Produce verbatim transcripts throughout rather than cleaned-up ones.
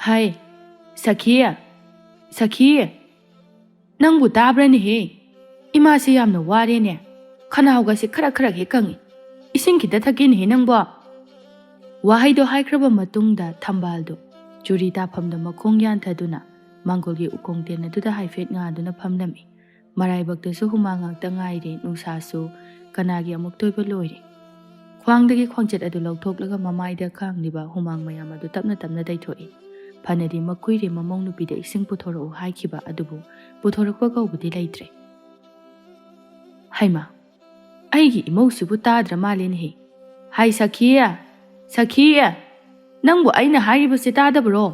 "ꯍꯥꯏ, ꯁꯈꯤ, ꯁꯈꯤ, ꯅꯪꯕꯨ ꯇꯥꯕ꯭ꯔꯅꯦꯍꯦ? ꯏꯃꯥꯁꯤ ꯌꯥꯝꯅ ꯋꯥꯔꯦꯅꯦ꯫ ꯈꯅꯥꯎꯒꯁꯦ ꯈꯔ ꯈꯔ ꯍꯦꯛ ꯀꯪꯉꯤ꯫ ꯏꯁꯤꯡ ꯈꯤꯇ ꯊꯛꯀꯦꯅꯦꯍꯦ ꯅꯪꯕꯣ?" ꯋꯥꯍꯩꯗꯣ ꯍꯥꯏꯈ꯭ꯔꯕ ꯃꯇꯨꯡꯗ ꯊꯝꯕꯥꯜꯗꯣ ꯆꯨꯔꯤ ꯇꯥꯐꯝꯗ ꯃꯈꯣꯡ ꯌꯥꯟꯊꯗꯨꯅ ꯃꯥꯡꯒꯣꯜꯒꯤ ꯎꯈꯣꯡ ꯇꯦꯟ ꯑꯗꯨꯗ ꯍꯥꯏꯐꯦꯠ ꯉꯥꯗꯨꯅ ꯐꯝꯂꯝꯃꯤ꯫ ꯃꯔꯥꯏꯕꯛꯇꯁꯨ ꯍꯨꯃꯥꯡ ꯉꯥꯛꯇ ꯉꯥꯏꯔꯦ, ꯅꯨꯡꯁꯥꯁꯨ ꯀꯅꯥꯒꯤ ꯑꯃꯨꯛꯇꯣꯏꯕ ꯂꯣꯏꯔꯦ꯫ ꯈ꯭ꯋꯥꯡꯗꯒꯤ ꯈꯣꯡꯆꯦꯠ ꯑꯗꯨ ꯂꯧꯊꯣꯛꯂꯒ ꯃꯃꯥꯏꯗ ꯈꯥꯡꯂꯤꯕ ꯍꯨꯃꯥꯡ ꯃꯌꯥꯝ ꯑꯗꯨ ꯇꯞꯅ ꯇꯞꯅ ꯇꯩꯊꯣꯛꯏ꯫ ꯐꯅꯗꯤ ꯃꯀꯨꯏꯔꯦ ꯃꯃꯧ ꯅꯨꯄꯤꯗ ꯏꯁꯤꯡ ꯄꯨꯊꯣꯔꯛꯎ ꯍꯥꯏꯈꯤꯕ ꯑꯗꯨꯕꯨ ꯄꯨꯊꯣꯔꯛꯄ ꯀꯧꯕꯗꯤ ꯂꯩꯇ꯭ꯔꯦ꯫ ꯍꯩꯃꯥ, ꯑꯩꯒꯤ ꯏꯃꯧꯁꯤꯕꯨ ꯇꯥꯗ꯭ꯔ ꯃꯥꯜꯂꯦꯅꯦꯍꯦ꯫ "ꯍꯥꯏ ꯁꯈꯤ, ꯁꯈꯤ, ꯅꯪꯕꯨ ꯑꯩꯅ ꯍꯥꯏꯔꯤꯕꯁꯦ ꯇꯥꯗꯕ꯭ꯔꯣ?"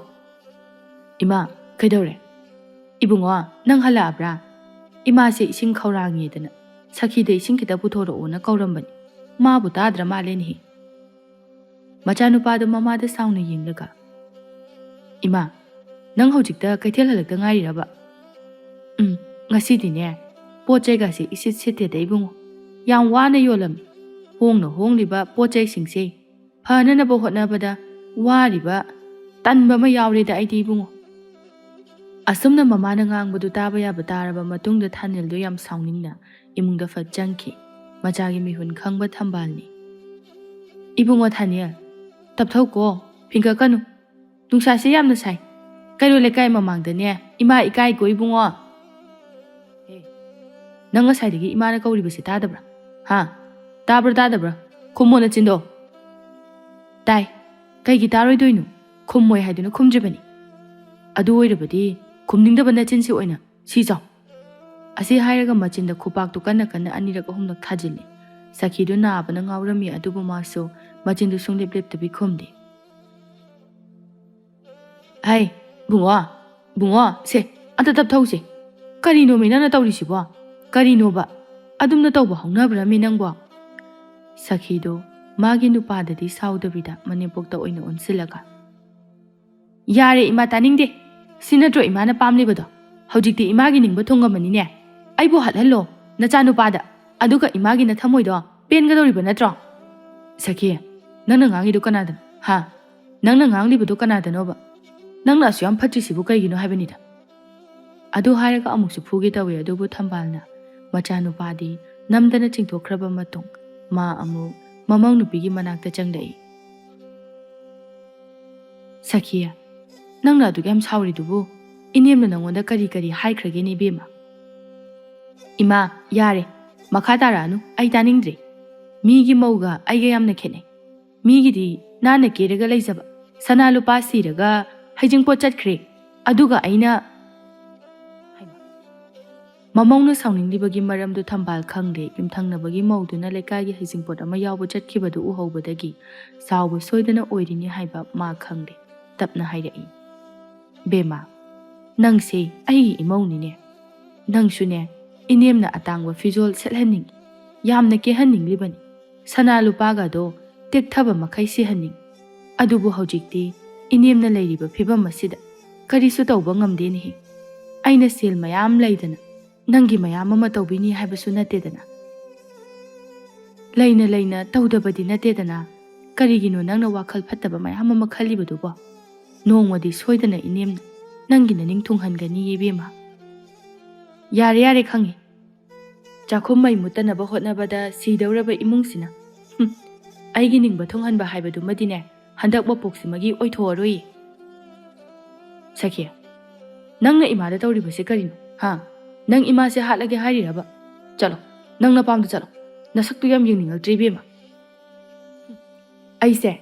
"ꯏꯃꯥ, ꯀꯩꯗꯧꯔꯦ?" "ꯏꯕꯨꯡꯉꯣ, ꯅꯪ ꯍꯜꯂꯛꯑꯕ꯭ꯔꯥ? ꯏꯃꯥꯁꯦ ꯏꯁꯤꯡ ꯈꯧꯔꯥꯡꯉꯦꯗꯅ ꯁꯈꯤꯗ ꯏꯁꯤꯡ ꯈꯤꯇ ꯄꯨꯊꯣꯔꯛꯑꯣꯅ ꯀꯧꯔꯝꯕꯅꯤ꯫ ꯃꯥꯕꯨ ꯇꯥꯗ꯭ꯔ ꯃꯥꯜꯂꯦꯅꯦꯍꯦ꯫" ꯃꯆꯥꯅꯨꯄꯥꯗꯨ ꯃꯃꯥꯗ ꯁꯥꯎꯅ ꯌꯦꯡꯂꯒ, "ꯏꯃꯥ, ꯅꯪ ꯍꯧꯖꯤꯛꯇ ꯀꯩꯊꯦꯜ ꯍꯜꯂꯛꯇ ꯉꯥꯏꯔꯤꯔꯕ?" "ꯎꯝ, ꯉꯁꯤꯗꯤꯅꯦ, ꯄꯣꯠ ꯆꯩꯒꯁꯦ ꯏꯁꯤꯠ ꯁꯤꯠꯇꯦꯗ ꯏꯕꯨꯡꯉꯣ꯫ ꯌꯥꯝ ꯋꯥꯅ ꯌꯣꯜꯂꯝꯃꯤ꯫ ꯍꯣꯡꯅ ꯍꯣꯡꯂꯤꯕ ꯄꯣꯠ ꯆꯩꯁꯤꯡꯁꯦ ꯐꯅꯅꯕ ꯍꯣꯠꯅꯕꯗ ꯋꯥꯔꯤꯕ, ꯇꯟꯕ ꯑꯃ ꯌꯥꯎꯔꯦꯗ ꯑꯩꯗꯤ ꯏꯕꯨꯡꯉꯣ꯫" ꯑꯁꯨꯝꯅ ꯃꯃꯥꯅ ꯉꯥꯡꯕꯗꯨ ꯇꯥꯕ ꯌꯥꯕ ꯇꯥꯔꯕ ꯃꯇꯨꯡꯗ ꯊꯥꯅꯤꯜꯗꯨ ꯌꯥꯝ ꯁꯥꯎꯅꯤꯡꯅ ꯏꯃꯨꯡꯗ ꯐꯠ ꯆꯪꯈꯤ꯫ ꯃꯆꯥꯒꯤ ꯃꯤꯍꯨꯟ ꯈꯪꯕ ꯊꯝꯕꯥꯜꯅꯤ꯫ "ꯏꯕꯨꯡꯉꯣ ꯊꯥꯅꯤꯜ, ꯇꯞꯊꯧꯀꯣ, ꯐꯤꯡꯒꯠꯀꯅꯨ꯫ ꯅꯨꯡꯁꯥꯁꯦ ꯌꯥꯝꯅ ꯁꯥꯏ꯫ ꯀꯩꯔꯣꯜ ꯂꯩꯀꯥꯏ ꯃꯃꯥꯡꯗꯅꯦ ꯏꯃꯥ ꯏꯀꯥꯏꯀꯣ ꯏꯕꯨꯡꯉꯣ꯫" "ꯍꯦ, ꯅꯪ ꯉꯁꯥꯏꯗꯒꯤ ꯏꯃꯥꯅ ꯀꯧꯔꯤꯕꯁꯦ ꯇꯥꯗꯕ꯭ꯔꯥ? ꯍꯥ? ꯇꯥꯕ꯭ꯔꯥ ꯇꯥꯗꯕ꯭ꯔꯥ? ꯈꯨꯝꯃꯣ ꯅꯆꯤꯟꯗꯣ꯫" "ꯇꯥꯏ꯫ ꯀꯩꯒꯤ ꯇꯥꯔꯣꯏꯗꯣꯏꯅꯣ? ꯈꯨꯝꯃꯣꯏ ꯍꯥꯏꯗꯨꯅ ꯈꯨꯝꯗ꯭ꯔꯤꯕꯅꯤ꯫ ꯑꯗꯨ ꯑꯣꯏꯔꯕꯗꯤ ꯈꯨꯝꯅꯤꯡꯗꯕ ꯅꯆꯤꯟꯁꯤ ꯑꯣꯏꯅ ꯁꯤ ꯆꯥꯎ꯫" ꯑꯁꯤ ꯍꯥꯏꯔꯒ ꯃꯆꯤꯟꯗ ꯈꯨꯄꯥꯛꯇꯨ ꯀꯟꯅ ꯀꯟꯅ ꯑꯅꯤꯔꯛ ꯑꯍꯨꯝꯂꯛ ꯊꯥꯖꯤꯜꯂꯤ꯫ ꯁꯈꯤꯗꯨ ꯅꯥꯕꯅ ꯉꯥꯎꯔꯝꯃꯤ ꯑꯗꯨꯕꯨ ꯃꯥꯁꯨ ꯃꯆꯤꯟꯗꯨ ꯁꯨꯡꯂꯦꯞ ꯂꯦꯞꯇꯕꯤ ꯈꯨꯝꯗꯦ꯫ "ꯍꯩ, ꯕꯨꯡꯉꯣ, ꯕꯨꯡꯉꯣ, ꯁꯦ, ꯑꯝꯇ ꯇꯞꯊꯧꯁꯦ꯫ ꯀꯔꯤꯅꯣꯃꯤ ꯅꯪꯅ ꯇꯧꯔꯤꯁꯤꯕꯣ? ꯀꯔꯤꯅꯣꯕ? ꯑꯗꯨꯝꯅ ꯇꯧꯕ ꯍꯧꯅꯕ꯭ꯔꯃꯤ ꯅꯪꯕꯣ?" ꯁꯈꯤꯗꯨ ꯃꯥꯒꯤ ꯅꯨꯄꯥꯗꯗꯤ ꯁꯥꯎꯗꯕꯤꯗ ꯃꯅꯦꯝꯄꯣꯛꯇ ꯑꯣꯏꯅ ꯑꯣꯟꯁꯤꯜꯂꯒ, "ꯌꯥꯔꯦ ꯏꯃꯥ, ꯇꯥꯅꯤꯡꯗꯦ꯫ ꯁꯤ ꯅꯠꯇ꯭ꯔꯣ ꯏꯃꯥꯅ ꯄꯥꯝꯂꯤꯕꯗꯣ? ꯍꯧꯖꯤꯛꯇꯤ ꯏꯃꯥꯒꯤ ꯅꯤꯡꯕ ꯊꯨꯡꯉꯕꯅꯤꯅꯦ꯫ ꯑꯩꯕꯨ ꯍꯠꯍꯜꯂꯣ ꯅꯆꯥꯅꯨꯄꯥꯗ, ꯑꯗꯨꯒ ꯏꯃꯥꯒꯤ ꯅꯊꯃꯣꯏꯗꯣ ꯄꯦꯟꯒꯗꯧꯔꯤꯕ ꯅꯠꯇ꯭ꯔꯣ?" "ꯁꯈꯤ, ꯅꯪꯅ ꯉꯥꯡꯉꯤꯗꯣ ꯀꯅꯥꯗꯅꯣ? ꯍꯥ? ꯅꯪꯅ ꯉꯥꯡꯂꯤꯕꯗꯣ ꯀꯅꯥꯗꯅꯣꯕ? ꯅꯪꯅ ꯑꯁꯨꯛ ꯌꯥꯝ ꯐꯠꯇ꯭ꯔꯤꯁꯤꯕꯨ ꯀꯩꯒꯤꯅꯣ ꯍꯥꯏꯕꯅꯤꯗ꯫ ꯑꯗꯨ ꯍꯥꯏꯔꯒ ꯑꯃꯨꯛꯁꯨ ꯐꯨꯒꯦ ꯇꯧꯏ, ꯑꯗꯨꯕꯨ ꯊꯝꯕꯥꯜꯅ ꯃꯆꯥꯅꯨꯄꯥꯗꯤ ꯅꯝꯗꯅ ꯆꯤꯡꯊꯣꯛꯈ꯭ꯔꯕ ꯃꯇꯨꯡ ꯃꯥ ꯑꯃꯨꯛ ꯃꯃꯧ ꯅꯨꯄꯤꯒꯤ ꯃꯅꯥꯛꯇ ꯆꯪꯂꯛꯏ꯫ "ꯁꯈꯤꯌꯥ, ꯅꯪꯅ ꯑꯗꯨꯛ ꯌꯥꯝ ꯁꯥꯎꯔꯤꯗꯨꯕꯨ ꯏꯅꯦꯝꯅ ꯅꯪꯉꯣꯟꯗ ꯀꯔꯤ ꯀꯔꯤ ꯍꯥꯏꯈ꯭ꯔꯒꯦꯅꯦ ꯏꯕꯦꯝꯃ?" "ꯏꯃꯥ, ꯌꯥꯔꯦ, ꯃꯈꯥ ꯇꯥꯔꯛꯑꯅꯨ, ꯑꯩ ꯇꯥꯅꯤꯡꯗ꯭ꯔꯦ꯫ ꯃꯤꯒꯤ ꯃꯧꯒ ꯑꯩꯒ ꯌꯥꯝꯅ ꯈꯦꯠꯅꯩ꯫ ꯃꯤꯒꯤꯗꯤ ꯅꯥꯟꯅ ꯀꯦꯔꯒ ꯂꯩꯖꯕ, ꯁꯅꯥ ꯂꯨꯄꯥ ꯁꯤꯔꯒ ꯍꯩꯖꯤꯡꯄꯣꯠ ꯆꯠꯈ꯭ꯔꯦ, ꯑꯗꯨꯒ ꯑꯩꯅ..." ꯃꯃꯧꯅ ꯁꯥꯎꯅꯤꯡꯂꯤꯕꯒꯤ ꯃꯔꯝꯗꯨ ꯊꯝꯕꯥꯜ ꯈꯪꯗꯦ꯫ ꯌꯨꯝꯊꯪꯅꯕꯒꯤ ꯃꯧꯗꯨꯅ ꯂꯩꯀꯥꯏꯒꯤ ꯍꯩꯖꯤꯡꯄꯣꯠ ꯑꯃ ꯌꯥꯎꯕ ꯆꯠꯈꯤꯕꯗꯨ ꯎꯍꯧꯕꯗꯒꯤ ꯆꯥꯎꯕ ꯁꯣꯏꯗꯅ ꯑꯣꯏꯔꯤꯅꯤ ꯍꯥꯏꯕ ꯃꯥ ꯈꯪꯗꯦ꯫ ꯇꯞꯅ ꯍꯥꯏꯔꯛꯏ, "ꯕꯦꯝꯃ, ꯅꯪꯁꯦ ꯑꯩꯒꯤ ꯏꯃꯧꯅꯤꯅꯦ꯫ ꯅꯪꯁꯨꯅꯦ, ꯏꯅꯦꯝꯅ ꯑꯇꯥꯡꯕ ꯐꯤꯖꯣꯜ ꯁꯦꯠꯍꯟꯅꯤꯡꯉꯤ, ꯌꯥꯝꯅ ꯀꯦꯍꯟꯅꯤꯡꯂꯤꯕꯅꯤ, ꯁꯅꯥ ꯂꯨꯄꯥꯒꯗꯣ ꯇꯦꯛꯊꯕ ꯃꯈꯩ ꯁꯤꯍꯟꯅꯤꯡꯉꯤ꯫ ꯑꯗꯨꯕꯨ ꯍꯧꯖꯤꯛꯇꯤ ꯏꯅꯦꯝꯅ ꯂꯩꯔꯤꯕ ꯐꯤꯕꯝ ꯑꯁꯤꯗ ꯀꯔꯤꯁꯨ ꯇꯧꯕ ꯉꯝꯗꯦꯅꯦꯍꯦ꯫ ꯑꯩꯅ ꯁꯦꯜ ꯃꯌꯥꯝ ꯂꯩꯗꯅ ꯅꯪꯒꯤ ꯃꯌꯥꯝ ꯑꯃ ꯇꯧꯕꯤꯅꯤ ꯍꯥꯏꯕꯁꯨ ꯅꯠꯇꯦꯗꯅ꯫ ꯂꯩꯅ ꯂꯩꯅ ꯇꯧꯗꯕꯗꯤ ꯅꯠꯇꯦꯗꯅ꯫ ꯀꯔꯤꯒꯤꯅꯣ ꯅꯪꯅ ꯋꯥꯈꯜ ꯐꯠꯇꯕ ꯃꯌꯥꯝ ꯑꯃ ꯈꯜꯂꯤꯕꯗꯨꯕꯣ? ꯅꯣꯡꯃꯗꯤ ꯁꯣꯏꯗꯅ ꯏꯅꯦꯝꯅ ꯅꯪꯒꯤ ꯅꯅꯤꯡ ꯊꯨꯡꯍꯟꯒꯅꯤ ꯏꯕꯦꯝꯃ꯫ ꯌꯥꯔꯦ, ꯌꯥꯔꯦ, ꯈꯪꯉꯦ꯫ ꯆꯥꯛꯈꯨꯝ ꯃꯩ ꯃꯨꯠꯇꯅꯕ ꯍꯣꯠꯅꯕꯗ ꯁꯤꯗꯧꯔꯕ ꯏꯃꯨꯡꯁꯤꯅ꯫ ꯍꯨꯝ, ꯑꯩꯒꯤ ꯅꯤꯡꯕ ꯊꯨꯡꯍꯟꯕ ꯍꯥꯏꯕꯗꯨꯃꯗꯤꯅꯦ, ꯍꯟꯗꯛ ꯃꯄꯣꯛꯁꯤꯃꯒꯤ ꯑꯣꯏꯊꯣꯛꯑꯔꯣꯏꯌꯦ꯫ ꯁꯈꯤ, ꯅꯪꯅ ꯏꯃꯥꯗ ꯇꯧꯔꯤꯕꯁꯦ ꯀꯔꯤꯅꯣ? ꯍꯥ? ꯅꯪ ꯏꯃꯥꯁꯦ ꯍꯥꯠꯂꯒꯦ ꯍꯥꯏꯔꯤꯔꯕ? ꯆꯠꯂꯣ, ꯅꯪ ꯅꯄꯥꯝꯗ ꯆꯠꯂꯣ꯫ ꯅꯁꯛꯇꯨ ꯌꯥꯝ ꯌꯦꯡꯅꯤꯡꯉꯛꯇ꯭ꯔꯦ ꯏꯕꯦꯝꯃ꯫ ꯑꯩꯁꯦ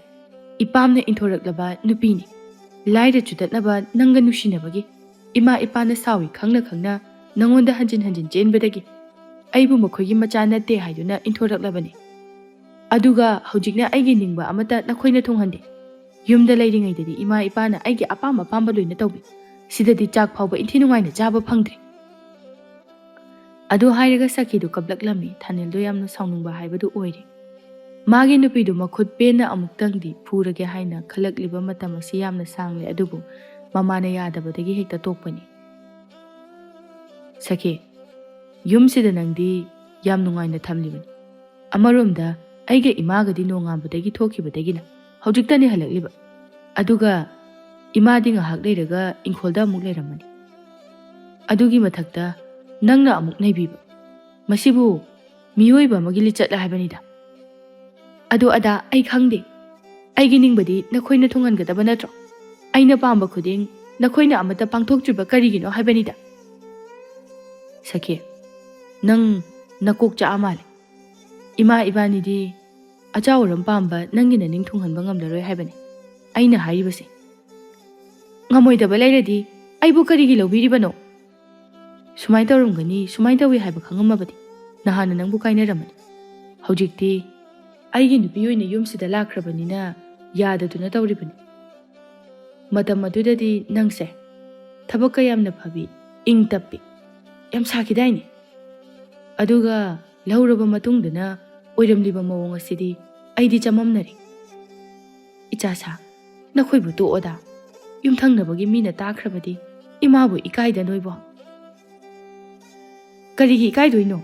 ꯏꯄꯥꯝꯅ ꯏꯟꯊꯣꯔꯛꯂꯕ ꯅꯨꯄꯤꯅꯤ꯫ ꯂꯥꯏꯔ ꯆꯨꯗꯠꯅꯕ ꯅꯪꯒ ꯅꯨꯡꯁꯤꯅꯕꯒꯤ ꯏꯃꯥ ꯏꯄꯥꯅ ꯁꯥꯎꯏ ꯈꯪꯅ ꯈꯪꯅ ꯅꯪꯉꯣꯟꯗ ꯍꯟꯖꯤꯟ ꯍꯟꯖꯤꯟ ꯆꯦꯟꯕꯗꯒꯤ ꯑꯩꯕꯨ ꯃꯈꯣꯏꯒꯤ ꯃꯆꯥ ꯅꯠꯇꯦ ꯍꯥꯏꯗꯨꯅ ꯏꯟꯊꯣꯔꯛꯂꯕꯅꯤ꯫ ꯑꯗꯨꯒ ꯍꯧꯖꯤꯛꯅ ꯑꯩꯒꯤ ꯅꯤꯡꯕ ꯑꯃꯠꯇ ꯅꯈꯣꯏꯅ ꯊꯨꯡꯍꯟꯗꯦ꯫ ꯌꯨꯝꯗ ꯂꯩꯔꯤꯉꯩꯗꯗꯤ ꯏꯃꯥ ꯏꯄꯥꯅ ꯑꯩꯒꯤ ꯑꯄꯥꯝ ꯑꯄꯥꯝꯕ ꯂꯣꯏꯅ ꯇꯧꯕꯤ꯫ ꯁꯤꯗꯗꯤ ꯆꯥꯛ ꯐꯥꯎꯕ ꯏꯟꯊꯤ ꯅꯨꯡꯉꯥꯏꯅ ꯆꯥꯕ ꯐꯪꯗ꯭ꯔꯦ꯫ ꯑꯗꯨ ꯍꯥꯏꯔꯒ ꯁꯈꯤꯗꯨ ꯀꯞꯂꯛꯂꯝꯃꯤ꯫ ꯊꯥꯅꯤꯜꯗꯣ ꯌꯥꯝꯅ ꯁꯥꯎꯅꯤꯡꯕ ꯍꯥꯏꯕꯗꯨ ꯑꯣꯏꯔꯦ꯫ ꯃꯥꯒꯤ ꯅꯨꯄꯤꯗꯨ ꯃꯈꯨꯠ ꯄꯦꯟꯅ ꯑꯃꯨꯛꯇꯪꯗꯤ ꯐꯨꯔꯒꯦ ꯍꯥꯏꯅ ꯈꯜꯂꯛꯂꯤꯕ ꯃꯇꯝ ꯑꯁꯤ ꯌꯥꯝꯅ ꯁꯥꯡꯂꯦ, ꯑꯗꯨꯕꯨ ꯃꯃꯥꯅ ꯌꯥꯗꯕꯗꯒꯤ ꯍꯦꯛꯇ ꯇꯣꯛꯄꯅꯤ꯫ ꯁꯈꯤ, ꯌꯨꯝꯁꯤꯗ ꯅꯪꯗꯤ ꯌꯥꯝ ꯅꯨꯡꯉꯥꯏꯅ ꯊꯝꯂꯤꯕꯅꯤ꯫ ꯑꯃꯔꯣꯝꯗ ꯑꯩꯒ ꯏꯃꯥꯒꯗꯤ ꯅꯣꯡꯉꯥꯟꯕꯗꯒꯤ ꯊꯣꯛꯈꯤꯕꯗꯒꯤꯅ ꯍꯧꯖꯤꯛꯇꯅꯤ ꯍꯜꯂꯛꯂꯤꯕ꯫ ꯑꯗꯨꯒ ꯏꯃꯥꯗꯤ ꯉꯥꯏꯍꯥꯛ ꯂꯩꯔꯒ ꯏꯪꯈꯣꯜꯗ ꯑꯃꯨꯛ ꯂꯩꯔꯝꯃꯅꯤ꯫ ꯑꯗꯨꯒꯤ ꯃꯊꯛꯇ ꯅꯪꯅ ꯑꯃꯨꯛ ꯅꯩꯕꯤꯕ꯫ ꯃꯁꯤꯕꯨ ꯃꯤꯑꯣꯏꯕ ꯑꯃꯒꯤ ꯂꯤꯆꯠꯂ ꯍꯥꯏꯕꯅꯤꯗ꯫ ꯑꯗꯨ ꯑꯗꯥ ꯑꯩ ꯈꯪꯗꯦ꯫ ꯑꯩꯒꯤ ꯅꯤꯡꯕꯗꯤ ꯅꯈꯣꯏꯅ ꯊꯨꯡꯍꯟꯒꯗꯕ ꯅꯠꯇ꯭ꯔꯣ? ꯑꯩꯅ ꯄꯥꯝꯕ ꯈꯨꯗꯤꯡ ꯅꯈꯣꯏꯅ ꯑꯃꯠꯇ ꯄꯥꯡꯊꯣꯛꯇ꯭ꯔꯤꯕ ꯀꯔꯤꯒꯤꯅꯣ ꯍꯥꯏꯕꯅꯤꯗ꯫ ꯁꯈꯤ, ꯅꯪ ꯅꯀꯣꯛ ꯆꯥꯛꯑ ꯃꯥꯜꯂꯦ꯫ ꯏꯃꯥ ꯏꯕꯥꯅꯤꯗꯤ ꯑꯆꯥ ꯑꯔꯝ ꯄꯥꯝꯕ ꯅꯪꯒꯤ ꯅꯅꯤꯡ ꯊꯨꯡꯍꯟꯕ ꯉꯝꯂꯔꯣꯏ ꯍꯥꯏꯕꯅꯤ ꯑꯩꯅ ꯍꯥꯏꯔꯤꯕꯁꯦ꯫ ꯉꯝꯃꯣꯏꯗꯕ ꯂꯩꯔꯗꯤ ꯑꯩꯕꯨ ꯀꯔꯤꯒꯤ ꯂꯧꯕꯤꯔꯤꯕꯅꯣ? ꯁꯨꯃꯥꯏꯅ ꯇꯧꯔꯝꯒꯅꯤ, ꯁꯨꯃꯥꯏꯅ ꯇꯧꯏ ꯍꯥꯏꯕ ꯈꯪꯉꯝꯃꯕꯗꯤ ꯅꯍꯥꯟꯅ ꯅꯪꯕꯨ ꯀꯥꯏꯅꯔꯝꯃꯅꯤ꯫ ꯍꯧꯖꯤꯛꯇꯤ ꯑꯩꯒꯤ ꯅꯨꯄꯤ ꯑꯣꯏꯅ ꯌꯨꯝꯁꯤꯗ ꯂꯥꯛꯈ꯭ꯔꯕꯅꯤꯅ ꯌꯥꯗꯗꯨꯅ ꯇꯧꯔꯤꯕꯅꯤ꯫ ꯃꯇꯝ ꯑꯗꯨꯗꯗꯤ ꯅꯪꯁꯦ ꯊꯕꯛ ꯀꯌꯥꯝꯅ ꯐꯕꯤ, ꯏꯪ ꯇꯞꯄꯤ, ꯌꯥꯝ ꯁꯥꯈꯤꯗꯥꯏꯅꯦ? ꯑꯗꯨꯒ ꯂꯧꯔꯕ ꯃꯇꯨꯡꯗꯅ ꯑꯣꯏꯔꯝꯂꯤꯕ ꯃꯑꯣꯡ ꯑꯁꯤꯗꯤ ꯑꯩꯗꯤ ꯆꯃꯝꯅꯔꯦ꯫ ꯏꯆꯥꯁꯥ, ꯅꯈꯣꯏꯕꯨ ꯇꯣꯛꯑꯣꯗ꯫ ꯌꯨꯝꯊꯪꯅꯕꯒꯤ ꯃꯤꯅ ꯇꯥꯈ꯭ꯔꯕꯗꯤ ꯏꯃꯥꯕꯨ ꯏꯀꯥꯏꯗ ꯅꯣꯏꯕꯣ꯫ ꯀꯔꯤꯒꯤ ꯏꯀꯥꯏꯗꯣꯏꯅꯣ?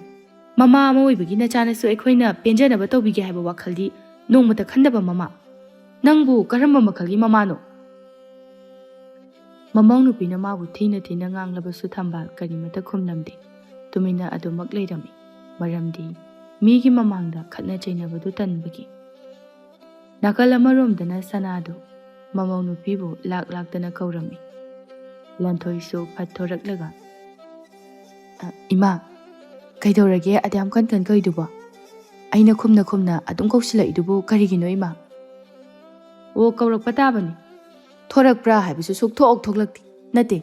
ꯃꯃꯥ ꯑꯃ ꯑꯣꯏꯕꯒꯤ ꯅꯆꯥꯅꯁꯨ ꯑꯩꯈꯣꯏꯅ ꯄꯦꯟꯖꯅꯕ ꯇꯧꯕꯤꯒꯦ ꯍꯥꯏꯕ ꯋꯥꯈꯜꯗꯤ ꯅꯣꯡꯃꯇ ꯈꯟꯗꯕ ꯃꯃꯥ꯫ ꯅꯪꯕꯨ ꯀꯔꯝꯕ ꯃꯈꯜꯒꯤ ꯃꯃꯥꯅꯣ? ꯃꯃꯧ ꯅꯨꯄꯤꯅ ꯃꯥꯕꯨ ꯊꯤꯅ ꯊꯤꯅ ꯉꯥꯡꯂꯕꯁꯨ ꯊꯝꯕꯥꯜ ꯀꯔꯤꯃꯠꯇ ꯈꯨꯝꯂꯝꯗꯦ꯫ ꯇꯨꯃꯤꯟꯅ ꯑꯗꯨꯃꯛ ꯂꯩꯔꯝꯃꯤ꯫ ꯃꯔꯝꯗꯤ ꯃꯤꯒꯤ ꯃꯃꯥꯡꯗ ꯈꯠꯅ ꯆꯩꯅꯕꯗꯨ ꯇꯟꯕꯒꯤ꯫ ꯅꯥꯀꯜ ꯑꯃꯔꯣꯝꯗꯅ ꯁꯅꯥꯗꯨ ꯃꯃꯧ ꯅꯨꯄꯤꯕꯨ ꯂꯥꯛ ꯂꯥꯛꯇꯅ ꯀꯧꯔꯝꯃꯤ꯫ ꯂꯟꯊꯣꯏꯁꯨ ꯐꯠ ꯊꯣꯔꯛꯂꯒ, "ꯑ, ꯏꯃꯥ, ꯀꯩꯗꯧꯔꯒꯦ ꯑꯗꯨꯌꯥꯝ ꯀꯟ ꯀꯟ ꯀꯧꯏꯗꯨꯕꯣ? ꯑꯩꯅ ꯈꯨꯝꯅ ꯈꯨꯝꯅ ꯑꯗꯨꯝ ꯀꯧꯁꯤꯜꯂꯛꯏꯗꯨꯕꯨ ꯀꯔꯤꯒꯤꯅꯣ ꯏꯃꯥ?" "ꯑꯣ, ꯀꯧꯔꯛꯄ ꯇꯥꯕꯅꯤ꯫ ꯊꯣꯔꯛꯄ꯭ꯔꯥ ꯍꯥꯏꯕꯁꯨ ꯁꯨꯛꯊꯣꯛ ꯊꯣꯛꯂꯛꯇꯦ꯫ ꯅꯠꯇꯦ,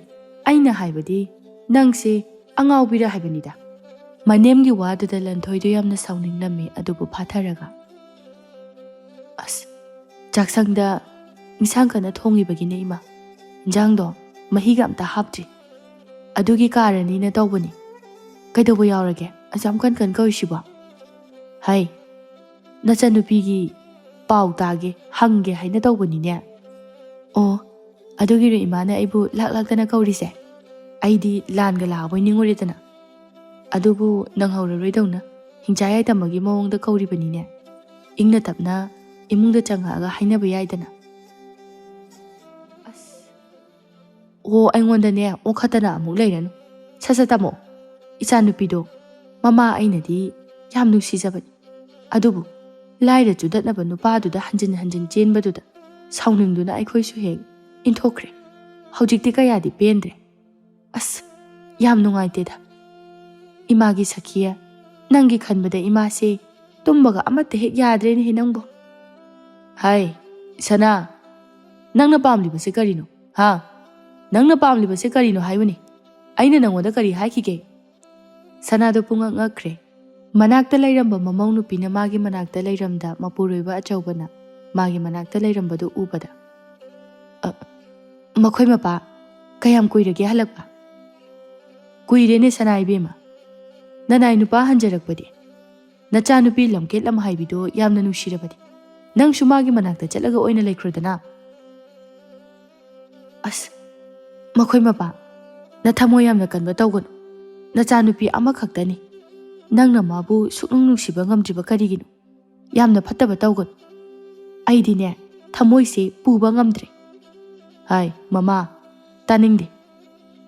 ꯑꯩꯅ ꯍꯥꯏꯕꯗꯤ ꯅꯪꯁꯦ ꯑꯉꯥꯎꯕꯤꯔꯥ ꯍꯥꯏꯕꯅꯤꯗ꯫" ꯃꯅꯦꯝꯒꯤ ꯋꯥꯗꯨꯗ ꯂꯟꯊꯣꯏꯗꯨ ꯌꯥꯝꯅ ꯁꯥꯎꯅꯤꯡꯂꯝꯃꯤ, ꯑꯗꯨꯕꯨ ꯐꯥꯊꯔꯒ, "ꯑꯁ, ꯆꯥꯛꯁꯪꯗ ꯏꯟꯁꯥꯡ ꯀꯟꯅ ꯊꯣꯡꯉꯤꯕꯒꯤꯅꯦ ꯏꯃꯥ꯫ ꯏꯟꯖꯥꯡꯗꯣ ꯃꯍꯤꯒ ꯑꯝꯇ ꯍꯥꯞꯇ꯭ꯔꯤ꯫ ꯑꯗꯨꯒꯤ ꯀꯥꯔꯅꯤꯅ ꯇꯧꯕꯅꯤ꯫ ꯀꯩꯗꯧꯕ ꯌꯥꯎꯔꯒꯦ ꯑꯁꯨꯛ ꯌꯥꯝ ꯀꯟ ꯀꯟ ꯀꯧꯔꯤꯁꯤꯕꯣ? ꯍꯩ, ꯅꯆꯟꯅꯨꯄꯤꯒꯤ ꯄꯥꯎ ꯇꯥꯒꯦ, ꯍꯪꯒꯦ ꯍꯥꯏꯅ ꯇꯧꯕꯅꯤꯅꯦ꯫" "ꯑꯣ, ꯑꯗꯨꯒꯤꯔꯣ ꯏꯃꯥꯅ ꯑꯩꯕꯨ ꯂꯥꯛ ꯂꯥꯛꯇꯅ ꯀꯧꯔꯤꯁꯦ? ꯑꯩꯗꯤ ꯂꯥꯟꯒ ꯂꯥꯛꯑꯕꯣꯏ ꯅꯤꯡꯉꯨꯔꯦꯗꯅ꯫ ꯑꯗꯨꯕꯨ ꯅꯪꯍꯧꯔꯔꯣꯏꯗꯧꯅ ꯍꯤꯡꯆꯥ ꯌꯥꯏꯇꯝꯕꯒꯤ ꯃꯑꯣꯡꯗ ꯀꯧꯔꯤꯕꯅꯤꯅꯦ꯫ ꯏꯪꯅ ꯇꯞꯅ ꯏꯃꯨꯡꯗ ꯆꯪꯉꯛꯑꯒ ꯍꯥꯏꯅꯕ ꯌꯥꯏꯗꯅ꯫" ꯑꯁ, ꯑꯣ, ꯑꯩꯉꯣꯟꯗꯅꯦ ꯑꯣꯈꯠꯇꯅ ꯑꯃꯨꯛ ꯂꯩꯔꯅꯨ꯫ ꯁꯠ ꯁꯠ ꯇꯝꯃꯣ꯫ ꯏꯆꯥꯅꯨꯄꯤꯗꯣ ꯃꯃꯥ ꯑꯩꯅꯗꯤ ꯌꯥꯝ ꯅꯨꯡꯁꯤꯖꯕꯅꯤ꯫ ꯑꯗꯨꯕꯨ ꯂꯥꯏꯔ ꯆꯨꯗꯠꯅꯕ ꯅꯨꯄꯥꯗꯨꯗ ꯍꯟꯖꯤꯟ ꯍꯟꯖꯤꯟ ꯆꯦꯟꯕꯗꯨꯗ ꯁꯥꯎꯅꯤꯡꯗꯨꯅ ꯑꯩꯈꯣꯏꯁꯨ ꯍꯦꯛ ꯏꯟꯊꯣꯛꯈ꯭ꯔꯦ꯫ ꯍꯧꯖꯤꯛꯇꯤ ꯀꯌꯥꯗꯤ ꯄꯦꯟꯗ꯭ꯔꯦ꯫ ꯑꯁ, ꯌꯥꯝ ꯅꯨꯡꯉꯥꯏꯇꯦꯗ꯫ ꯏꯃꯥꯒꯤ ꯁꯈꯤꯌꯥ, ꯅꯪꯒꯤ ꯈꯟꯕꯗ ꯏꯃꯥꯁꯦ ꯇꯨꯝꯕꯒ ꯑꯃꯠꯇ ꯍꯦꯛ ꯌꯥꯗ꯭ꯔꯦꯅꯦꯍꯦ ꯅꯪꯕꯣ꯫ ꯍꯥꯏ, ꯁꯅꯥ, ꯅꯪꯅ ꯄꯥꯝꯂꯤꯕꯁꯦ ꯀꯔꯤꯅꯣ? ꯍꯥ? ꯅꯪꯅ ꯄꯥꯝꯂꯤꯕꯁꯦ ꯀꯔꯤꯅꯣ ꯍꯥꯏꯕꯅꯤ? ꯑꯩꯅ ꯅꯪꯉꯣꯟꯗ ꯀꯔꯤ ꯍꯥꯏꯈꯤꯒꯦ? ꯁꯅꯥꯗꯣ ꯄꯨꯡꯉꯛ ꯉꯛꯈ꯭ꯔꯦ꯫ ꯃꯅꯥꯛꯇ ꯂꯩꯔꯝꯕ ꯃꯃꯧ ꯅꯨꯄꯤꯅ ꯃꯥꯒꯤ ꯃꯅꯥꯛꯇ ꯂꯩꯔꯝꯗ ꯃꯄꯨꯔꯣꯏꯕ ꯑꯆꯧꯕꯅ ꯃꯥꯒꯤ ꯃꯅꯥꯛꯇ ꯂꯩꯔꯝꯕꯗꯨ ꯎꯕꯗ, "ꯑ, ꯃꯈꯣꯏ ꯃꯄꯥ ꯀꯌꯥꯝ ꯀꯨꯏꯔꯒꯦ ꯍꯜꯂꯛꯄ?" "ꯀꯨꯏꯔꯦꯅꯦ ꯁꯅꯥ ꯏꯕꯦꯝꯃ꯫ ꯅꯅꯥꯏ ꯅꯨꯄꯥ ꯍꯟꯖꯔꯛꯄꯗꯤ? ꯅꯆꯥꯅꯨꯄꯤ ꯂꯝꯀꯦꯠ ꯂꯝꯍꯥꯏꯕꯤꯗꯣ ꯌꯥꯝꯅ ꯅꯨꯡꯁꯤꯔꯕꯗꯤ꯫ ꯅꯪꯁꯨ ꯃꯥꯒꯤ ꯃꯅꯥꯛꯇ ꯆꯠꯂꯒ ꯑꯣꯏꯅ ꯂꯩꯈ꯭ꯔꯣꯗꯅ꯫" "ꯑꯁ, ꯃꯈꯣꯏ ꯃꯄꯥ, ꯅꯊꯃꯣꯏ ꯌꯥꯝꯅ ꯀꯟꯕ ꯇꯧꯒꯅꯨ꯫ ꯅꯆꯥꯅꯨꯄꯤ ꯑꯃꯈꯛꯇꯅꯤ꯫ ꯅꯪꯅ ꯃꯥꯕꯨ ꯁꯨꯛꯅꯨꯡ ꯅꯨꯡꯁꯤꯕ ꯉꯝꯗ꯭ꯔꯤꯕ ꯀꯔꯤꯒꯤꯅꯣ? ꯌꯥꯝꯅ ꯐꯠꯇꯕ ꯇꯧꯒꯅꯨ꯫" ꯑꯩꯗꯤꯅꯦ, ꯊꯃꯣꯏꯁꯦ ꯄꯨꯕ ꯉꯝꯗ꯭ꯔꯦ꯫ "ꯍꯥꯏ, ꯃꯃꯥ, ꯇꯥꯅꯤꯡꯗꯦ꯫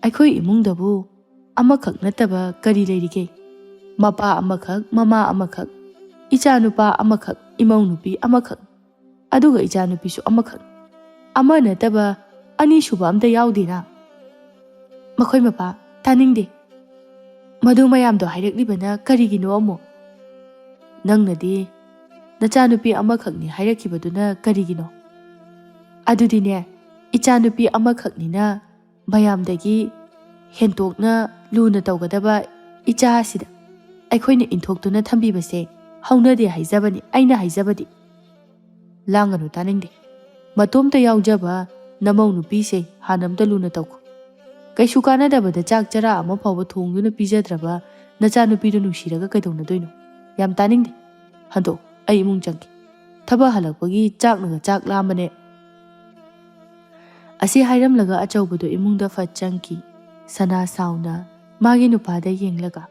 ꯑꯩꯈꯣꯏ ꯏꯃꯨꯡꯗꯕꯨ ꯑꯃꯈꯛ ꯅꯠꯇꯕ ꯀꯔꯤ ꯂꯩꯔꯤꯒꯦ? ꯃꯄꯥ ꯑꯃꯈꯛ, ꯃꯃꯥ ꯑꯃꯈꯛ, ꯏꯆꯥꯅꯨꯄꯥ ꯑꯃꯈꯛ, ꯏꯃꯧ ꯅꯨꯄꯤ ꯑꯃꯈꯛ, ꯑꯗꯨꯒ ꯏꯆꯥꯅꯨꯄꯤꯁꯨ ꯑꯃꯈꯛ꯫ ꯑꯃ ꯅꯠꯇꯕ ꯑꯅꯤꯁꯨꯕ ꯑꯝꯇ ꯌꯥꯎꯗꯦꯅ꯫" "ꯃꯈꯣꯏ ꯃꯄꯥ, ꯇꯥꯅꯤꯡꯗꯦ꯫ ꯃꯗꯨ ꯃꯌꯥꯝꯗꯣ ꯍꯥꯏꯔꯛꯂꯤꯕꯅ ꯀꯔꯤꯒꯤꯅꯣ ꯑꯃꯨꯛ? ꯅꯪꯅꯗꯤ ꯅꯆꯥꯅꯨꯄꯤ ꯑꯃꯈꯛꯅꯤ ꯍꯥꯏꯔꯛꯈꯤꯕꯗꯨꯅ ꯀꯔꯤꯒꯤꯅꯣ? ꯑꯗꯨꯗꯤꯅꯦ, ꯏꯆꯥꯅꯨꯄꯤ ꯑꯃꯈꯛꯅꯤꯅ ꯃꯌꯥꯝꯗꯒꯤ ꯍꯦꯟꯇꯣꯛꯅ ꯂꯨꯅ ꯇꯧꯒꯗꯕ ꯏꯆꯥ ꯑꯁꯤꯗ ꯑꯩꯈꯣꯏꯅ ꯏꯟꯊꯣꯛꯇꯨꯅ ꯊꯝꯕꯤꯕꯁꯦ ꯍꯧꯅꯗꯦ ꯍꯥꯏꯖꯕꯅꯤ, ꯑꯩꯅ ꯍꯥꯏꯖꯕꯗꯤ꯫" "ꯂꯥꯡꯒꯅꯨ, ꯇꯥꯅꯤꯡꯗꯦ꯫ ꯃꯇꯣꯝꯇ ꯌꯥꯎꯖꯕ ꯅꯃꯧ ꯅꯨꯄꯤꯁꯦ ꯍꯥꯟꯅ ꯑꯝꯇ ꯂꯨꯅ ꯇꯧꯈꯣ꯫ ꯀꯩꯁꯨ ꯀꯥꯟꯅꯗꯕꯗ ꯆꯥꯛ ꯆꯔꯥ ꯑꯃ ꯐꯥꯎꯕ ꯊꯣꯡꯗꯨꯅ ꯄꯤꯖꯗ꯭ꯔꯕ ꯅꯆꯥꯅꯨꯄꯤꯗꯨ ꯅꯨꯡꯁꯤꯔꯒ ꯀꯩꯗꯧꯅꯗꯣꯏꯅꯣ? ꯌꯥꯝ ꯇꯥꯅꯤꯡꯗꯦ꯫ ꯍꯟꯗꯣꯛ, ꯑꯩ ꯏꯃꯨꯡ ꯆꯪꯒꯦ꯫ ꯊꯕꯛ ꯍꯜꯂꯛꯄꯒꯤ ꯆꯥꯛꯅꯒ ꯆꯥꯛ ꯂꯥꯝꯕꯅꯦ꯫" ꯑꯁꯤ ꯍꯥꯏꯔꯝꯂꯒ ꯑꯆꯧꯕꯗꯨ ꯏꯃꯨꯡꯗ ꯐꯠ ꯆꯪꯈꯤ꯫ ꯁꯅꯥ ꯁꯥꯎꯅ ꯃꯥꯒꯤ ꯅꯨꯄꯥꯗ ꯌꯦꯡꯂꯒ,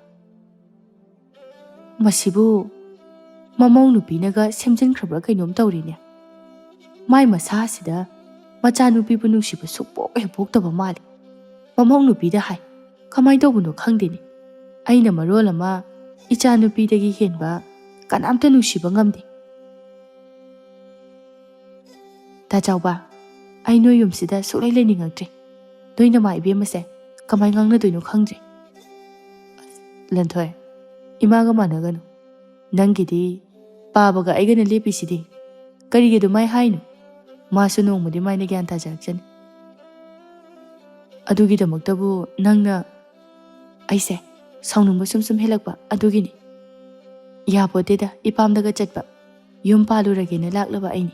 "ꯃꯁꯤꯕꯨ ꯃꯃꯧ ꯅꯨꯄꯤꯅꯒ ꯁꯦꯝꯖꯤꯟꯈ꯭ꯔꯕ꯭ꯔꯥ ꯀꯩꯅꯣꯝ ꯇꯧꯔꯤꯅꯦ꯫ ꯃꯥꯏ ꯃꯁꯥꯁꯤꯗ ꯃꯆꯥꯅꯨꯄꯤꯕꯨ ꯅꯨꯡꯁꯤꯕ ꯁꯨꯛꯄꯣꯛ ꯍꯦꯛ ꯄꯣꯛꯇꯕ ꯃꯥꯜꯂꯤ꯫ ꯃꯃꯧ ꯅꯨꯄꯤꯗ ꯍꯥꯏ, ꯀꯃꯥꯏꯅ ꯇꯧꯕꯅꯣ ꯈꯪꯗꯦꯅꯦ꯫ ꯑꯩꯅ ꯃꯔꯣꯜ ꯑꯃ ꯏꯆꯥꯅꯨꯄꯤꯗꯒꯤ ꯍꯦꯟꯕ ꯀꯅꯥꯝꯇ ꯅꯨꯡꯁꯤꯕ ꯉꯝꯗꯦ꯫ ꯇꯥ ꯆꯥꯎꯕ, ꯑꯩ ꯅꯣꯏ ꯌꯨꯝꯁꯤꯗ ꯁꯨꯛꯂꯩ ꯂꯩꯅꯤꯡꯉꯛꯇ꯭ꯔꯦ꯫ ꯅꯣꯏ ꯅꯃꯥ ꯏꯕꯦꯝꯃꯁꯦ ꯀꯃꯥꯏ ꯉꯥꯡꯅꯗꯣꯏꯅꯣ ꯈꯪꯗ꯭ꯔꯦ꯫ ꯑꯁ, ꯂꯟꯊꯣꯏ, ꯏꯃꯥꯒ ꯃꯥꯟꯅꯒꯅꯨ꯫ ꯅꯪꯒꯤꯗꯤ ꯄꯥꯕꯒ ꯑꯩꯒꯅ ꯂꯦꯞꯄꯤꯁꯤꯗꯤ꯫ ꯀꯔꯤꯒꯤ ꯑꯗꯨꯃꯥꯏ ꯍꯥꯏꯅꯣ? ꯃꯥꯁꯨ ꯅꯣꯡꯃꯗꯤ ꯃꯥꯏꯅ ꯒ꯭ꯌꯥꯟ ꯇꯥꯖꯔꯛꯆꯅꯤ꯫ ꯑꯗꯨꯒꯤꯗꯃꯛꯇꯕꯨ ꯅꯪꯅ ꯑꯩꯁꯦ ꯁꯥꯎꯅꯤꯡꯕ ꯁꯨꯝ ꯁꯨꯝ ꯍꯦꯜꯂꯛꯄ ꯑꯗꯨꯒꯤꯅꯤ꯫ ꯌꯥꯄꯣꯠꯇꯦꯗ, ꯏꯄꯥꯝꯗꯒ ꯆꯠꯄ꯫ ꯌꯨꯝ ꯄꯥꯜꯂꯨꯔꯒꯦꯅ ꯂꯥꯛꯂꯕ ꯑꯩꯅꯤ꯫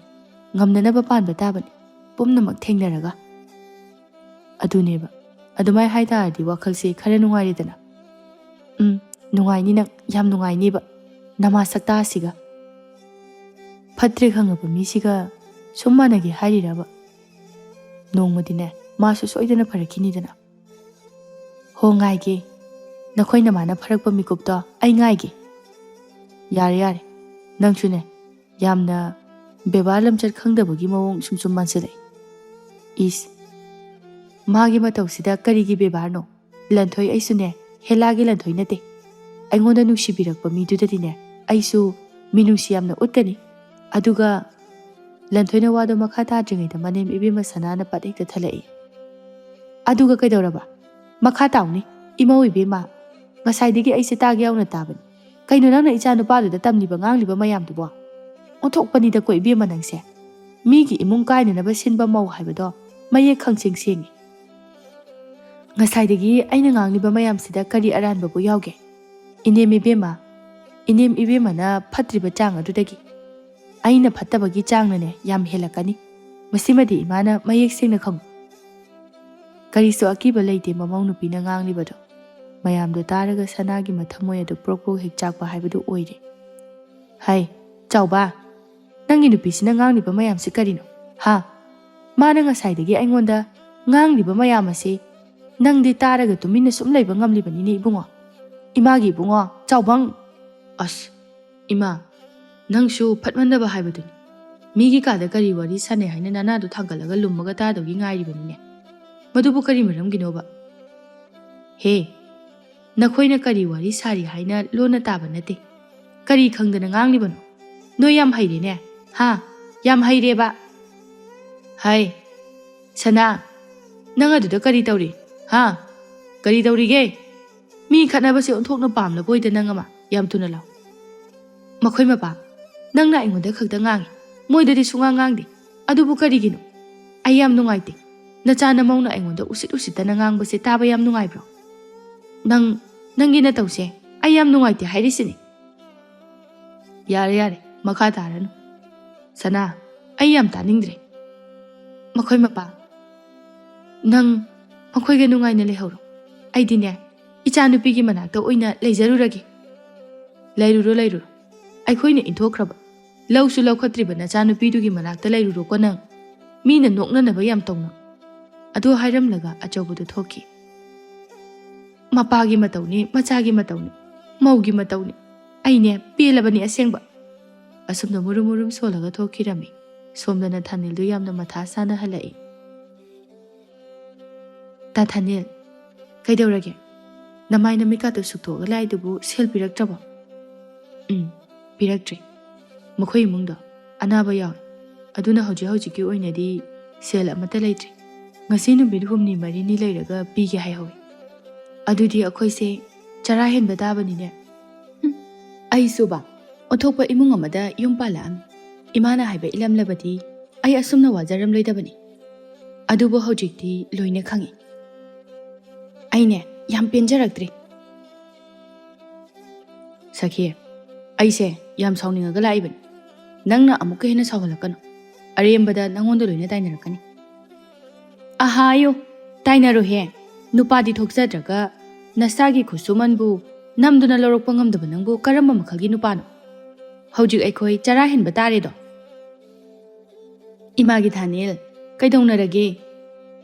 ꯉꯝꯅꯅꯕ ꯄꯥꯟꯕ ꯇꯥꯕꯅꯤ, ꯄꯨꯝꯅꯃꯛ ꯊꯦꯡꯅꯔꯒ꯫ ꯑꯗꯨꯅꯦꯕ꯫ ꯑꯗꯨꯃꯥꯏ ꯍꯥꯏꯇꯥꯔꯗꯤ ꯋꯥꯈꯜꯁꯦ ꯈꯔ ꯅꯨꯡꯉꯥꯏꯔꯦꯗꯅ꯫ ꯎꯝ, ꯅꯨꯡꯉꯥꯏꯅꯤ ꯅꯪ, ꯌꯥꯝ ꯅꯨꯡꯉꯥꯏꯅꯤꯕ꯫ ꯅꯃꯥ ꯁꯛꯇꯥꯁꯤꯒ꯫ ꯐꯠꯇ꯭ꯔꯦ ꯈꯪꯉꯕ ꯃꯤꯁꯤꯒ ꯁꯨꯝ ꯃꯥꯟꯅꯒꯦ ꯍꯥꯏꯔꯤꯔꯕ? ꯅꯣꯡꯃꯗꯤꯅꯦ, ꯃꯥꯁꯨ ꯁꯣꯏꯗꯅ ꯐꯔꯛꯈꯤꯅꯤꯗꯅ꯫ ꯍꯣ, ꯉꯥꯏꯒꯦ꯫ ꯅꯈꯣꯏ ꯅꯃꯥꯅ ꯐꯔꯛꯄ ꯃꯤꯀꯨꯞꯇꯣ ꯑꯩ ꯉꯥꯏꯒꯦ꯫ ꯌꯥꯔꯦ, ꯌꯥꯔꯦ꯫ ꯅꯪꯁꯨꯅꯦ, ꯌꯥꯝꯅ ꯕꯦꯕꯥꯔ ꯂꯝꯆꯠ ꯈꯪꯗꯕꯒꯤ ꯃꯑꯣꯡ ꯁꯨꯝ ꯁꯨꯝ ꯃꯥꯟꯁꯤꯜꯂꯛꯏ꯫ ꯏꯁ, ꯃꯥꯒꯤ ꯃꯇꯧꯁꯤꯗ ꯀꯔꯤꯒꯤ ꯕꯦꯕꯥꯔꯅꯣ? ꯂꯟꯊꯣꯏ ꯑꯩꯁꯨꯅꯦ, ꯍꯦꯂꯥꯒꯤ ꯂꯟꯊꯣꯏ ꯅꯠꯇꯦ꯫ ꯑꯩꯉꯣꯟꯗ ꯅꯨꯡꯁꯤꯕꯤꯔꯛꯄ ꯃꯤꯗꯨꯗꯗꯤꯅꯦ, ꯑꯩꯁꯨ ꯃꯤꯅꯨꯡꯁꯤ ꯌꯥꯝꯅ ꯎꯠꯀꯅꯤ꯫ ꯑꯗꯨꯒ ꯂꯟꯊꯣꯏꯅ ꯋꯥꯗꯣ ꯃꯈꯥ ꯇꯥꯗ꯭ꯔꯤꯉꯩꯗ ꯃꯅꯦꯝ ꯏꯕꯦꯝꯃ ꯁꯅꯥꯅ ꯄꯠ ꯍꯦꯛꯇ ꯊꯠꯂꯛꯏ꯫ ꯑꯗꯨꯒ ꯀꯩꯗꯧꯔꯕ? ꯃꯈꯥ ꯇꯥꯎꯅꯦ, ꯏꯃꯧ ꯏꯕꯦꯝꯃ꯫ ꯉꯁꯥꯏꯗꯒꯤ ꯑꯩꯁꯦ ꯇꯥꯒꯦ ꯌꯥꯎꯅ ꯇꯥꯕꯅꯤ꯫ ꯀꯩꯅꯣ ꯅꯪꯅ ꯏꯆꯥ ꯅꯨꯄꯥꯗꯨꯗ ꯇꯝꯂꯤꯕ ꯉꯥꯡꯂꯤꯕ ꯃꯌꯥꯝꯗꯨꯕꯣ? ꯑꯣꯟꯊꯣꯛꯄꯅꯤꯗꯀꯣ ꯏꯕꯦꯝꯃ ꯅꯪꯁꯦ꯫ ꯃꯤꯒꯤ ꯏꯃꯨꯡ ꯀꯥꯏꯅꯅꯕ ꯁꯤꯟꯕ ꯃꯧ ꯍꯥꯏꯕꯗꯣ ꯃꯌꯦꯛ ꯈꯪꯁꯦꯡ ꯁꯦꯡꯉꯤ꯫ ꯉꯁꯥꯏꯗꯒꯤ ꯑꯩꯅ ꯉꯥꯡꯂꯤꯕ ꯃꯌꯥꯝꯁꯤꯗ ꯀꯔꯤ ꯑꯔꯥꯟꯕꯕꯨ ꯌꯥꯎꯒꯦ? ꯏꯅꯦꯝ ꯏꯕꯦꯝꯃ, ꯏꯅꯦꯝ ꯏꯕꯦꯝꯃꯅ ꯐꯠꯇ꯭ꯔꯤꯕ ꯆꯥꯡ ꯑꯗꯨꯗꯒꯤ ꯑꯩꯅ ꯐꯠꯇꯕꯒꯤ ꯆꯥꯡꯅꯅꯦ ꯌꯥꯝ ꯍꯦꯜꯂꯛꯀꯅꯤ꯫ ꯃꯁꯤꯃꯗꯤ ꯏꯃꯥꯅ ꯃꯌꯦꯛ ꯁꯦꯡꯅ ꯈꯪꯉꯨ꯫ ꯀꯔꯤꯁꯨ ꯑꯀꯤꯕ ꯂꯩꯇꯦ ꯃꯃꯧ ꯅꯨꯄꯤꯅ ꯉꯥꯡꯂꯤꯕꯗꯣ꯫ ꯃꯌꯥꯝꯗꯣ ꯇꯥꯔꯒ ꯁꯅꯥꯒꯤ ꯃꯊꯃꯣꯏ ꯑꯗꯨ ꯄ꯭ꯔꯣꯛ ꯄ꯭ꯔꯣꯛ ꯍꯦꯛ ꯆꯥꯛꯄ ꯍꯥꯏꯕꯗꯨ ꯑꯣꯏꯔꯦ꯫ ꯍꯩ, ꯆꯥꯎꯕ, ꯅꯪꯒꯤ ꯅꯨꯄꯤꯁꯤꯅ ꯉꯥꯡꯂꯤꯕ ꯃꯌꯥꯝꯁꯤ ꯀꯔꯤꯅꯣ? ꯍꯥ? ꯃꯥꯅ ꯉꯁꯥꯏꯗꯒꯤ ꯑꯩꯉꯣꯟꯗ ꯉꯥꯡꯂꯤꯕ ꯃꯌꯥꯝ ꯑꯁꯤ ꯅꯪꯗꯤ ꯇꯥꯔꯒ ꯇꯨꯃꯤꯟꯅ ꯁꯨꯝ ꯂꯩꯕ ꯉꯝꯂꯤꯕꯅꯤꯅꯦ ꯏꯕꯨꯡꯉꯣ꯫ ꯏꯃꯥꯒꯤ ꯏꯕꯨꯡꯉꯣ, ꯆꯥꯎꯕꯪ! ꯑꯁ, ꯏꯃꯥ, ꯅꯪꯁꯨ ꯐꯠꯃꯟꯗꯕ ꯍꯥꯏꯕꯗꯨꯅꯤ꯫ ꯃꯤꯒꯤ ꯀꯥꯗ ꯀꯔꯤ ꯋꯥꯔꯤ ꯁꯥꯟꯅꯩ ꯍꯥꯏꯅ ꯅꯅꯥꯗꯨ ꯊꯥꯡꯒꯠꯂꯒ ꯂꯨꯝꯃꯒ ꯇꯥꯗꯧꯒꯤ ꯉꯥꯏꯔꯤꯕꯅꯤꯅꯦ꯫ ꯃꯗꯨꯕꯨ ꯀꯔꯤ ꯃꯔꯝꯒꯤꯅꯣꯕ? ꯍꯦ, ꯅꯈꯣꯏꯅ ꯀꯔꯤ ꯋꯥꯔꯤ ꯁꯥꯔꯤ ꯍꯥꯏꯅ ꯂꯣꯟꯅ ꯇꯥꯕ ꯅꯠꯇꯦ꯫ ꯀꯔꯤ ꯈꯪꯗꯅ ꯉꯥꯡꯂꯤꯕꯅꯣ? ꯅꯣꯏ ꯌꯥꯝ ꯍꯩꯔꯦꯅꯦ꯫ ꯍꯥ? ꯌꯥꯝ ꯍꯩꯔꯦꯕ꯫ ꯍꯥꯏ, ꯁꯅꯥ, ꯅꯪ ꯑꯗꯨꯗ ꯀꯔꯤ ꯇꯧꯔꯤ? ꯍꯥ? ꯀꯔꯤ ꯇꯧꯔꯤꯒꯦ? ꯃꯤ ꯈꯠꯅꯕꯁꯦ ꯑꯣꯟꯊꯣꯛꯅ ꯄꯥꯝꯂꯕ ꯑꯣꯏꯗ ꯅꯪ ꯑꯃ꯫ ꯌꯥꯝ ꯊꯨꯅ ꯂꯥꯎ꯫ ꯃꯈꯣꯏ ꯃꯄꯥ, ꯅꯪꯅ ꯑꯩꯉꯣꯟꯗ ꯈꯛꯇ ꯉꯥꯡꯉꯤ, ꯃꯣꯏꯗꯗꯤ ꯁꯨꯡꯉꯥꯡ ꯉꯥꯡꯗꯦ꯫ ꯑꯗꯨꯕꯨ ꯀꯔꯤꯒꯤꯅꯣ? ꯑꯩ ꯌꯥꯝ ꯅꯨꯡꯉꯥꯏꯇꯦ꯫ ꯅꯆꯥ ꯅꯃꯧꯅ ꯑꯩꯉꯣꯟꯗ ꯎꯁꯤꯠ ꯎꯁꯤꯠꯇꯅ ꯉꯥꯡꯕꯁꯦ ꯇꯥꯕ ꯌꯥꯝ ꯅꯨꯡꯉꯥꯏꯕ꯭ꯔꯣ? ꯅꯪ, ꯅꯪꯒꯤ ꯅꯇꯧꯁꯦ ꯑꯩ ꯌꯥꯝ ꯅꯨꯡꯉꯥꯏꯇꯦ ꯍꯥꯏꯔꯤꯁꯤꯅꯤ꯫ ꯌꯥꯔꯦ, ꯌꯥꯔꯦ, ꯃꯈꯥ ꯇꯥꯔꯅꯨ꯫ ꯁꯅꯥ, ꯑꯩ ꯌꯥꯝ ꯇꯥꯅꯤꯡꯗ꯭ꯔꯦ꯫ ꯃꯈꯣꯏ ꯃꯄꯥ, ꯅꯪ ꯃꯈꯣꯏꯒ ꯅꯨꯡꯉꯥꯏꯅ ꯂꯩꯍꯧꯔꯣ꯫ ꯑꯩꯗꯤꯅꯦ, ꯏꯆꯥꯅꯨꯄꯤꯒꯤ ꯃꯅꯥꯛꯇ ꯑꯣꯏꯅ ꯂꯩꯖꯔꯨꯔꯒꯦ꯫ ꯂꯩꯔꯨꯔꯣ, ꯂꯩꯔꯨꯔꯣ꯫ ꯑꯩꯈꯣꯏꯅ ꯏꯟꯊꯣꯛꯈ꯭ꯔꯕ, ꯂꯧꯁꯨ ꯂꯧꯈꯠꯇ꯭ꯔꯤꯕ ꯅꯆꯥꯅꯨꯄꯤꯗꯨꯒꯤ ꯃꯅꯥꯛꯇ ꯂꯩꯔꯨꯔꯣꯀꯣ ꯅꯪ꯫ ꯃꯤꯅ ꯅꯣꯛꯅꯅꯕ ꯌꯥꯝ ꯇꯧꯅꯨ꯫ ꯑꯗꯨ ꯍꯥꯏꯔꯝꯂꯒ ꯑꯆꯧꯕꯗꯨ ꯊꯣꯛꯈꯤ꯫ ꯃꯄꯥꯒꯤ ꯃꯇꯧꯅꯤ, ꯃꯆꯥꯒꯤ ꯃꯇꯧꯅꯤ, ꯃꯧꯒꯤ ꯃꯇꯧꯅꯤ꯫ ꯑꯩꯅꯦ ꯄꯦꯜꯂꯕꯅꯤ ꯑꯁꯦꯡꯕ꯫ ꯑꯁꯨꯝꯅ ꯃꯨꯔꯨꯝ ꯃꯨꯔꯨꯝ ꯁꯣꯜꯂꯒ ꯊꯣꯛꯈꯤꯔꯝꯃꯤ꯫ ꯁꯣꯝꯗꯅ ꯊꯥꯅꯤꯜꯗꯨ ꯌꯥꯝꯅ ꯃꯊꯥ ꯁꯥꯅ ꯍꯜꯂꯛꯏ꯫ ꯇꯥ ꯊꯥꯅꯤꯜ, ꯀꯩꯗꯧꯔꯒꯦ? ꯅꯃꯥꯏ ꯅꯃꯤꯠꯀꯥꯗꯨ ꯁꯨꯛꯇꯣꯛꯑꯒ ꯂꯥꯛꯏꯗꯨꯕꯨ ꯁꯦꯜ ꯄꯤꯔꯛꯇ꯭ꯔꯕꯣ? ꯎꯝ, ꯄꯤꯔꯛꯇ꯭ꯔꯤ꯫ ꯃꯈꯣꯏ ꯏꯃꯨꯡꯗꯣ ꯑꯅꯥꯕ ꯌꯥꯎꯏ꯫ ꯑꯗꯨꯅ ꯍꯧꯖꯤꯛ ꯍꯧꯖꯤꯛꯀꯤ ꯑꯣꯏꯅꯗꯤ ꯁꯦꯜ ꯑꯃꯠꯇ ꯂꯩꯇ꯭ꯔꯤ꯫ ꯉꯁꯤ ꯅꯨꯃꯤꯠ ꯍꯨꯝꯅꯤ ꯃꯔꯤꯅꯤ ꯂꯩꯔꯒ ꯄꯤꯒꯦ ꯍꯥꯏꯍꯧꯏ꯫ ꯑꯗꯨꯗꯤ ꯑꯩꯈꯣꯏꯁꯦ ꯆꯔꯥ ꯍꯦꯟꯕ ꯇꯥꯕꯅꯤꯅꯦ꯫ ꯍꯨꯝ, ꯑꯩꯁꯨꯕ ꯑꯣꯟꯊꯣꯛꯄ ꯏꯃꯨꯡ ꯑꯃꯗ ꯌꯨꯝ ꯄꯥꯜꯂꯛꯑꯝꯃꯤ꯫ ꯏꯃꯥꯅ ꯍꯥꯏꯕ ꯏꯂꯝꯂꯕꯗꯤ ꯑꯩ ꯑꯁꯨꯝꯅ ꯋꯥꯖꯔꯝꯂꯣꯏꯗꯕꯅꯤ꯫ ꯑꯗꯨꯕꯨ ꯍꯧꯖꯤꯛꯇꯤ ꯂꯣꯏꯅ ꯈꯪꯏ꯫ ꯑꯩꯅꯦ ꯌꯥꯝ ꯄꯦꯟꯖꯔꯛꯇ꯭ꯔꯦ꯫ ꯁꯈꯤ, ꯑꯩꯁꯦ ꯌꯥꯝ ꯁꯥꯎꯅꯤꯡꯉꯒ ꯂꯥꯛꯏꯕꯅꯤ꯫ ꯅꯪꯅ ꯑꯃꯨꯛꯀ ꯍꯦꯟꯅ ꯁꯥꯎꯍꯜꯂꯛꯀꯅꯨ꯫ ꯑꯔꯦꯝꯕꯗ ꯅꯪꯉꯣꯟꯗ ꯂꯣꯏꯅ ꯇꯥꯏꯅꯔꯛꯀꯅꯤ꯫ ꯑꯍꯥꯌꯣ, ꯇꯥꯏꯅꯔꯣꯍꯦ꯫ ꯅꯨꯄꯥꯗꯤ ꯊꯣꯛꯆꯗ꯭ꯔꯒ ꯅꯁꯥꯒꯤ ꯈꯨꯠꯁꯨꯃꯟꯕꯨ ꯅꯝꯗꯨꯅ ꯂꯧꯔꯛꯄ ꯉꯝꯗꯕ ꯅꯪꯕꯨ ꯀꯔꯝꯕ ꯃꯈꯜꯒꯤ ꯅꯨꯄꯥꯅꯣ? ꯍꯧꯖꯤꯛ ꯑꯩꯈꯣꯏ ꯆꯔꯥ ꯍꯦꯟꯕ ꯇꯥꯔꯦꯗꯣ꯫ ꯏꯃꯥꯒꯤ ꯊꯥꯅꯤꯜ, ꯀꯩꯗꯧꯅꯔꯒꯦ?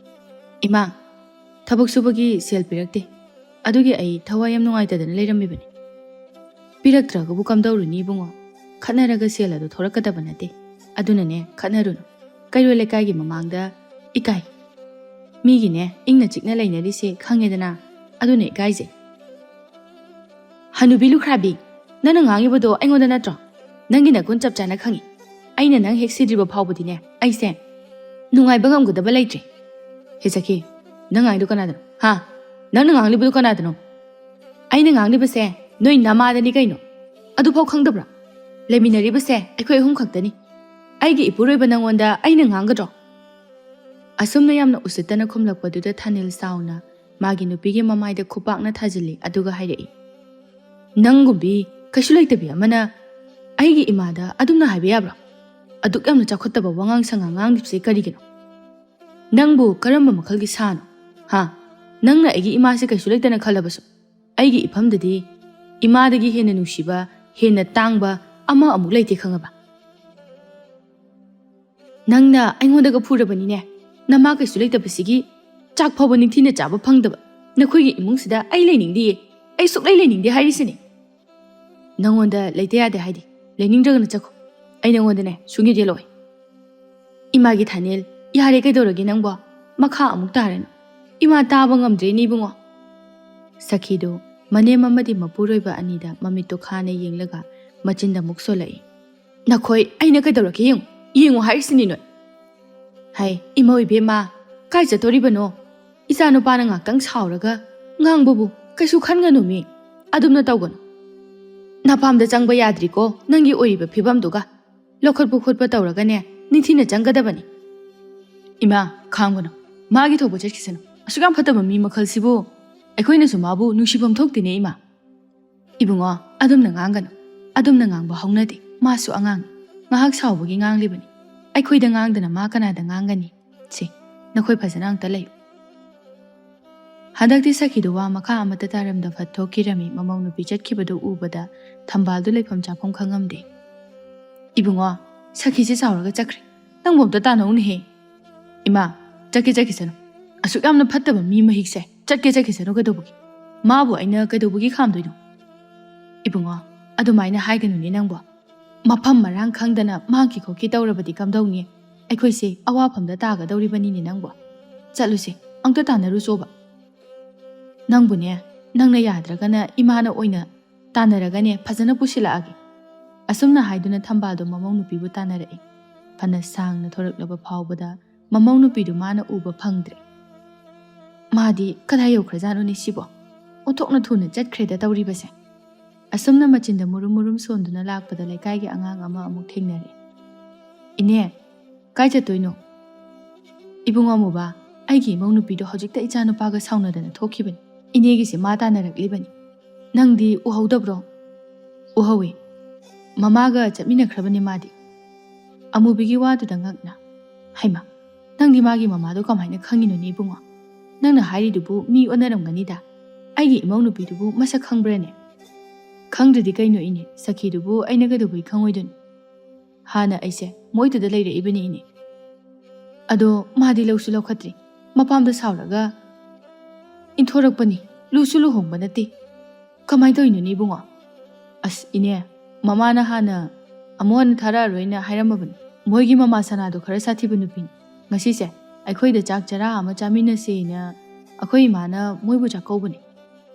ꯏꯃꯥ, ꯊꯕꯛ ꯁꯨꯕꯒꯤ ꯁꯦꯜ ꯄꯤꯔꯛꯇꯦ꯫ ꯑꯗꯨꯒꯤ ꯑꯩ ꯊꯋꯥꯏ ꯌꯥꯝ ꯅꯨꯡꯉꯥꯏꯇꯗꯅ ꯂꯩꯔꯝꯃꯤꯕꯅꯤ꯫ ꯄꯤꯔꯛꯇ꯭ꯔꯒꯕꯨ ꯀꯝꯗꯧꯔꯨꯅꯤ ꯏꯕꯨꯡꯉꯣ? ꯈꯠꯅꯔꯒ ꯁꯦꯜ ꯑꯗꯨ ꯊꯣꯔꯛꯀꯗꯕ ꯅꯠꯇꯦ꯫ ꯑꯗꯨꯅꯅꯦ, ꯈꯠꯅꯔꯨꯅꯨ꯫ ꯀꯩꯔꯣꯏ ꯂꯩꯀꯥꯏꯒꯤ ꯃꯃꯥꯡꯗ ꯏꯀꯥꯏ꯫ ꯃꯤꯒꯤꯅꯦ, ꯏꯪꯅ ꯆꯤꯛꯅ ꯂꯩꯅꯔꯤꯁꯦ ꯈꯪꯉꯦꯗꯅ, ꯑꯗꯨꯅ ꯏꯀꯥꯏꯖꯩ꯫ ꯍꯅꯨꯕꯤ ꯂꯨꯈ꯭ꯔꯥꯕꯤ, ꯅꯪꯅ ꯉꯥꯡꯉꯤꯕꯗꯣ ꯑꯩꯉꯣꯟꯗ ꯅꯠꯇ꯭ꯔꯣ? ꯅꯪꯒꯤ ꯅꯒꯨꯟ ꯆꯞ ꯆꯥꯅ ꯈꯪꯉꯤ꯫ ꯑꯩꯅ ꯅꯪ ꯍꯦꯛ ꯁꯤꯗ꯭ꯔꯤꯕ ꯐꯥꯎꯕꯗꯤꯅꯦ, ꯑꯩꯁꯦ ꯅꯨꯡꯉꯥꯏꯕ ꯉꯝꯒꯗꯕ ꯂꯩꯇ꯭ꯔꯦ꯫ ꯍꯦ ꯁꯈꯤ, ꯅꯪ ꯉꯥꯡꯉꯤꯗꯣ ꯀꯅꯥꯗꯅꯣ? ꯍꯥ? ꯅꯪꯅ ꯉꯥꯡꯂꯤꯕꯗꯣ ꯀꯅꯥꯗꯅꯣ? ꯑꯩꯅ ꯉꯥꯡꯂꯤꯕꯁꯦ ꯅꯣꯏ ꯅꯃꯥꯗꯅꯤ ꯀꯩꯅꯣ꯫ ꯑꯗꯨꯐꯥꯎ ꯈꯪꯗꯕ꯭ꯔꯥ? ꯂꯩꯃꯤꯟꯅꯔꯤꯕꯁꯦ ꯑꯩꯈꯣꯏ ꯑꯍꯨꯝ ꯈꯛꯇꯅꯤ꯫ ꯑꯩꯒꯤ ꯏꯄꯨꯔꯣꯏꯕ ꯅꯪꯉꯣꯟꯗ ꯑꯩꯅ ꯉꯥꯡꯒꯗ꯭ꯔꯣ? ꯑꯁꯨꯝꯅ ꯌꯥꯝꯅ ꯎꯁꯤꯠꯇꯅ ꯈꯨꯝꯂꯛꯄꯗꯨꯗ ꯊꯥꯅꯤꯜ ꯁꯥꯎꯅ ꯃꯥꯒꯤ ꯅꯨꯄꯤꯒꯤ ꯃꯃꯥꯏꯗ ꯈꯨꯄꯥꯛꯅ ꯊꯥꯖꯤꯜꯂꯤ, ꯑꯗꯨꯒ ꯍꯥꯏꯔꯛꯏ, "ꯅꯪꯒꯨꯝꯕꯤ ꯀꯩꯁꯨ ꯂꯩꯇꯕꯤ ꯑꯃꯅ ꯑꯩꯒꯤ ꯏꯃꯥꯗ ꯑꯗꯨꯝꯅ ꯍꯥꯏꯕ ꯌꯥꯕ꯭ꯔꯣ? ꯑꯗꯨꯛ ꯌꯥꯝꯅ ꯆꯥꯎꯈꯠꯇꯕ ꯋꯥꯉꯥꯡ ꯁꯉꯥꯡ ꯉꯥꯡꯂꯤꯕꯁꯦ ꯀꯔꯤꯒꯤꯅꯣ? ꯅꯪꯕꯨ ꯀꯔꯝꯕ ꯃꯈꯜꯒꯤ ꯁꯥꯅꯣ? ꯍꯥ? ꯅꯪꯅ ꯑꯩꯒꯤ ꯏꯃꯥꯁꯦ ꯀꯩꯁꯨ ꯂꯩꯇꯅ ꯈꯜꯂꯕꯁꯨ, ꯑꯩꯒꯤ ꯏꯐꯝꯗꯗꯤ ꯏꯃꯥꯗꯒꯤ ꯍꯦꯟꯅ ꯅꯨꯡꯁꯤꯕ, ꯍꯦꯟꯅ ꯇꯥꯡꯕ ꯑꯃ ꯑꯃꯨꯛ ꯂꯩꯇꯦ, ꯈꯪꯉꯕ?" "ꯅꯪꯅ ꯑꯩꯉꯣꯟꯗꯒ ꯐꯨꯔꯕꯅꯤꯅꯦ꯫ ꯅꯃꯥ ꯀꯩꯁꯨ ꯂꯩꯇꯕꯁꯤꯒꯤ ꯆꯥꯛ ꯐꯥꯎꯕ ꯅꯤꯡꯊꯤꯅ ꯆꯥꯕ ꯐꯪꯗꯕ ꯅꯈꯣꯏꯒꯤ ꯏꯃꯨꯡꯁꯤꯗ ꯑꯩ ꯂꯩꯅꯤꯡꯗꯤꯌꯦ꯫ ꯑꯩ ꯁꯨꯛꯂꯩ ꯂꯩꯅꯤꯡꯗꯦ ꯍꯥꯏꯔꯤꯁꯤꯅꯦ꯫ ꯅꯪꯉꯣꯟꯗ ꯂꯩꯇ ꯌꯥꯗꯦ ꯍꯥꯏꯗꯤ ꯂꯩꯅꯤꯡꯗ꯭ꯔꯒꯅ ꯆꯠꯈꯣ꯫ ꯑꯩ ꯅꯪꯉꯣꯟꯗꯅꯦ ꯁꯨꯡꯌꯦꯠ ꯌꯦꯠꯂꯣꯏ꯫" "ꯏꯃꯥꯒꯤ ꯊꯥꯅꯦꯜ, ꯌꯥꯔꯦ, ꯀꯩꯗꯧꯔꯒꯦ ꯅꯪꯕꯣ? ꯃꯈꯥ ꯑꯃꯨꯛ ꯇꯥꯔꯅꯨ꯫ ꯏꯃꯥ ꯇꯥꯕ ꯉꯝꯗ꯭ꯔꯦꯅꯦ ꯏꯕꯨꯡꯉꯣ꯫" ꯁꯈꯤꯗꯨ ꯃꯅꯦꯝ ꯑꯃꯗꯤ ꯃꯄꯨꯔꯣꯏꯕ ꯑꯅꯤꯗ ꯃꯃꯤꯠꯇꯨ ꯈꯥꯅ ꯌꯦꯡꯂꯒ ꯃꯆꯤꯟꯗ ꯑꯃꯨꯛ ꯁꯣꯜꯂꯛꯏ, "ꯅꯈꯣꯏ ꯑꯩꯅ ꯀꯩꯗꯧꯔꯛꯀꯦ ꯌꯦꯡꯉꯨ, ꯌꯦꯡꯉꯨ ꯍꯥꯏꯔꯤꯁꯤꯅꯤ ꯅꯣꯏ꯫" "ꯍꯥꯏ, ꯏꯃꯧ ꯏꯕꯦꯝꯃ, ꯀꯥꯏ ꯆꯠꯇꯣꯔꯤꯕꯅꯣ? ꯏꯆꯥ ꯅꯨꯄꯥꯅ ꯉꯥꯛꯇꯪ ꯁꯥꯎꯔꯒ ꯉꯥꯡꯕꯕꯨ ꯀꯩꯁꯨ ꯈꯟꯒꯅꯨꯃꯤ꯫ ꯑꯗꯨꯝꯅ ꯇꯧꯒꯅꯨ꯫ ꯅꯄꯥꯝꯗ ꯆꯪꯕ ꯌꯥꯗ꯭ꯔꯤꯀꯣ, ꯅꯪꯒꯤ ꯑꯣꯏꯔꯤꯕ ꯐꯤꯕꯝꯗꯨꯒ꯫ ꯂꯧꯈꯠꯄ ꯈꯣꯠꯄ ꯇꯧꯔꯒꯅꯦ, ꯅꯤꯡꯊꯤꯅ ꯆꯪꯒꯗꯕꯅꯤ꯫" "ꯏꯃꯥ, ꯈꯥꯡꯒꯅꯨ꯫ ꯃꯥꯒꯤ ꯊꯣꯛꯄ ꯆꯠꯈꯤꯁꯅꯨ꯫ ꯑꯁꯨꯛ ꯌꯥꯝ ꯐꯠꯇꯕ ꯃꯤ ꯃꯈꯜꯁꯤꯕꯨ꯫ ꯑꯩꯈꯣꯏꯅꯁꯨ ꯃꯥꯕꯨ ꯅꯨꯡꯁꯤꯐꯝ ꯊꯣꯛꯇꯦꯅꯦ, ꯏꯃꯥ꯫" "ꯏꯕꯨꯡꯉꯣ, ꯑꯗꯨꯝꯅ ꯉꯥꯡꯒꯅꯨ꯫ ꯑꯗꯨꯝꯅ ꯉꯥꯡꯕ ꯍꯧꯅꯗꯦ꯫ ꯃꯥꯁꯨ ꯑꯉꯥꯡꯅꯤ꯫ ꯉꯥꯏꯍꯥꯛ ꯁꯥꯎꯕꯒꯤ ꯉꯥꯡꯂꯤꯕꯅꯤ꯫ ꯑꯩꯈꯣꯏꯗ ꯉꯥꯡꯗꯅ ꯃꯥ ꯀꯅꯥꯗ ꯉꯥꯡꯒꯅꯤ? ꯁꯦ, ꯅꯈꯣꯏ ꯐꯖꯅ ꯑꯝꯇ ꯂꯩꯌꯨ꯫" ꯍꯟꯗꯛꯇꯤ ꯁꯈꯤꯗꯨ ꯋꯥ ꯃꯈꯥ ꯑꯃꯠꯇ ꯇꯥꯔꯝꯗ ꯐꯠ ꯊꯣꯛꯈꯤꯔꯝꯃꯤ꯫ ꯃꯃꯧ ꯅꯨꯄꯤ ꯆꯠꯈꯤꯕꯗꯨ ꯎꯕꯗ ꯊꯝꯕꯥꯜꯗꯨ ꯂꯩꯐꯝ ꯆꯥꯐꯝ ꯈꯪꯉꯝꯗꯦ꯫ "ꯏꯕꯨꯡꯉꯣ, ꯁꯈꯤꯁꯦ ꯆꯥꯎꯔꯒ ꯆꯠꯈ꯭ꯔꯦ꯫ ꯅꯪꯕꯨ ꯑꯝꯇ ꯇꯥꯟꯅꯧꯅꯦꯍꯦ꯫" "ꯏꯃꯥ, ꯆꯠꯀꯦ ꯆꯠꯈꯤꯁꯅꯨ꯫ ꯑꯁꯨꯛ ꯌꯥꯝꯅ ꯐꯠꯇꯕ ꯃꯤ ꯃꯍꯤꯛꯁꯦ ꯆꯠꯀꯦ ꯆꯠꯈꯤꯁꯅꯨ ꯀꯩꯗꯧꯕꯒꯤ? ꯃꯥꯕꯨ ꯑꯩꯅ ꯀꯩꯗꯧꯕꯒꯤ ꯈꯥꯝꯗꯣꯏꯅꯣ?" "ꯏꯕꯨꯡꯉꯣ, ꯑꯗꯨꯃꯥꯏꯅ ꯍꯥꯏꯒꯅꯨꯅꯦ ꯅꯪꯕꯣ꯫ ꯃꯐꯝ ꯃꯔꯥꯡ ꯈꯪꯗꯅ ꯃꯥꯡꯈꯤ ꯈꯣꯠꯈꯤ ꯇꯧꯔꯕꯗꯤ ꯀꯝꯗꯧꯅꯤ? ꯑꯩꯈꯣꯏꯁꯦ ꯑꯋꯥꯐꯝꯗ ꯇꯥꯒꯗꯧꯔꯤꯕꯅꯤꯅꯦ ꯅꯪꯕꯨ꯫ ꯆꯠꯂꯨꯁꯦ, ꯑꯝꯇ ꯇꯥꯟꯅꯔꯨꯁꯣꯕ꯫ ꯅꯪꯕꯨꯅꯦ, ꯅꯪꯅ ꯌꯥꯗ꯭ꯔꯒꯅ ꯏꯃꯥꯅ ꯑꯣꯏꯅ ꯇꯥꯟꯅꯔꯒꯅꯦ ꯐꯖꯅ ꯄꯨꯁꯤꯜꯂꯛꯑꯒꯦ꯫ ꯑꯁꯨꯝꯅ ꯍꯥꯏꯗꯨꯅ ꯊꯝꯕꯥꯜꯗꯣ ꯃꯃꯧ ꯅꯨꯄꯤꯕꯨ ꯇꯥꯟꯅꯔꯛꯏ꯫ ꯐꯅ ꯁꯥꯡꯅ ꯊꯣꯔꯛꯂꯕ ꯐꯥꯎꯕꯗ ꯃꯃꯧ ꯅꯨꯄꯤꯗꯨ ꯃꯥꯅ ꯎꯕ ꯐꯪꯗ꯭ꯔꯦ꯫ ꯃꯥꯗꯤ ꯀꯗꯥꯏ ꯌꯧꯈ꯭ꯔꯖꯥꯠꯅꯣꯅꯦ ꯁꯤꯕꯣ? ꯑꯣꯟꯊꯣꯛꯅ ꯊꯨꯅ ꯆꯠꯈ꯭ꯔꯦꯗ ꯇꯧꯔꯤꯕꯁꯦ꯫ ꯑꯁꯨꯝꯅ ꯃꯆꯤꯟꯗ ꯃꯨꯔꯨꯝ ꯃꯨꯔꯨꯝ ꯁꯣꯟꯗꯨꯅ ꯂꯥꯛꯄꯗ ꯂꯩꯀꯥꯏꯒꯤ ꯑꯉꯥꯡ ꯑꯃ ꯑꯃꯨꯛ ꯊꯦꯡꯅꯔꯦ꯫ "ꯏꯅꯦ, ꯀꯥꯏ ꯆꯠꯇꯣꯏꯅꯣ?" "ꯏꯕꯨꯡ ꯑꯃꯨꯕ, ꯑꯩꯒꯤ ꯏꯃꯧ ꯅꯨꯄꯤꯗꯣ ꯍꯧꯖꯤꯛꯇ ꯏꯆꯥ ꯅꯨꯄꯥꯒ ꯁꯥꯎꯅꯗꯅ ꯊꯣꯛꯈꯤꯕꯅꯤ꯫ ꯏꯅꯦꯒꯤꯁꯦ ꯃꯥ ꯇꯥꯟꯅꯔꯛꯂꯤꯕꯅꯤ꯫ ꯅꯪꯗꯤ ꯎꯍꯧꯗꯕ꯭ꯔꯣ?" "ꯎꯍꯧꯋꯤ꯫ ꯃꯃꯥꯒ ꯆꯠꯃꯤꯟꯅꯈ꯭ꯔꯕꯅꯤ ꯃꯥꯗꯤ꯫" ꯑꯃꯨꯕꯤꯒꯤ ꯋꯥꯗꯨꯗ ꯉꯛꯅ, "ꯍꯩꯃꯥ, ꯅꯪꯗꯤ ꯃꯥꯒꯤ ꯃꯃꯥꯗꯣ ꯀꯃꯥꯏꯅ ꯈꯪꯉꯤꯅꯣꯅꯦ ꯏꯕꯨꯡꯉꯣ? ꯅꯪꯅ ꯍꯥꯏꯔꯤꯗꯨꯕꯨ ꯃꯤ ꯑꯣꯟꯅꯔꯝꯒꯅꯤꯗ꯫ ꯑꯩꯒꯤ ꯏꯃꯧ ꯅꯨꯄꯤꯗꯨꯕꯨ ꯃꯁꯛ ꯈꯪꯕ꯭ꯔꯅꯦ?" "ꯈꯪꯗ꯭ꯔꯗꯤ ꯀꯩꯅꯣ ꯏꯅꯦ, ꯁꯈꯤꯗꯨꯕꯨ ꯑꯩꯅ ꯀꯩꯗꯧꯕꯩ ꯈꯪꯉꯣꯏꯗꯣꯏꯅꯣ? ꯍꯥꯟꯅ ꯑꯩꯁꯦ ꯃꯣꯏꯗꯨꯗ ꯂꯩꯔꯛꯏꯕꯅꯤ ꯏꯅꯦ꯫ ꯑꯗꯣ ꯃꯥꯗꯤ ꯂꯧꯁꯨ ꯂꯧꯈꯠꯇ꯭ꯔꯤ, ꯃꯄꯥꯝꯗ ꯁꯥꯎꯔꯒ ꯏꯟꯊꯣꯔꯛꯄꯅꯤ, ꯂꯨꯁꯨ ꯂꯨꯍꯣꯡꯕ ꯅꯠꯇꯦ꯫ ꯀꯃꯥꯏꯅ ꯇꯧꯔꯤꯅꯣꯅꯦ ꯏꯕꯨꯡꯉꯣ?" "ꯑꯁ ꯏꯅꯦ, ꯃꯃꯥꯅ ꯍꯥꯟꯅ ꯑꯃꯨꯛ ꯍꯟꯅ ꯊꯥꯔꯛꯑꯔꯣꯏꯅ ꯍꯥꯏꯔꯝꯃꯕꯅꯤ꯫ ꯃꯣꯏꯒꯤ ꯃꯃꯥ ꯁꯅꯥꯗꯣ ꯈꯔ ꯁꯥꯊꯤꯕ ꯅꯨꯄꯤꯅꯤ꯫ ꯉꯁꯤꯁꯦ ꯑꯩꯈꯣꯏꯗ ꯆꯥꯛ ꯆꯔꯥ ꯑꯃ ꯆꯥꯃꯤꯟꯅꯁꯦꯅ ꯑꯩꯈꯣꯏ ꯏꯃꯥꯅ ꯃꯣꯏꯕꯨ ꯆꯥꯛꯀꯧꯕꯅꯤ꯫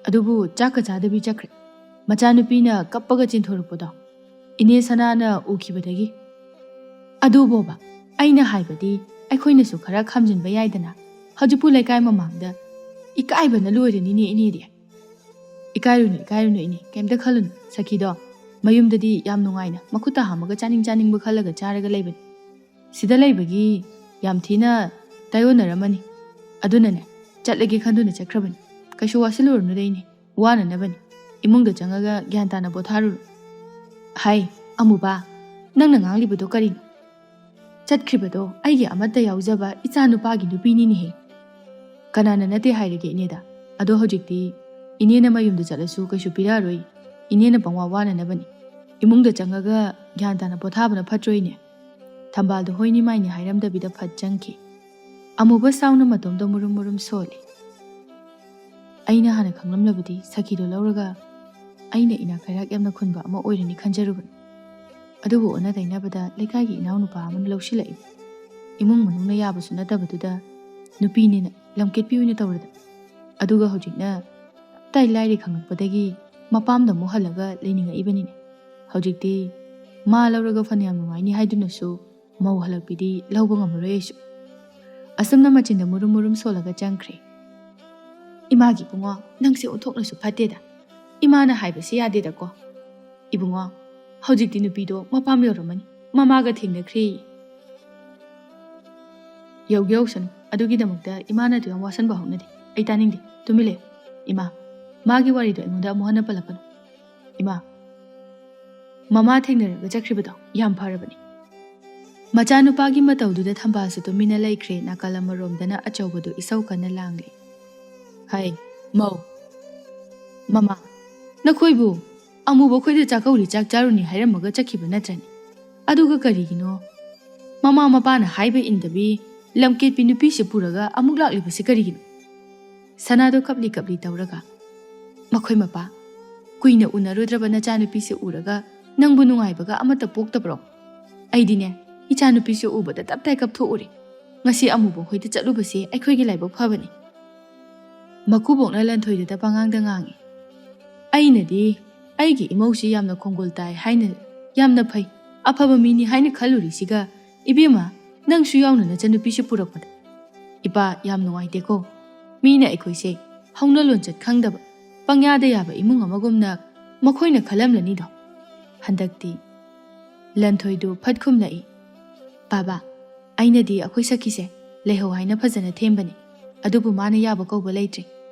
ꯑꯗꯨꯕꯨ ꯆꯥꯛꯀ ꯆꯥꯗꯕꯤ ꯆꯠꯈ꯭ꯔꯦ꯫ ꯃꯆꯥꯅꯨꯄꯤꯅ ꯀꯞꯄꯒ ꯆꯦꯟꯊꯣꯔꯛꯄꯗꯣ ꯏꯅꯦ ꯁꯅꯥꯅ ꯎꯈꯤꯕꯗꯒꯤ꯫" "ꯑꯗꯨꯕꯣꯕ, ꯑꯩꯅ ꯍꯥꯏꯕꯗꯤ ꯑꯩꯈꯣꯏꯅꯁꯨ ꯈꯔ ꯈꯥꯝꯖꯤꯟꯕ ꯌꯥꯏꯗꯅ꯫ ꯍꯧꯖꯤꯛꯄꯨ ꯂꯩꯀꯥꯏ ꯃꯃꯥꯡꯗ ꯏꯀꯥꯏꯕꯅ ꯂꯣꯏꯔꯅꯤꯅꯦ ꯏꯅꯦꯗꯤ꯫" "ꯏꯀꯥꯏꯔꯨꯅꯨ, ꯏꯀꯥꯏꯔꯨꯅꯨ ꯏꯅꯦ, ꯀꯩꯝꯇ ꯈꯜꯂꯨꯅꯨ꯫ ꯁꯈꯤꯗꯣ ꯃꯌꯨꯝꯗꯗꯤ ꯌꯥꯝ ꯅꯨꯡꯉꯥꯏꯅ ꯃꯈꯨꯠꯇ ꯍꯥꯝꯃꯒ ꯆꯥꯅꯤꯡ ꯆꯥꯅꯤꯡꯕ ꯈꯜꯂꯒ ꯆꯥꯔꯒ ꯂꯩꯕꯅꯤ꯫ ꯁꯤꯗ ꯂꯩꯕꯒꯤ ꯌꯥꯝ ꯊꯤꯅ ꯇꯥꯏꯑꯣꯟꯅꯔꯝꯃꯅꯤ꯫ ꯑꯗꯨꯅꯅꯦ, ꯆꯠꯂꯒꯦ ꯈꯟꯗꯨꯅ ꯆꯠꯈ꯭ꯔꯕꯅꯤ꯫ ꯀꯩꯁꯨ ꯋꯥꯁꯤꯜꯂꯨꯔꯅꯨꯗ ꯏꯅꯦ, ꯋꯥꯅꯅꯕꯅꯤ꯫ ꯏꯃꯨꯡꯗ ꯆꯪꯉꯒ ꯒ꯭ꯌꯥꯟ ꯇꯥꯅ ꯄꯣꯊꯥꯔꯨꯔꯣ꯫" "ꯍꯥꯏ, ꯑꯃꯨꯕ, ꯅꯪꯅ ꯉꯥꯡꯂꯤꯕꯗꯣ ꯀꯔꯤꯅꯣ? ꯆꯠꯈ꯭ꯔꯤꯕꯗꯣ ꯑꯩꯒꯤ ꯑꯃꯠꯇ ꯌꯥꯎꯖꯕ ꯏꯆꯥ ꯅꯨꯄꯥꯒꯤ ꯅꯨꯄꯤꯅꯤꯅꯦꯍꯦ꯫ ꯀꯅꯥꯅ ꯅꯠꯇꯦ ꯍꯥꯏꯔꯒꯦ ꯏꯅꯦꯗ? ꯑꯗꯣ ꯍꯧꯖꯤꯛꯇꯤ ꯏꯅꯦꯅ ꯃꯌꯨꯝꯗ ꯆꯠꯂꯁꯨ ꯀꯩꯁꯨ ꯄꯤꯔꯛꯑꯔꯣꯏ꯫ ꯏꯅꯦꯅ ꯄꯪꯋꯥ ꯋꯥꯅꯅꯕꯅꯤ꯫ ꯏꯃꯨꯡꯗ ꯆꯪꯉꯒ ꯒ꯭ꯌꯥꯟ ꯇꯥꯅ ꯄꯣꯊꯥꯕꯅ ꯐꯠꯇ꯭ꯔꯣ ꯏꯅꯦ?" ꯊꯝꯕꯥꯜꯗꯣ ꯍꯣꯏꯅꯤ ꯃꯥꯏꯅꯤ ꯍꯥꯏꯔꯝꯗꯕꯤꯗ ꯐꯠ ꯆꯪꯈꯤ꯫ ꯑꯃꯨꯕ ꯁꯥꯎꯅ ꯃꯇꯣꯝꯗ ꯃꯨꯔꯨꯝ ꯃꯨꯔꯨꯝ ꯁꯣꯜꯂꯤ꯫ "ꯑꯩꯅ ꯍꯥꯟꯅ ꯈꯪꯂꯝꯂꯕꯗꯤ ꯁꯈꯤꯗꯣ ꯂꯧꯔꯒ ꯑꯩꯅ ꯏꯅꯥꯛ ꯀꯩꯔꯥꯛ ꯌꯥꯝꯅ ꯈꯨꯟꯕ ꯑꯃ ꯑꯣꯏꯔꯅꯤ ꯈꯟꯖꯔꯨꯕꯅꯤ꯫ ꯑꯗꯨꯕꯨ ꯑꯣꯟꯅ ꯇꯩꯅꯕꯗ ꯂꯩꯀꯥꯏꯒꯤ ꯏꯅꯥꯎꯅꯨꯄꯥ ꯑꯃꯅ ꯂꯧꯁꯤꯜꯂꯛꯏ꯫ ꯏꯃꯨꯡ ꯃꯅꯨꯡꯅ ꯌꯥꯕꯁꯨ ꯅꯠꯇꯕꯗꯨꯗ ꯅꯨꯄꯤꯅꯤꯅ ꯂꯝꯀꯦꯠꯄꯤ ꯑꯣꯏꯅ ꯇꯧꯔꯗ꯫ ꯑꯗꯨꯒ ꯍꯧꯖꯤꯛꯅ ꯇꯞꯇꯥꯏ ꯂꯥꯏꯔꯤ ꯈꯪꯂꯛꯄꯗꯒꯤ ꯃꯄꯥꯝꯗ ꯑꯃꯨꯛ ꯍꯜꯂꯒ ꯂꯩꯅꯤꯡꯉꯛꯏꯕꯅꯤꯅꯦ꯫ ꯍꯧꯖꯤꯛꯇꯤ ꯃꯥ ꯂꯧꯔꯒ ꯐꯅꯌꯥꯝ ꯅꯨꯡꯉꯥꯏꯅꯤ ꯍꯥꯏꯗꯨꯅꯁꯨ ꯃꯧ ꯍꯜꯂꯛꯄꯤꯗꯤ ꯂꯧꯕ ꯉꯝꯃꯔꯣꯏ ꯑꯩꯁꯨ꯫ ꯑꯁꯨꯝꯅ ꯃꯆꯤꯟꯗ ꯃꯨꯔꯨꯝ ꯃꯨꯔꯨꯝ ꯁꯣꯜꯂꯒ ꯆꯪꯈ꯭ꯔꯦ꯫ "ꯏꯃꯥꯒꯤ ꯏꯕꯨꯡꯉꯣ, ꯅꯪꯁꯦ ꯑꯣꯟꯊꯣꯛꯅꯁꯨ ꯐꯠꯇꯦꯗ꯫ ꯏꯃꯥꯅ ꯍꯥꯏꯕꯁꯤ ꯌꯥꯗꯦꯗꯀꯣ꯫ ꯏꯕꯨꯡꯉꯣ, ꯍꯧꯖꯤꯛꯇꯤ ꯅꯨꯄꯤꯗꯣ ꯃꯄꯥꯝ ꯌꯧꯔꯝꯃꯅꯤ, ꯃꯃꯥꯒ ꯊꯦꯡꯅꯈ꯭ꯔꯦ꯫" "ꯌꯧꯒꯦ ꯌꯧꯁꯅꯨ, ꯑꯗꯨꯒꯤꯗꯃꯛꯇ ꯏꯃꯥꯅ ꯑꯗꯨ ꯌꯥꯝ ꯋꯥꯁꯟꯕ ꯍꯧꯅꯗꯦ꯫ ꯑꯩ ꯇꯥꯅꯤꯡꯗꯦ, ꯇꯨꯃꯤꯟ ꯂꯩꯌꯨ꯫ ꯏꯃꯥ, ꯃꯥꯒꯤ ꯋꯥꯔꯤꯗꯣ ꯑꯩꯉꯣꯟꯗ ꯑꯃꯨꯛ ꯍꯟꯅ ꯄꯜꯂꯛꯀꯅꯨ꯫ ꯏꯃꯥ, ꯃꯃꯥ ꯊꯦꯡꯅꯔꯒ ꯆꯠꯈ꯭ꯔꯤꯕꯗꯣ ꯌꯥꯝ ꯐꯔꯕꯅꯤ꯫" ꯃꯆꯥꯅꯨꯄꯥꯒꯤ ꯃꯇꯧꯗꯨꯗ ꯊꯝꯕꯥꯜꯁꯨ ꯇꯨꯃꯤꯟꯅ ꯂꯩꯈ꯭ꯔꯦ꯫ ꯅꯥꯀꯜ ꯑꯃꯔꯣꯝꯗꯅ ꯑꯆꯧꯕꯗꯨ ꯏꯁꯧ ꯀꯟꯅ ꯂꯥꯡꯂꯤ꯫ "ꯍꯩ, ꯃꯧ, ꯃꯃꯥ, ꯅꯈꯣꯏꯕꯨ ꯑꯃꯨꯕ ꯈꯣꯏꯗ ꯆꯥꯛꯀꯧꯔꯤ ꯆꯥꯛ ꯆꯥꯔꯨꯅꯤ ꯍꯥꯏꯔꯝꯃꯒ ꯆꯠꯈꯤꯕ ꯅꯠꯇ꯭ꯔꯅꯦ? ꯑꯗꯨꯒ ꯀꯔꯤꯒꯤꯅꯣ ꯃꯃꯥ ꯃꯄꯥꯅ ꯍꯥꯏꯕ ꯏꯟꯗꯕꯤ ꯂꯝꯀꯦꯠꯄꯤ ꯅꯨꯄꯤꯁꯤ ꯄꯨꯔꯒ ꯑꯃꯨꯛ ꯂꯥꯛꯂꯤꯕꯁꯤ ꯀꯔꯤꯒꯤꯅꯣ?" ꯁꯅꯥꯗꯣ ꯀꯞꯂꯤ ꯀꯞꯂꯤ ꯇꯧꯔꯒ, "ꯃꯈꯣꯏ ꯃꯄꯥ, ꯀꯨꯏꯅ ꯎꯅꯔꯨꯗ꯭ꯔꯕ ꯅꯆꯥꯅꯨꯄꯤꯁꯦ ꯎꯔꯒ ꯅꯪꯕꯨ ꯅꯨꯡꯉꯥꯏꯕꯒ ꯑꯃꯠꯇ ꯄꯣꯛꯇꯕ꯭ꯔꯣ? ꯑꯩꯗꯤꯅꯦ, ꯏꯆꯥꯅꯨꯄꯤꯁꯦ ꯎꯕꯗ ꯇꯞꯇꯥꯏ ꯀꯞꯊꯣꯛꯎꯔꯦ꯫ ꯉꯁꯤ ꯑꯃꯨꯕ ꯍꯣꯏꯗ ꯆꯠꯂꯨꯕꯁꯦ ꯑꯩꯈꯣꯏꯒꯤ ꯂꯥꯏꯕꯛ ꯐꯕꯅꯤ꯫" ꯃꯀꯨꯕꯣꯛꯅ ꯂꯟꯊꯣꯏꯗꯨꯗ ꯄꯉꯥꯡꯗ ꯉꯥꯡꯉꯤ꯫ "ꯑꯩꯅꯗꯤ ꯑꯩꯒꯤ ꯏꯃꯧꯁꯤ ꯌꯥꯝꯅ ꯈꯣꯡꯒꯣꯜ ꯇꯥꯏ ꯍꯥꯏꯅ, ꯌꯥꯝꯅ ꯐꯩ, ꯑꯐꯕ ꯃꯤꯅꯤ ꯍꯥꯏꯅ ꯈꯜꯂꯨꯔꯤꯁꯤꯒ, ꯏꯕꯦꯝꯃ, ꯅꯪꯁꯨ ꯌꯥꯎꯅ ꯅꯆꯟꯅꯨꯄꯤꯁꯤ ꯄꯨꯔꯛꯄꯗ꯫ ꯏꯄꯥ, ꯌꯥꯝ ꯅꯨꯡꯉꯥꯏꯇꯦꯀꯣ꯫ ꯃꯤꯅ ꯑꯩꯈꯣꯏꯁꯦ ꯍꯧꯅ ꯂꯣꯟꯆꯠ ꯈꯪꯗꯕ, ꯄꯪꯌꯥꯗ ꯌꯥꯕ ꯏꯃꯨꯡ ꯑꯃꯒꯨꯝꯅ ꯃꯈꯣꯏꯅ ꯈꯜꯂꯝꯂꯅꯤꯗꯣ꯫" ꯍꯟꯗꯛꯇꯤ ꯂꯟꯊꯣꯏꯗꯨ ꯐꯠ ꯈꯨꯝꯂꯛꯏ꯫ "ꯕꯥꯕꯥ, ꯑꯩꯅꯗꯤ ꯑꯩꯈꯣꯏ ꯁꯈꯤꯁꯦ ꯂꯩꯍꯧ ꯍꯥꯏꯅ ꯐꯖꯅ ꯊꯦꯝꯕꯅꯤ꯫ ꯑꯗꯨꯕꯨ ꯃꯥꯅ ꯌꯥꯕ ꯀꯧꯕ ꯂꯩꯇ꯭ꯔꯦ꯫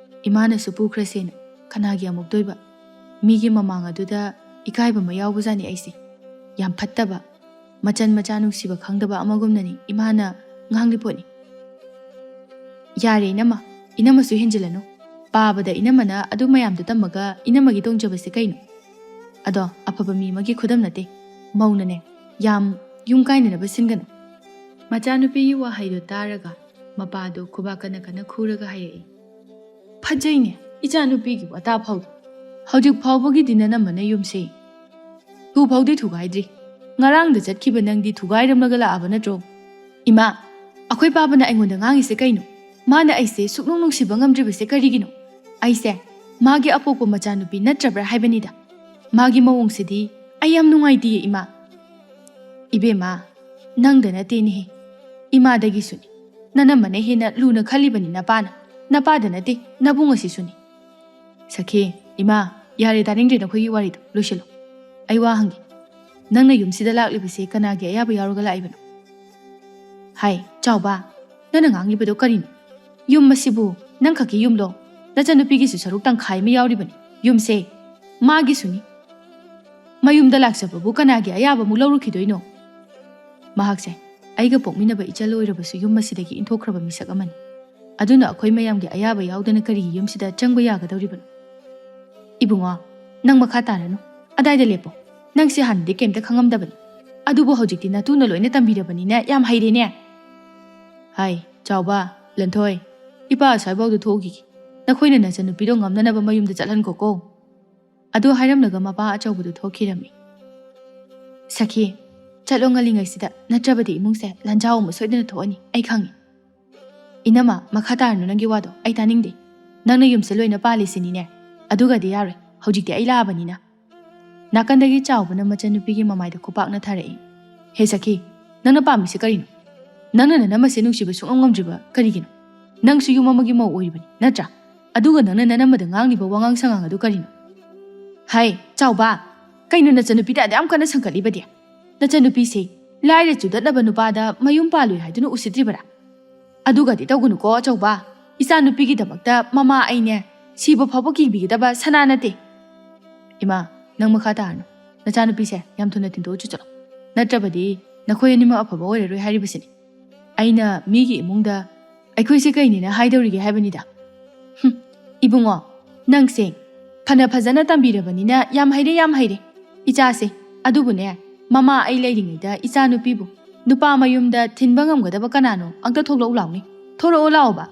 ꯏꯃꯥꯅꯁꯨ ꯄꯨꯈ꯭ꯔꯁꯦꯅ꯫ ꯀꯅꯥꯒꯤ ꯑꯃꯨꯛꯇꯣꯏꯕ? ꯃꯤꯒꯤ ꯃꯃꯥꯡ ꯑꯗꯨꯗ ꯏꯀꯥꯏꯕ ꯑꯃ ꯌꯥꯎꯕꯖꯥꯠꯅꯤ ꯑꯩꯁꯦ꯫ ꯌꯥꯝ ꯐꯠꯇꯕ, ꯃꯆꯟ ꯃꯆꯥ ꯅꯨꯡꯁꯤꯕ ꯈꯪꯗꯕ ꯑꯃꯒꯨꯝꯅꯅꯤ ꯏꯃꯥꯅ ꯉꯥꯡꯂꯤ ꯄꯣꯠꯅꯤ꯫" "ꯌꯥꯔꯦ ꯏꯅꯝꯃ, ꯏꯅꯝꯃꯁꯨ ꯍꯦꯟꯖꯤꯜꯂꯅꯨ꯫ ꯄꯥꯕꯗ ꯏꯅꯝꯃꯅ ꯑꯗꯨ ꯃꯌꯥꯝꯗꯣ ꯇꯝꯃꯒ ꯏꯅꯝꯃꯒꯤ ꯇꯣꯡꯖꯕꯁꯦ ꯀꯩꯅꯣ? ꯑꯗꯣ ꯑꯐꯕ ꯃꯤ ꯑꯃꯒꯤ ꯈꯨꯗꯝ ꯅꯠꯇꯦ꯫ ꯃꯧꯅꯅꯦ, ꯌꯥꯝ ꯌꯨꯝ ꯀꯥꯏꯅꯅꯕ ꯁꯤꯟꯒꯅꯨ꯫" ꯃꯆꯥꯅꯨꯄꯤꯒꯤ ꯋꯥꯍꯩꯗꯣ ꯇꯥꯔꯒ ꯃꯄꯥꯗꯣ ꯈꯨꯕꯥꯛ ꯀꯟꯅ ꯀꯟꯅ ꯈꯨꯔꯒ ꯍꯥꯏꯔꯛꯏ꯫ "ꯐꯖꯩꯅꯦ, ꯏꯆꯥꯅꯨꯄꯤꯒꯤ ꯋꯥꯇꯥ ꯐꯥꯎꯗꯣ꯫ ꯍꯧꯖꯤꯛ ꯐꯥꯎꯕꯒꯤꯗꯤ ꯅꯅꯝꯃꯅ ꯌꯨꯝꯁꯦ ꯊꯨ ꯐꯥꯎꯗꯤ ꯊꯨꯒꯥꯏꯗ꯭ꯔꯤ꯫ ꯉꯔꯥꯡꯗ ꯆꯠꯈꯤꯕ ꯅꯪꯗꯤ ꯊꯨꯒꯥꯏꯔꯝꯂꯒ ꯂꯥꯛꯑꯕ ꯅꯠꯇ꯭ꯔꯣ? ꯏꯃꯥ, ꯑꯩꯈꯣꯏ ꯄꯥꯕꯅ ꯑꯩꯉꯣꯟꯗ ꯉꯥꯡꯉꯤꯁꯦ ꯀꯩꯅꯣ? ꯃꯥꯅ ꯑꯩꯁꯦ ꯁꯨꯛꯅꯨꯡ ꯅꯨꯡꯁꯤꯕ ꯉꯝꯗ꯭ꯔꯤꯕꯁꯦ ꯀꯔꯤꯒꯤꯅꯣ? ꯑꯩꯁꯦ ꯃꯥꯒꯤ ꯑꯄꯣꯛꯄ ꯃꯆꯥꯅꯨꯄꯤ ꯅꯠꯇ꯭ꯔꯕ꯭ꯔꯥ ꯍꯥꯏꯕꯅꯤꯗ꯫ ꯃꯥꯒꯤ ꯃꯑꯣꯡꯁꯤꯗꯤ ꯑꯩ ꯌꯥꯝ ꯅꯨꯡꯉꯥꯏꯇꯦꯌꯦ, ꯏꯃꯥ꯫ ꯏꯕꯦꯝꯃ, ꯅꯪꯗ ꯅꯠꯇꯦꯅꯦꯍꯦ, ꯏꯃꯥꯗꯒꯤꯁꯨꯅꯤ꯫ ꯅꯅꯝꯃꯅ ꯍꯦꯟꯅ ꯂꯨꯅ ꯈꯜꯂꯤꯕꯅꯤ ꯅꯄꯥꯅ꯫ ꯅꯄꯥꯗ ꯅꯠꯇꯦ, ꯅꯕꯨꯡ ꯑꯁꯤꯁꯨꯅꯤ꯫ ꯁꯈꯤ, ꯏꯃꯥ, ꯌꯥꯔꯦ, ꯇꯥꯅꯤꯡꯗ꯭ꯔꯦ ꯅꯈꯣꯏꯒꯤ ꯋꯥꯔꯤꯗꯣ, ꯂꯣꯏꯁꯤꯜꯂꯣ꯫ ꯑꯩ ꯋꯥ ꯍꯪꯒꯦ, ꯅꯪꯅ ꯌꯨꯝꯁꯤꯗ ꯂꯥꯛꯂꯤꯕꯁꯦ ꯀꯅꯥꯒꯤ ꯑꯌꯥꯕ ꯌꯥꯎꯔꯒ ꯂꯥꯛꯏꯕꯅꯣ? ꯍꯥꯏ, ꯆꯥꯎꯕ, ꯅꯪꯅ ꯉꯥꯡꯂꯤꯕꯗꯣ ꯀꯔꯤꯅꯣ? ꯌꯨꯝ ꯑꯁꯤꯕꯨ ꯅꯪ ꯈꯛꯀꯤ ꯌꯨꯝꯂꯣ? ꯅꯆꯟꯅꯨꯄꯤꯒꯤꯁꯨ ꯁꯔꯨꯛ ꯇꯪꯈꯥꯏ ꯑꯃ ꯌꯥꯎꯔꯤꯕꯅꯤ꯫ ꯌꯨꯝꯁꯦ ꯃꯥꯒꯤꯁꯨꯅꯤ꯫ ꯃꯌꯨꯝꯗ ꯂꯥꯛꯆꯕꯕꯨ ꯀꯅꯥꯒꯤ ꯑꯌꯥꯕꯃꯨꯛ ꯂꯧꯔꯨꯈꯤꯗꯣꯏꯅꯣ? ꯃꯍꯥꯛꯁꯦ ꯑꯩꯒ ꯄꯣꯛꯃꯤꯟꯅꯕ ꯏꯆꯜ ꯑꯣꯏꯔꯕꯁꯨ ꯌꯨꯝ ꯑꯁꯤꯗꯒꯤ ꯏꯟꯊꯣꯛꯈ꯭ꯔꯕ ꯃꯤꯁꯛ ꯑꯃꯅꯤ꯫ ꯑꯗꯨꯅ ꯑꯩꯈꯣꯏ ꯃꯌꯥꯝꯒꯤ ꯑꯌꯥꯕ ꯌꯥꯎꯗꯅ ꯀꯔꯤꯒꯤ ꯌꯨꯝꯁꯤꯗ ꯆꯪꯕ ꯌꯥꯒꯗꯧꯔꯤꯕꯅꯣ? ꯏꯕꯨꯡꯉꯣ, ꯅꯪ ꯃꯈꯥ ꯇꯥꯔꯅꯨ꯫ ꯑꯗꯥꯏꯗ ꯂꯦꯞꯄꯣ꯫ ꯅꯪꯁꯦ ꯍꯥꯟꯅꯗꯤ ꯀꯩꯝꯇ ꯈꯪꯉꯝꯗꯕꯅꯤ꯫ ꯑꯗꯨꯕꯨ ꯍꯧꯖꯤꯛꯇꯤ ꯅꯇꯨꯅ ꯂꯣꯏꯅ ꯇꯝꯕꯤꯔꯕꯅꯤꯅ ꯌꯥꯝ ꯍꯩꯔꯦꯅꯦ꯫ ꯍꯥꯏ, ꯆꯥꯎꯕ, ꯂꯟꯊꯣꯏ, ꯏꯄꯥ ꯑꯁ꯭ꯋꯥꯏꯐꯥꯎꯗ ꯊꯣꯛꯎꯈꯤꯒꯦ꯫ ꯅꯈꯣꯏꯅ ꯅꯆꯟꯅꯨꯄꯤꯗꯣ ꯉꯝꯅꯅꯕ ꯃꯌꯨꯝꯗ ꯆꯠꯍꯟꯈꯣꯀꯣ꯫ ꯑꯗꯨ ꯍꯥꯏꯔꯝꯂꯒ ꯃꯄꯥ ꯑꯆꯧꯕꯗꯨ ꯊꯣꯛꯈꯤꯔꯝꯃꯤ꯫ ꯁꯈꯤ, ꯆꯠꯂꯣ ꯉꯜꯂꯤꯉꯩꯁꯤꯗ, ꯅꯠꯇ꯭ꯔꯕꯗꯤ ꯏꯃꯨꯡꯁꯦ ꯂꯥꯟꯖꯥꯎ ꯑꯃ ꯁꯣꯏꯗꯅ ꯊꯣꯛꯑꯅꯤ, ꯑꯩ ꯈꯪꯉꯤ꯫ ꯏꯅꯝꯃ, ꯃꯈꯥ ꯇꯥꯔꯅꯨ ꯅꯪꯒꯤ ꯋꯥꯗꯣ, ꯑꯩ ꯇꯥꯅꯤꯡꯗꯦ꯫ ꯅꯪꯅ ꯌꯨꯝꯁꯦ ꯂꯣꯏꯅ ꯄꯥꯜꯂꯤꯁꯤꯅꯤꯅꯦ꯫ ꯑꯗꯨꯒꯗꯤ ꯌꯥꯔꯣꯏ, ꯍꯧꯖꯤꯛꯇꯤ ꯑꯩ ꯂꯥꯛꯑꯕꯅꯤꯅ꯫ ꯅꯥꯀꯟꯗꯒꯤ ꯆꯥꯎꯕꯅ ꯃꯆꯟꯅꯨꯄꯤꯒꯤ ꯃꯃꯥꯏꯗ ꯈꯨꯄꯥꯛꯅ ꯊꯥꯔꯛꯏ꯫ ꯍꯦ ꯁꯈꯤ, ꯅꯪꯅ ꯄꯥꯝꯃꯤꯁꯦ ꯀꯔꯤꯅꯣ? ꯅꯪꯅ ꯅꯅꯝꯃꯁꯦ ꯅꯨꯡꯁꯤꯕ ꯁꯨꯡꯉꯝ ꯉꯝꯗ꯭ꯔꯤꯕ ꯀꯔꯤꯒꯤꯅꯣ? ꯅꯪꯁꯨ ꯌꯨꯝ ꯑꯃꯒꯤ ꯃꯧ ꯑꯣꯏꯔꯤꯕꯅꯤ, ꯅꯠꯇ꯭ꯔꯥ? ꯑꯗꯨꯒ ꯅꯪꯅ ꯅꯅꯝꯃꯗ ꯉꯥꯡꯂꯤꯕ ꯋꯥꯉꯥꯡ ꯁꯉꯥꯡ ꯑꯗꯨ ꯀꯔꯤꯅꯣ? ꯍꯥꯏ, ꯆꯥꯎꯕ, ꯀꯩꯅꯣ ꯅꯆꯟꯅꯨꯄꯤꯗ ꯑꯗꯨꯌꯥꯝ ꯀꯟꯅ ꯁꯟꯒꯠꯂꯤꯕꯗꯤ? ꯅꯆꯟꯅꯨꯄꯤꯁꯦ ꯂꯥꯏꯔ ꯆꯨꯗꯠꯅꯕ ꯅꯨꯄꯥꯗ ꯃꯌꯨꯝ ꯄꯥꯜꯂꯨꯏ ꯍꯥꯏꯗꯨꯅ ꯎꯁꯤꯠꯇ꯭ꯔꯤꯕꯔꯥ? ꯑꯗꯨꯒꯗꯤ ꯇꯧꯒꯅꯨꯀꯣ ꯑꯆꯧꯕ꯫ ꯏꯆꯥ ꯅꯨꯄꯤꯒꯤꯗꯃꯛꯇ ꯃꯃꯥ ꯑꯩꯅꯦ ꯁꯤꯕ ꯐꯥꯎꯕ ꯀꯤꯕꯤꯒꯗꯕ ꯁꯅꯥ ꯅꯠꯇꯦ꯫ ꯏꯃꯥ, ꯅꯪ ꯃꯈꯥ ꯇꯥꯔꯅꯨ꯫ ꯅꯆꯥꯅꯨꯄꯤꯁꯦ ꯌꯥꯝ ꯊꯨꯅ ꯊꯤꯟꯗꯣꯛꯑ ꯆꯠꯂꯣ꯫ ꯅꯠꯇ꯭ꯔꯕꯗꯤ ꯅꯈꯣꯏ ꯑꯅꯤꯃꯛ ꯑꯐꯕ ꯑꯣꯏꯔꯔꯣꯏ ꯍꯥꯏꯔꯤꯕꯁꯤꯅꯤ꯫ ꯑꯩꯅ ꯃꯤꯒꯤ ꯏꯃꯨꯡꯗ ꯑꯩꯈꯣꯏꯁꯦ ꯀꯩꯅꯤꯅ ꯍꯥꯏꯗꯧꯔꯤꯒꯦ ꯍꯥꯏꯕꯅꯤꯗ꯫ ꯍꯨꯝ, ꯏꯕꯨꯡꯉꯣ, ꯅꯪꯁꯦ ꯐꯅ ꯐꯖꯅ ꯇꯝꯕꯤꯔꯕꯅꯤꯅ ꯌꯥꯝ ꯍꯩꯔꯦ, ꯌꯥꯝ ꯍꯩꯔꯦ꯫ ꯏꯆꯥꯁꯦ, ꯑꯗꯨꯕꯨꯅꯦ, ꯃꯃꯥ ꯑꯩ ꯂꯩꯔꯤꯉꯩꯗ ꯏꯆꯥ ꯅꯨꯄꯤꯕꯨ ꯅꯨꯄꯥ ꯃꯌꯨꯝꯗ ꯊꯤꯟꯕ ꯉꯝꯒꯗꯕ ꯀꯅꯥꯅꯣ? ꯑꯝꯇ ꯊꯣꯛꯂꯛꯎ ꯂꯥꯎꯅꯦ꯫ ꯊꯣꯛꯂꯛꯑꯣ ꯂꯥꯛꯑꯣꯕ꯫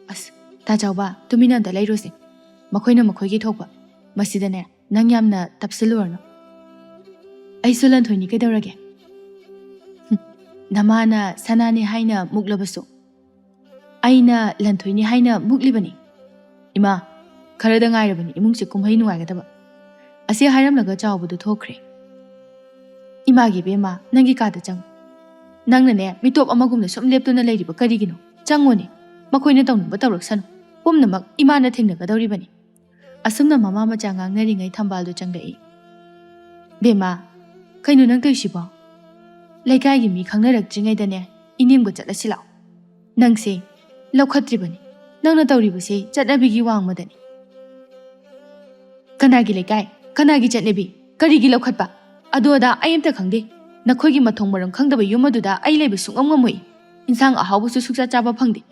ꯑꯁ, ꯇꯥ ꯆꯥꯎꯕ, ꯇꯨꯃꯤꯟꯅ ꯑꯝꯇ ꯂꯩꯔꯨꯁꯦ꯫ ꯃꯈꯣꯏꯅ ꯃꯈꯣꯏꯒꯤ ꯊꯣꯛꯄ꯫ ꯃꯁꯤꯗꯅꯦ, ꯅꯪ ꯌꯥꯝꯅ ꯇꯞꯁꯤꯜꯂꯨꯔꯅꯨ꯫ ꯑꯩꯁꯨ ꯂꯟꯊꯣꯏꯅꯤ ꯀꯩꯗꯧꯔꯒꯦ? ꯍꯨꯝ, ꯅꯃꯥꯅ ꯁꯅꯥꯅꯤ ꯍꯥꯏꯅ ꯃꯨꯛꯂꯕꯁꯨ ꯑꯩꯅ ꯂꯟꯊꯣꯏꯅꯤ ꯍꯥꯏꯅ ꯃꯨꯛꯂꯤꯕꯅꯤ꯫ ꯏꯃꯥ, ꯈꯔꯗ ꯉꯥꯏꯔꯕꯅꯤ ꯏꯃꯨꯡꯁꯦ ꯀꯨꯝꯍꯩ ꯅꯨꯡꯉꯥꯏꯒꯗꯕ꯫ ꯑꯁꯤ ꯍꯥꯏꯔꯝꯂꯒ ꯆꯥꯎꯕꯗꯨ ꯊꯣꯛꯈ꯭ꯔꯦ꯫ ꯏꯃꯥꯒꯤ ꯏꯕꯦꯝꯃ, ꯅꯪꯒꯤ ꯀꯥꯗ ꯆꯪꯉꯨ꯫ ꯅꯪꯅꯅꯦ, ꯃꯤꯇꯣꯞ ꯑꯃꯒꯨꯝꯅ ꯁꯨꯝ ꯂꯦꯞꯇꯨꯅ ꯂꯩꯔꯤꯕ ꯀꯔꯤꯒꯤꯅꯣ? ꯆꯪꯉꯨꯅꯦ꯫ ꯃꯈꯣꯏꯅ ꯇꯧꯅꯤꯡꯕ ꯇꯧꯔꯛꯁꯅꯨ꯫ ꯄꯨꯝꯅꯃꯛ ꯏꯃꯥꯅ ꯊꯦꯡꯅꯒꯗꯧꯔꯤꯕꯅꯤ꯫ ꯑꯁꯨꯝꯅ ꯃꯃꯥ ꯃꯆꯥ ꯉꯥꯡꯅꯔꯤꯉꯩ ꯊꯝꯕꯥꯜꯗꯨ ꯆꯪꯂꯛꯏ꯫ "ꯕꯦꯝꯃ, ꯀꯩꯅꯣ ꯅꯪ ꯇꯧꯔꯤꯁꯤꯕꯣ? ꯂꯩꯀꯥꯏꯒꯤ ꯃꯤ ꯈꯪꯅꯔꯛꯇ꯭ꯔꯤꯉꯩꯗꯅꯦ, ꯏꯅꯦꯝꯒ ꯆꯠꯂꯁꯤ ꯂꯥꯛꯑꯣ꯫ ꯅꯪꯁꯦ ꯂꯧꯈꯠꯇ꯭ꯔꯤꯕꯅꯤ꯫ ꯅꯪꯅ ꯇꯧꯔꯤꯕꯁꯦ ꯆꯠꯅꯕꯤꯒꯤ ꯋꯥꯡꯃꯗꯅꯤ꯫" "ꯀꯅꯥꯒꯤ ꯂꯩꯀꯥꯏ? ꯀꯅꯥꯒꯤ ꯆꯠꯅꯕꯤ? ꯀꯔꯤꯒꯤ ꯂꯧꯈꯠꯄ? ꯑꯗꯨ ꯑꯗꯥ ꯑꯩ ꯑꯝꯇ ꯈꯪꯗꯦ꯫ ꯅꯈꯣꯏꯒꯤ ꯃꯊꯣꯡ ꯃꯔꯝ ꯈꯪꯗꯕ ꯌꯨꯝ ꯑꯗꯨꯗ ꯑꯩ ꯂꯩꯕ ꯁꯨꯡꯉꯝ ꯉꯝꯃꯣꯏ꯫ ꯏꯟꯁꯥꯡ ꯑꯍꯥꯎꯕꯁꯨ ꯁꯨꯛꯆꯥ ꯆꯥꯕ ꯐꯪꯗꯦ꯫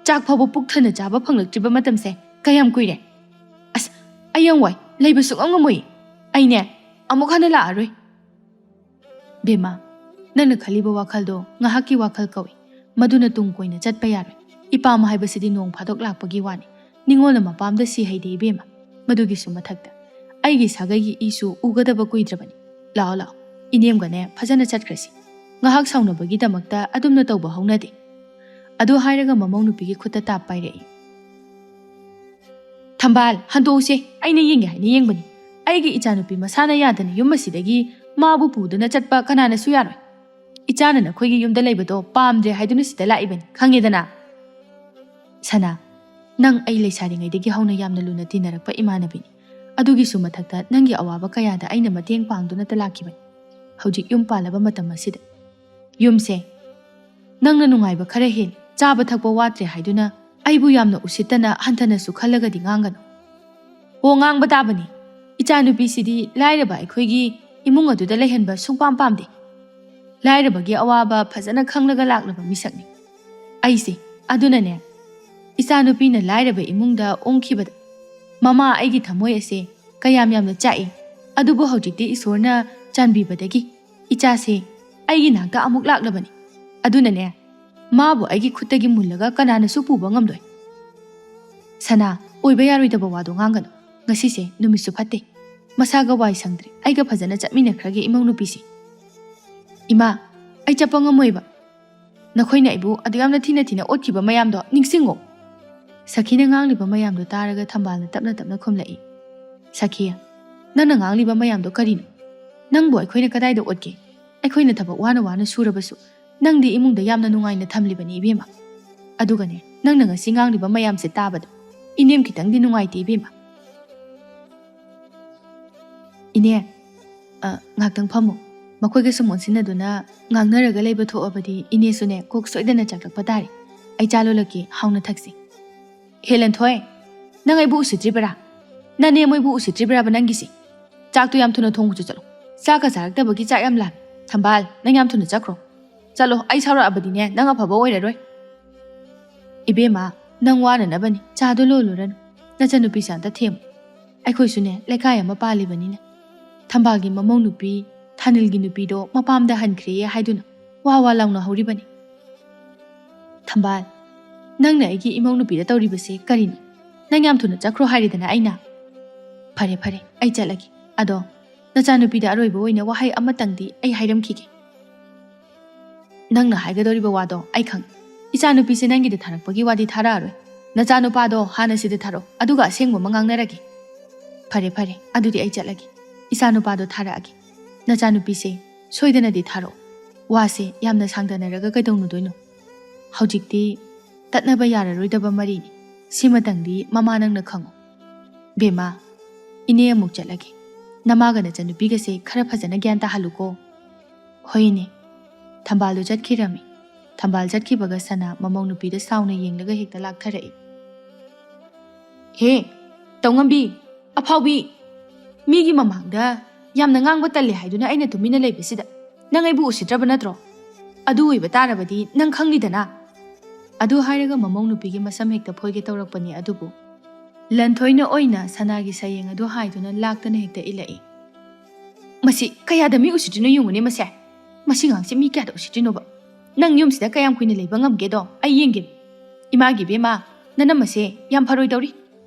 ꯆꯥꯛ ꯐꯥꯎꯕ ꯄꯨꯛ ꯊꯟꯅ ꯆꯥꯕ ꯐꯪꯂꯛꯇ꯭ꯔꯤꯕ ꯃꯇꯝꯁꯦ ꯀꯌꯥꯝ ꯀꯨꯏꯔꯦ? ꯑꯁ, ꯑꯩ ꯌꯥꯝ ꯋꯥꯏ꯫ ꯂꯩꯕ ꯁꯨꯡꯉꯝ ꯉꯝꯃꯣꯏ꯫ ꯑꯩꯅꯦ, ꯑꯃꯨꯛ ꯍꯟꯅ ꯂꯥꯛꯑꯔꯣꯏ꯫" "ꯕꯦꯝꯃ, ꯅꯪꯅ ꯈꯜꯂꯤꯕ ꯋꯥꯈꯜꯗꯣ ꯉꯥꯏꯍꯥꯛꯀꯤ ꯋꯥꯈꯜ ꯀꯧꯏ꯫ ꯃꯗꯨꯅ ꯇꯨꯡ ꯀꯣꯏꯅ ꯆꯠꯄ ꯌꯥꯔꯣꯏ꯫ ꯏꯄꯥꯝ ꯍꯥꯏꯕꯁꯤꯗꯤ ꯅꯣꯡ ꯐꯥꯗꯣꯛ ꯂꯥꯛꯄꯒꯤ ꯋꯥꯅꯤ꯫ ꯅꯤꯡꯉꯣꯜꯅ ꯃꯄꯥꯝꯗ ꯁꯤ ꯍꯩꯗꯦ ꯏꯕꯦꯝꯃ꯫ ꯃꯗꯨꯒꯤꯁꯨ ꯃꯊꯛꯇ ꯑꯩꯒꯤ ꯁꯥꯒꯩꯒꯤ ꯏꯁꯨ ꯎꯒꯗꯕ ꯀꯨꯏꯗ꯭ꯔꯕꯅꯤ꯫ ꯂꯥꯛꯑꯣ, ꯂꯥꯛꯑꯣ, ꯏꯅꯦꯝꯒꯅꯦ ꯐꯖꯅ ꯆꯠꯈ꯭ꯔꯁꯤ꯫ ꯉꯥꯏꯍꯥꯛ ꯁꯥꯎꯅꯕꯒꯤꯗꯃꯛꯇ ꯑꯗꯨꯝꯅ ꯇꯧꯕ ꯍꯧꯅꯗꯦ꯫" ꯑꯗꯨ ꯍꯥꯏꯔꯒ ꯃꯃꯧ ꯅꯨꯄꯤꯒꯤ ꯈꯨꯠꯇ ꯇꯥꯞ ꯄꯥꯏꯔꯛꯏ꯫ "ꯊꯝꯕꯥꯜ, ꯍꯟꯗꯣꯛꯎꯁꯦ, ꯑꯩꯅ ꯌꯦꯡꯒꯦ ꯍꯥꯏꯅ ꯌꯦꯡꯕꯅꯤ꯫ ꯑꯩꯒꯤ ꯏꯆꯥꯅꯨꯄꯤ ꯃꯁꯥꯅ ꯌꯥꯗꯅ ꯌꯨꯝ ꯑꯁꯤꯗꯒꯤ ꯃꯥꯕꯨ ꯄꯨꯗꯨꯅ ꯆꯠꯄ ꯀꯅꯥꯅꯁꯨ ꯌꯥꯔꯣꯏ꯫ ꯏꯆꯥꯅ ꯅꯈꯣꯏꯒꯤ ꯌꯨꯝꯗ ꯂꯩꯕꯗꯣ ꯄꯥꯝꯗ꯭ꯔꯦ ꯍꯥꯏꯗꯨꯅ ꯁꯤꯗ ꯂꯥꯛꯏꯕꯅꯤ, ꯈꯪꯉꯦꯗꯅ?" "ꯁꯅꯥ, ꯅꯪ ꯑꯩ ꯂꯩꯁꯥꯔꯤꯉꯩꯗꯒꯤ ꯍꯧꯅ ꯌꯥꯝꯅ ꯂꯨꯅ ꯇꯤꯟꯅꯔꯛꯄ ꯏꯃꯥꯟꯅꯕꯤꯅꯤ꯫ ꯑꯗꯨꯒꯤꯁꯨ ꯃꯊꯛꯇ ꯅꯪꯒꯤ ꯑꯋꯥꯕ ꯀꯌꯥꯗ ꯑꯩꯅ ꯃꯇꯦꯡ ꯄꯥꯡꯗꯨꯅꯇ ꯂꯥꯛꯈꯤꯕꯅꯤ꯫ ꯍꯧꯖꯤꯛ ꯌꯨꯝ ꯄꯥꯜꯂꯕ ꯃꯇꯝ ꯑꯁꯤꯗ ꯌꯨꯝꯁꯦ ꯅꯪꯅ ꯅꯨꯡꯉꯥꯏꯕ ꯈꯔ ꯍꯦꯜꯂꯤ, ꯆꯥꯕ ꯊꯛꯄ ꯋꯥꯠꯇ꯭ꯔꯦ ꯍꯥꯏꯗꯨꯅ ꯑꯩꯕꯨ ꯌꯥꯝꯅ ꯎꯁꯤꯠꯇꯅ ꯍꯟꯊꯅꯁꯨ ꯈꯜꯂꯒꯗꯤ ꯉꯥꯡꯒꯅꯨ꯫ ꯍꯣ, ꯉꯥꯡꯕ ꯇꯥꯕꯅꯤ꯫ ꯏꯆꯥꯅꯨꯄꯤꯁꯤꯗꯤ ꯂꯥꯏꯔꯕ ꯑꯩꯈꯣꯏꯒꯤ ꯏꯃꯨꯡ ꯑꯗꯨꯗ ꯂꯩꯍꯟꯕ ꯁꯨꯡꯄꯥꯝ ꯄꯥꯝꯗꯦ꯫ ꯂꯥꯏꯔꯕꯒꯤ ꯑꯋꯥꯕ ꯐꯖꯅ ꯈꯪꯂꯒ ꯂꯥꯛꯂꯕ ꯃꯤꯁꯛꯅꯤ ꯑꯩꯁꯦ꯫ ꯑꯗꯨꯅꯅꯦ, ꯏꯆꯥꯅꯨꯄꯤꯅ ꯂꯥꯏꯔꯕ ꯏꯃꯨꯡꯗ ꯑꯣꯡꯈꯤꯕꯗ ꯃꯃꯥ ꯑꯩꯒꯤ ꯊꯃꯣꯏ ꯑꯁꯦ ꯀꯌꯥꯝ ꯌꯥꯝꯅ ꯆꯥꯛꯏ꯫ ꯑꯗꯨꯕꯨ ꯍꯧꯖꯤꯛꯇꯤ ꯏꯁꯣꯔꯅ ꯆꯥꯟꯕꯤꯕꯗꯒꯤ ꯏꯆꯥꯁꯦ ꯑꯩꯒꯤ ꯅꯥꯛꯇ ꯑꯃꯨꯛ ꯂꯥꯛꯂꯕꯅꯤ꯫ ꯑꯗꯨꯅꯅꯦ, ꯃꯥꯕꯨ ꯑꯩꯒꯤ ꯈꯨꯠꯇꯒꯤ ꯃꯨꯜꯂꯒ ꯀꯅꯥꯅꯁꯨ ꯄꯨꯕ ꯉꯝꯂꯣꯏ꯫" "ꯁꯅꯥ, ꯑꯣꯏꯕ ꯌꯥꯔꯣꯏꯗꯕ ꯋꯥꯗꯣ ꯉꯥꯡꯒꯅꯨ꯫ ꯉꯁꯤꯁꯦ ꯅꯨꯃꯤꯠꯁꯨ ꯐꯠꯇꯦ꯫ ꯃꯁꯥꯒ ꯋꯥꯏ ꯁꯪꯗ꯭ꯔꯦ꯫ ꯑꯩꯒ ꯐꯖꯅ ꯆꯠꯃꯤꯟꯅꯈ꯭ꯔꯒꯦ ꯏꯃꯧ ꯅꯨꯄꯤꯁꯦ꯫ ꯏꯃꯥ, ꯑꯩ ꯆꯠꯄ ꯉꯝꯃꯣꯏꯕ꯫ ꯅꯈꯣꯏꯅ ꯑꯩꯕꯨ ꯑꯗꯨ ꯌꯥꯝꯅ ꯊꯤꯅ ꯊꯤꯅ ꯑꯣꯠꯈꯤꯕ ꯃꯌꯥꯝꯗꯣ ꯅꯤꯡꯁꯤꯡꯉꯣ꯫ ꯁꯈꯤꯅ ꯉꯥꯡꯂꯤꯕ ꯃꯌꯥꯝꯗꯣ ꯇꯥꯔꯒ ꯊꯝꯕꯥꯜꯅ ꯇꯞꯅ ꯇꯞꯅ ꯈꯨꯝꯂꯛꯏ꯫ ꯁꯈꯤ, ꯅꯪꯅ ꯉꯥꯡꯂꯤꯕ ꯃꯌꯥꯝꯗꯣ ꯀꯔꯤꯅꯣ? ꯅꯪꯕꯨ ꯑꯩꯈꯣꯏꯅ ꯀꯗꯥꯏꯗ ꯑꯣꯠꯀꯦ? ꯑꯩꯈꯣꯏꯅ ꯊꯕꯛ ꯋꯥꯅ ꯋꯥꯅ ꯁꯨꯔꯕꯁꯨ ꯅꯪꯗꯤ ꯏꯃꯨꯡꯗ ꯌꯥꯝꯅ ꯅꯨꯡꯉꯥꯏꯅ ꯊꯝꯂꯤꯕꯅꯤ ꯏꯕꯦꯝꯃ꯫ ꯑꯗꯨꯒꯅꯦ, ꯅꯪꯅ ꯉꯁꯤ ꯉꯥꯡꯂꯤꯕ ꯃꯌꯥꯝꯁꯦ ꯇꯥꯕꯗ ꯏꯅꯦꯝ ꯈꯤꯇꯪꯗꯤ ꯅꯨꯡꯉꯥꯏꯇꯦ ꯏꯕꯦꯝꯃ꯫ ꯏꯅꯦ, ꯑ, ꯉꯥꯛꯇꯪ ꯐꯝꯃꯨ꯫ ꯃꯈꯣꯏꯒ ꯁꯨꯝ ꯑꯣꯟꯁꯤꯟꯅꯗꯨꯅ ꯉꯥꯡꯅꯔꯒ ꯂꯩꯕ ꯊꯣꯛꯑꯕꯗꯤ ꯏꯅꯦꯁꯨꯅꯦ ꯀꯣꯛ ꯁꯣꯏꯗꯅ ꯆꯥꯛꯂꯛꯄ ꯇꯥꯔꯦ꯫ ꯑꯩ ꯆꯥ ꯂꯣꯜꯂꯛꯀꯦ, ꯍꯥꯎꯅ ꯊꯛꯁꯤ꯫ ꯍꯦ ꯂꯟꯊꯣꯏ, ꯅꯪ ꯑꯩꯕꯨ ꯎꯁꯤꯠꯇ꯭ꯔꯤꯕꯔꯥ? ꯅꯅꯦ ꯃꯣꯏꯕꯨ ꯎꯁꯤꯠꯇ꯭ꯔꯤꯕ꯭ꯔꯥꯕ ꯅꯪꯒꯤꯁꯦ? ꯆꯥꯛꯇꯨ ꯌꯥꯝ ꯊꯨꯅ ꯊꯣꯡꯉꯨꯆꯣ ꯆꯠꯂꯣ꯫ ꯆꯥꯛꯀ ꯆꯥꯔꯛꯇꯕꯒꯤ ꯆꯥꯛ ꯌꯥꯝ ꯂꯥꯝꯃꯤ꯫ ꯊꯝꯕꯥꯜ, ꯅꯪ ꯌꯥꯝ ꯊꯨꯅ ꯆꯠꯈ꯭ꯔꯣ꯫ ꯆꯠꯂꯣ, ꯑꯩ ꯁꯥꯎꯔꯛꯑꯕꯗꯤꯅꯦ ꯅꯪ ꯑꯐꯕ ꯑꯣꯏꯔꯔꯣꯏ꯫ ꯏꯕꯦꯝꯃ, ꯅꯪ ꯋꯥꯅꯅꯕꯅꯤ, ꯆꯥꯗꯣ ꯂꯣꯜꯂꯨꯔꯅꯨ꯫ ꯅꯆꯟꯅꯨꯄꯤꯁꯦ ꯑꯝꯇ ꯊꯦꯝꯃꯨ꯫ ꯑꯩꯈꯣꯏꯁꯨꯅꯦ ꯂꯩꯀꯥꯏ ꯑꯃ ꯄꯥꯜꯂꯤꯕꯅꯤꯅ꯫ ꯊꯝꯕꯥꯜꯒꯤ ꯃꯃꯧ ꯅꯨꯄꯤ, ꯊꯥꯅꯤꯜꯒꯤ ꯅꯨꯄꯤꯗꯣ ꯃꯄꯥꯝꯗ ꯍꯟꯈ꯭ꯔꯦꯌꯦ ꯍꯥꯏꯗꯨꯅ ꯋꯥ ꯋꯥ ꯂꯥꯎꯅꯍꯧꯔꯤꯕꯅꯤ꯫ ꯊꯝꯕꯥꯜ, ꯅꯪꯅ ꯑꯩꯒꯤ ꯏꯃꯧ ꯅꯨꯄꯤꯗ ꯇꯧꯔꯤꯕꯁꯦ ꯀꯔꯤꯅꯣ? ꯅꯪ ꯌꯥꯝ ꯊꯨꯅ ꯆꯠꯈ꯭ꯔꯣ ꯍꯥꯏꯔꯦꯗꯅ ꯑꯩꯅ꯫ ꯐꯔꯦ, ꯐꯔꯦ, ꯑꯩ ꯆꯠꯂꯒꯦ꯫ ꯑꯗꯣ ꯅꯆꯥꯅꯨꯄꯤꯗ ꯑꯔꯣꯏꯕ ꯑꯣꯏꯅ ꯋꯥꯍꯩ ꯑꯃꯇꯪꯗꯤ ꯑꯩ ꯍꯥꯏꯔꯝꯈꯤꯒꯦ꯫ ꯅꯪꯅ ꯍꯥꯏꯒꯗꯧꯔꯤꯕ ꯋꯥꯗꯣ ꯑꯩ ꯈꯪꯉꯤ꯫ ꯏꯆꯥꯅꯨꯄꯤꯁꯦ ꯅꯪꯒꯤꯗ ꯊꯥꯔꯛꯄꯒꯤ ꯋꯥꯗꯤ ꯊꯥꯔꯛꯑꯔꯣꯏ꯫ ꯅꯆꯥꯅꯨꯄꯥꯗꯣ ꯍꯥꯟꯅ ꯁꯤꯗ ꯊꯥꯔꯛꯑꯣ, ꯑꯗꯨꯒ ꯑꯁꯦꯡꯕ ꯑꯃ ꯉꯥꯡꯅꯔꯒꯦ꯫ ꯐꯔꯦ, ꯐꯔꯦ, ꯑꯗꯨꯗꯤ ꯑꯩ ꯆꯠꯂꯒꯦ꯫ ꯏꯆꯥꯅꯨꯄꯥꯗꯣ ꯊꯥꯔꯛꯑꯒꯦ꯫ ꯅꯆꯥꯅꯨꯄꯤꯁꯦ ꯁꯣꯏꯗꯅꯗꯤ ꯊꯥꯔꯛꯑꯣ꯫ ꯋꯥꯁꯦ ꯌꯥꯝꯅ ꯁꯥꯡꯗꯅꯔꯒ ꯀꯩꯗꯧꯅꯗꯣꯏꯅꯣ? ꯍꯧꯖꯤꯛꯇꯤ ꯇꯠꯅꯕ ꯌꯥꯔꯔꯣꯏꯗꯕ ꯃꯔꯤꯅꯤ꯫ ꯁꯤꯃꯇꯪꯗꯤ ꯃꯃꯥ ꯅꯪꯅ ꯈꯪꯉꯨ꯫ ꯕꯦꯝꯃ, ꯏꯅꯦ ꯑꯃꯨꯛ ꯆꯠꯂꯒꯦ꯫ ꯅꯃꯥꯒ ꯅꯆꯟꯅꯨꯄꯤꯒꯁꯦ ꯈꯔ ꯐꯖꯅ ꯒ꯭ꯌꯥꯟ ꯇꯥꯍꯜꯂꯨꯀꯣ꯫ ꯍꯣꯏ ꯏꯅꯦ꯫ ꯊꯝꯕꯥꯜꯗꯨ ꯆꯠꯈꯤꯔꯝꯃꯤ꯫ ꯊꯝꯕꯥꯜ ꯆꯠꯈꯤꯕꯒ ꯁꯅꯥ ꯃꯃꯧ ꯅꯨꯄꯤꯗ ꯁꯥꯎꯅ ꯌꯦꯡꯂꯒ ꯍꯦꯛꯇ ꯂꯥꯛꯊꯔꯛꯏ꯫ ꯍꯦ, ꯇꯧꯉꯝꯕꯤ, ꯑꯐꯥꯎꯕꯤ, ꯃꯤꯒꯤ ꯃꯃꯥꯡꯗ ꯌꯥꯝꯅ ꯉꯥꯡꯕ ꯇꯜꯂꯦ ꯍꯥꯏꯗꯨꯅ ꯑꯩꯅ ꯇꯨꯃꯤꯟꯅ ꯂꯩꯕꯁꯤꯗ ꯅꯪ ꯑꯩꯕꯨ ꯎꯁꯤꯠꯇ꯭ꯔꯕ ꯅꯠꯇ꯭ꯔꯣ? ꯑꯗꯨ ꯑꯣꯏꯕ ꯇꯥꯔꯕꯗꯤ ꯅꯪ ꯈꯪꯂꯤꯗꯅ꯫ ꯑꯗꯨ ꯍꯥꯏꯔꯒ ꯃꯃꯧ ꯅꯨꯄꯤꯒꯤ ꯃꯁꯝ ꯍꯦꯛꯇ ꯐꯣꯏꯒꯦ ꯇꯧꯔꯛꯄꯅꯤ ꯑꯗꯨꯕꯨ ꯂꯟꯊꯣꯏꯅ ꯑꯣꯏꯅ ꯁꯅꯥꯒꯤ ꯁꯌꯦꯡ ꯑꯗꯨ ꯍꯥꯏꯗꯨꯅ ꯂꯥꯛꯇꯅ ꯍꯦꯛꯇ ꯏꯜꯂꯛꯏ꯫ ꯃꯁꯤ ꯀꯌꯥꯗ ꯃꯤ ꯎꯁꯤꯠꯇ꯭ꯔꯤꯅꯣ ꯌꯦꯡꯉꯨꯅꯦ ꯃꯁꯦ꯫ ꯃꯁꯤ ꯉꯥꯡꯁꯤ ꯃꯤ ꯀꯌꯥꯗ ꯎꯁꯤꯠꯇ꯭ꯔꯤꯅꯣꯕ? ꯅꯪ ꯌꯨꯝꯁꯤꯗ ꯀꯌꯥꯝ ꯀꯨꯏꯅ ꯂꯩꯕ ꯉꯝꯒꯦꯗꯣ ꯑꯩ ꯌꯦꯡꯒꯦ꯫ ꯏꯃꯥꯒꯤ ꯏꯕꯦꯝꯃ, ꯅꯅꯝꯃꯁꯦ ꯌꯥꯝ ꯐꯔꯣꯏ ꯇꯧꯔꯤ꯫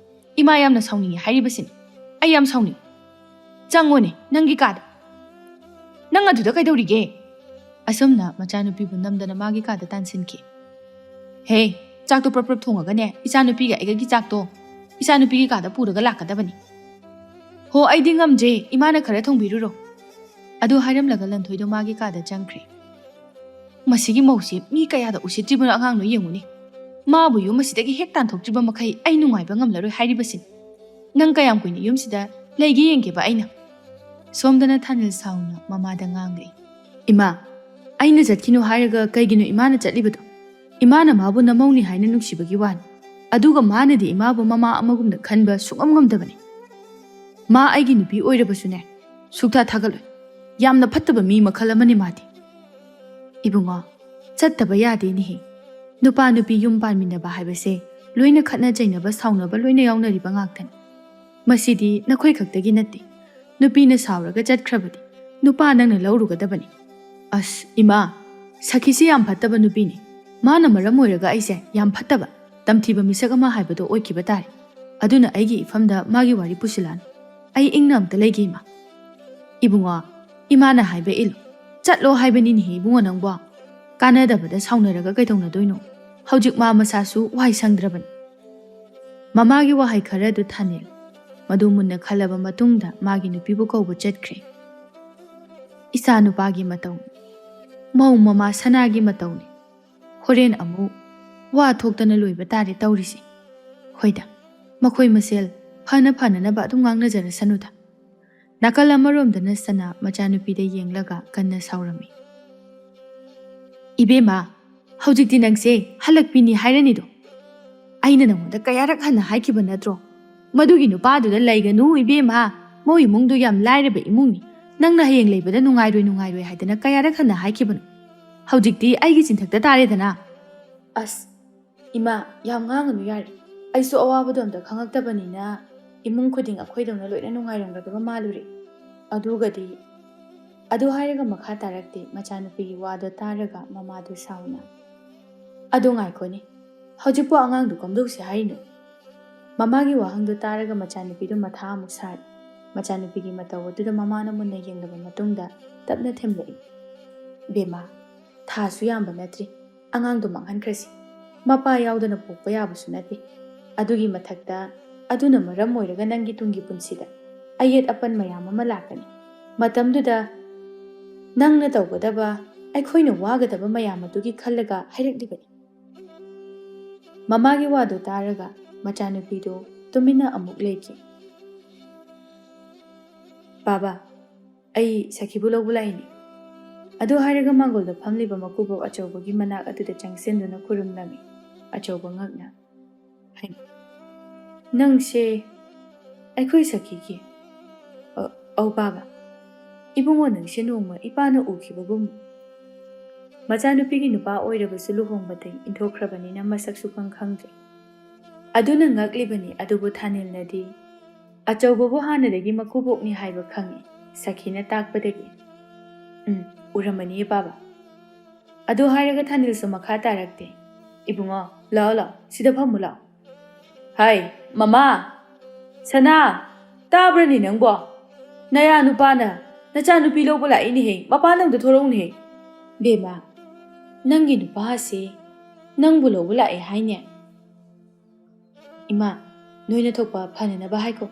ꯏꯃꯥ ꯌꯥꯝꯅ ꯁꯥꯎꯅꯤꯡꯉꯤ ꯍꯥꯏꯔꯤꯕꯁꯤꯅꯤ꯫ ꯑꯩ ꯌꯥꯝ ꯁꯥꯎꯅꯤꯡꯉꯤ꯫ "ꯆꯪꯉꯣꯅꯦ, ꯅꯪꯒꯤ ꯀꯥꯗ꯫ ꯅꯪ ꯑꯗꯨꯗ ꯀꯩꯗꯧꯔꯤꯒꯦ?" ꯑꯁꯨꯝꯅ ꯃꯆꯥꯅꯨꯄꯤꯕꯨ ꯅꯝꯗꯅ ꯃꯥꯒꯤ ꯀꯥꯗ ꯇꯥꯟꯁꯤꯟꯈꯤ꯫ "ꯍꯦ, ꯆꯥꯛꯇꯣ ꯄ꯭ꯔꯞ ꯄ꯭ꯔꯞ ꯊꯣꯡꯉꯒꯅꯦ, ꯏꯆꯥꯅꯨꯄꯤꯒ ꯑꯩꯒꯒꯤ ꯆꯥꯛꯇꯣ ꯏꯆꯥꯅꯨꯄꯤꯒꯤ ꯀꯥꯗ ꯄꯨꯔꯒ ꯂꯥꯛꯀꯗꯕꯅꯤ꯫" "ꯍꯣ, ꯑꯩꯗꯤ ꯉꯝꯗ꯭ꯔꯦ, ꯏꯃꯥꯅ ꯈꯔ ꯊꯣꯡꯕꯤꯔꯨꯔꯣ꯫" ꯑꯗꯨ ꯍꯥꯏꯔꯝꯂꯒ ꯂꯟꯊꯣꯏꯗꯣ ꯃꯥꯒꯤ ꯀꯥꯗ ꯆꯪꯈ꯭ꯔꯦ꯫ "ꯃꯁꯤꯒꯤ ꯃꯧꯁꯤ ꯃꯤ ꯀꯌꯥꯗ ꯎꯁꯤꯠꯇ꯭ꯔꯤꯕꯅꯣ, ꯑꯉꯥꯡꯅꯣ ꯌꯦꯡꯉꯨꯅꯦ꯫ ꯃꯥꯕꯨ ꯌꯨꯝ ꯑꯁꯤꯗꯒꯤ ꯍꯦꯛ ꯇꯥꯟꯊꯣꯛꯇ꯭ꯔꯤꯕ ꯃꯈꯩ ꯑꯩ ꯅꯨꯡꯉꯥꯏꯕ ꯉꯝꯂꯔꯣꯏ ꯍꯥꯏꯔꯤꯕꯁꯤꯅꯤ꯫ ꯅꯪ ꯀꯌꯥꯝ ꯀꯨꯏꯅ ꯌꯨꯝꯁꯤꯗ ꯂꯩꯒꯦ ꯌꯦꯡꯒꯦꯕ ꯑꯩꯅ꯫" ꯁꯣꯝꯗꯅ ꯊꯥꯅꯤꯜ ꯁꯥꯎꯅ ꯃꯃꯥꯗ ꯉꯥꯡꯂꯤ꯫ "ꯏꯃꯥ, ꯑꯩꯅ ꯆꯠꯈꯤꯅꯨ ꯍꯥꯏꯔꯒ ꯀꯩꯒꯤꯅꯣ ꯏꯃꯥꯅ ꯆꯠꯂꯤꯕꯗꯣ? ꯏꯃꯥꯅ ꯃꯥꯕꯨ ꯅꯃꯧꯅꯤ ꯍꯥꯏꯅ ꯅꯨꯡꯁꯤꯕꯒꯤ ꯋꯥꯅꯤ꯫ ꯑꯗꯨꯒ ꯃꯥꯅꯗꯤ ꯏꯃꯥꯕꯨ ꯃꯃꯥ ꯑꯃꯒꯨꯝꯅ ꯈꯟꯕ ꯁꯨꯡꯉꯝ ꯉꯝꯗꯕꯅꯤ꯫ ꯃꯥ ꯑꯩꯒꯤ ꯅꯨꯄꯤ ꯑꯣꯏꯔꯕꯁꯨꯅꯦ, ꯁꯨꯛꯊꯥ ꯊꯥꯒꯠꯂꯣꯏ꯫ ꯌꯥꯝꯅ ꯐꯠꯇꯕ ꯃꯤ ꯃꯈꯜ ꯑꯃꯅꯤ ꯃꯥꯗꯤ꯫" "ꯏꯕꯨꯡꯉꯣ, ꯆꯠꯇꯕ ꯌꯥꯗꯦꯅꯦꯍꯦ꯫ ꯅꯨꯄꯥ ꯅꯨꯄꯤ ꯌꯨꯝ ꯄꯥꯟꯃꯤꯟꯅꯕ ꯍꯥꯏꯕꯁꯦ ꯂꯣꯏꯅ ꯈꯠꯅ ꯆꯩꯅꯕ, ꯁꯥꯎꯅꯕ ꯂꯣꯏꯅ ꯌꯥꯎꯅꯔꯤꯕ ꯉꯥꯛꯇꯅꯤ꯫ ꯃꯁꯤꯗꯤ ꯅꯈꯣꯏ ꯈꯛꯇꯒꯤ ꯅꯠꯇꯦ, ꯅꯨꯄꯤꯅ ꯁꯥꯎꯔꯒ ꯆꯠꯈ꯭ꯔꯕꯗꯤ ꯅꯨꯄꯥ ꯅꯪꯅ ꯂꯧꯔꯨꯒꯗꯕꯅꯤ꯫" "ꯑꯁ ꯏꯃꯥ, ꯁꯈꯤꯁꯤ ꯌꯥꯝ ꯐꯠꯇꯕ ꯅꯨꯄꯤꯅꯤ꯫ ꯃꯥꯅ ꯃꯔꯝ ꯑꯣꯏꯔꯒ ꯑꯩꯁꯦ ꯌꯥꯝ ꯐꯠꯇꯕ, ꯇꯝꯊꯤꯕ ꯃꯤꯁꯛ ꯑꯃ ꯍꯥꯏꯕꯗꯣ ꯑꯣꯏꯈꯤꯕ ꯇꯥꯔꯦ꯫ ꯑꯗꯨꯅ ꯑꯩꯒꯤ ꯏꯐꯝꯗ ꯃꯥꯒꯤ ꯋꯥꯔꯤ ꯄꯨꯁꯤꯜꯂꯛꯑꯅꯨ꯫ ꯑꯩ ꯏꯪꯅ ꯑꯝꯇ ꯂꯩꯒꯦ ꯏꯃꯥ꯫" "ꯏꯕꯨꯡꯉꯣ, ꯏꯃꯥꯅ ꯍꯥꯏꯕ ꯏꯜꯂꯨ꯫ ꯆꯠꯂꯣ ꯍꯥꯏꯕꯅꯤꯅꯦꯍꯦ ꯏꯕꯨꯡꯉꯣ ꯅꯪꯕꯣ꯫ ꯀꯥꯟꯅꯗꯕꯗ ꯁꯥꯎꯅꯔꯒ ꯀꯩꯗꯧꯅꯗꯣꯏꯅꯣ? ꯍꯧꯖꯤꯛ ꯃꯥ ꯃꯁꯥꯁꯨ ꯋꯥꯏ ꯁꯪꯗ꯭ꯔꯕꯅꯤ꯫" ꯃꯃꯥꯒꯤ ꯋꯥꯍꯩ ꯈꯔ ꯑꯗꯨ ꯊꯥꯅꯤꯜ ꯃꯗꯨ ꯃꯨꯟꯅ ꯈꯜꯂꯕ ꯃꯇꯨꯡꯗ ꯃꯥꯒꯤ ꯅꯨꯄꯤꯕꯨ ꯀꯧꯕ ꯆꯠꯈ꯭ꯔꯦ꯫ "ꯏꯆꯥ ꯅꯨꯄꯥꯒꯤ ꯃꯇꯧꯅꯤ, ꯃꯧ ꯃꯃꯥ ꯁꯅꯥꯒꯤ ꯃꯇꯧꯅꯤ꯫ ꯍꯣꯔꯦꯟ ꯑꯃꯨꯛ ꯋꯥ ꯊꯣꯛꯇꯅ ꯂꯣꯏꯕ ꯇꯥꯔꯦ ꯇꯧꯔꯤꯁꯦ꯫ ꯍꯣꯏꯗ, ꯃꯈꯣꯏ ꯃꯁꯦꯜ ꯐꯅ ꯐꯅꯅꯕ ꯑꯗꯨꯝ ꯉꯥꯡꯅꯖꯔꯁꯅꯨꯗ꯫" ꯅꯥꯀꯜ ꯑꯃꯔꯣꯝꯗꯅ ꯁꯅꯥ ꯃꯆꯥꯅꯨꯄꯤꯗ ꯌꯦꯡꯂꯒ ꯀꯟꯅ ꯁꯥꯎꯔꯝꯃꯤ꯫ "ꯏꯕꯦꯝꯃ, ꯍꯧꯖꯤꯛꯇꯤ ꯅꯪꯁꯦ ꯍꯜꯂꯛꯄꯤꯅꯤ ꯍꯥꯏꯔꯅꯤꯗꯣ꯫ ꯑꯩꯅ ꯅꯪꯉꯣꯟꯗ ꯀꯌꯥꯔꯛ ꯍꯟꯅ ꯍꯥꯏꯈꯤꯕ ꯅꯠꯇ꯭ꯔꯣ? ꯃꯗꯨꯒꯤ ꯅꯨꯄꯥꯗꯨꯗ ꯂꯩꯒꯅꯨ ꯏꯕꯦꯝꯃ, ꯃꯣꯏ ꯏꯃꯨꯡꯗꯨ ꯌꯥꯝ ꯂꯥꯏꯔꯕ ꯏꯃꯨꯡꯅꯤ꯫ ꯅꯪꯅ ꯍꯌꯦꯡ ꯂꯩꯕꯗ ꯅꯨꯡꯉꯥꯏꯔꯣꯏ ꯅꯨꯡꯉꯥꯏꯔꯣꯏ ꯍꯥꯏꯗꯅ ꯀꯌꯥꯔꯛ ꯍꯟꯅ ꯍꯥꯏꯈꯤꯕꯅꯣ? ꯍꯧꯖꯤꯛꯇꯤ ꯑꯩꯒꯤ ꯆꯤꯟꯊꯛꯇ ꯇꯥꯔꯦꯗꯅ꯫" "ꯑꯁ, ꯏꯃꯥ, ꯌꯥꯝ ꯉꯥꯡꯒꯅꯨ ꯌꯥꯔꯦ꯫ ꯑꯩꯁꯨ ꯑꯋꯥꯕꯗꯣ ꯑꯝꯇ ꯈꯪꯉꯛꯇꯕꯅꯤꯅ ꯏꯃꯨꯡ ꯈꯨꯗꯤꯡ ꯑꯩꯈꯣꯏꯗꯧꯅ ꯂꯣꯏꯅ ꯅꯨꯡꯉꯥꯏꯔꯝꯒꯗꯕ ꯃꯥꯜꯂꯨꯔꯦ꯫ ꯑꯗꯨꯒꯗꯤ꯫" ꯑꯗꯨ ꯍꯥꯏꯔꯒ ꯃꯈꯥ ꯇꯥꯔꯛꯇꯦ꯫ ꯃꯆꯥꯅꯨꯄꯤꯒꯤ ꯋꯥꯗꯣ ꯇꯥꯔꯒ ꯃꯃꯥꯗꯨ ꯁꯥꯎꯅ, "ꯑꯗꯣ ꯉꯥꯏꯈꯣꯅꯦ, ꯍꯧꯖꯤꯛꯄꯨ ꯑꯉꯥꯡꯗꯨ ꯀꯝꯗꯧꯁꯦ ꯍꯥꯏꯔꯤꯅꯣ?" ꯃꯃꯥꯒꯤ ꯋꯥꯍꯪꯗꯣ ꯇꯥꯔꯒ ꯃꯆꯥꯅꯨꯄꯤꯗꯨ ꯃꯊꯥ ꯑꯃꯨꯛ ꯁꯥꯔꯦ꯫ ꯃꯆꯥꯅꯨꯄꯤꯒꯤ ꯃꯇꯧ ꯑꯗꯨꯗ ꯃꯃꯥꯅ ꯃꯨꯟꯅ ꯌꯦꯡꯂꯕ ꯃꯇꯨꯡꯗ ꯇꯞꯅ ꯊꯦꯝꯂꯛꯏ, "ꯕꯦꯝꯃ, ꯊꯥꯁꯨ ꯌꯥꯝꯕ ꯅꯠꯇ꯭ꯔꯤ, ꯑꯉꯥꯡꯗꯣ ꯃꯥꯡꯍꯟꯈ꯭ꯔꯁꯤ꯫ ꯃꯄꯥ ꯌꯥꯎꯗꯅ ꯄꯣꯛꯄ ꯌꯥꯕꯁꯨ ꯅꯠꯇꯦ꯫ ꯑꯗꯨꯒꯤ ꯃꯊꯛꯇ ꯑꯗꯨꯅ ꯃꯔꯝ ꯑꯣꯏꯔꯒ ꯅꯪꯒꯤ ꯇꯨꯡꯒꯤ ꯄꯨꯟꯁꯤꯗ ꯑꯌꯦꯠ ꯑꯄꯟ ꯃꯌꯥꯝ ꯑꯃ ꯂꯥꯛꯀꯅꯤ꯫ ꯃꯇꯝꯗꯨꯗ ꯅꯪꯅ ꯇꯧꯒꯗꯕ, ꯑꯩꯈꯣꯏꯅ ꯋꯥꯒꯗꯕ ꯃꯌꯥꯝ ꯑꯗꯨꯒꯤ ꯈꯜꯂꯒ ꯍꯥꯏꯔꯛꯂꯤꯕꯅꯤ꯫" ꯃꯃꯥꯒꯤ ꯋꯥꯗꯨ ꯇꯥꯔꯒ ꯃꯆꯥꯅꯨꯄꯤꯗꯨ ꯇꯨꯃꯤꯟꯅ ꯑꯃꯨꯛ ꯂꯩꯈꯤ꯫ "ꯕꯥꯕꯥ, ꯑꯩ ꯁꯈꯤꯕꯨ ꯂꯧꯕ ꯂꯥꯛꯏꯅꯤ꯫" ꯑꯗꯨ ꯍꯥꯏꯔꯒ ꯃꯥꯡꯒꯣꯜꯗ ꯐꯝꯂꯤꯕ ꯃꯀꯨꯕꯣꯛ ꯑꯆꯧꯕꯒꯤ ꯃꯅꯥꯛ ꯑꯗꯨꯗ ꯆꯪꯁꯤꯟꯗꯨꯅ ꯈꯨꯔꯨꯝꯂꯝꯃꯤ꯫ ꯑꯆꯧꯕ ꯉꯛꯅ, "ꯍꯩꯃꯥ, ꯅꯪꯁꯦ ꯑꯩꯈꯣꯏ ꯁꯈꯤꯒꯤ?" "ꯑ-, ꯑꯧ ꯕꯥꯕꯥ, ꯏꯕꯨꯡꯉꯣ ꯅꯪꯁꯦ ꯅꯣꯡꯃ ꯏꯄꯥꯅ ꯎꯈꯤꯕꯒꯨꯝ꯫" ꯃꯆꯥꯅꯨꯄꯤꯒꯤ ꯅꯨꯄꯥ ꯑꯣꯏꯔꯕꯁꯨ ꯂꯨꯍꯣꯡꯕꯗ ꯏꯟꯊꯣꯛꯈ꯭ꯔꯕꯅꯤꯅ ꯃꯁꯛꯁꯨ ꯈꯪ ꯈꯪꯗ꯭ꯔꯦ꯫ ꯑꯗꯨꯅ ꯉꯛꯂꯤꯕꯅꯤ, ꯑꯗꯨꯕꯨ ꯊꯥꯅꯤꯜꯅꯗꯤ ꯑꯆꯧꯕꯕꯨ ꯍꯥꯟꯅꯗꯒꯤ ꯃꯀꯨꯕꯣꯛꯅꯤ ꯍꯥꯏꯕ ꯈꯪꯏ, ꯁꯈꯤꯅ ꯇꯥꯛꯄꯗꯒꯤ꯫ "ꯎꯝ, ꯎꯔꯝꯃꯅꯤꯌꯦ ꯕꯥꯕꯥ꯫" ꯑꯗꯨ ꯍꯥꯏꯔꯒ ꯊꯥꯅꯤꯜꯁꯨ ꯃꯈꯥ ꯇꯥꯔꯛꯇꯦ꯫ "ꯏꯕꯨꯡꯉꯣ, ꯂꯥꯛꯑꯣ ꯂꯥꯛꯑꯣ, ꯁꯤꯗ ꯐꯝꯃꯨ ꯂꯥꯛꯑꯣ꯫" "ꯍꯥꯏ, ꯃꯃꯥ! ꯁꯅꯥ, ꯇꯥꯕ꯭ꯔꯅꯦ ꯅꯪꯕꯣ? ꯅꯌꯥ ꯅꯨꯄꯥꯅ ꯅꯆꯥ ꯅꯨꯄꯤ ꯂꯧꯕ ꯂꯥꯛꯏꯅꯦꯍꯦ, ꯃꯄꯥꯟ ꯂꯝꯗ ꯊꯣꯔꯛꯎꯅꯦꯍꯦ꯫" "ꯕꯦꯝꯃ, ꯅꯪꯒꯤ ꯅꯨꯄꯥꯁꯤ ꯅꯪꯕꯨ ꯂꯧꯕ ꯂꯥꯛꯑꯦ ꯍꯥꯏꯅꯦ?" "ꯏꯃꯥ, ꯅꯣꯏꯅ ꯊꯣꯛꯄ ꯐꯅꯅꯕ ꯍꯥꯏꯈꯣ꯫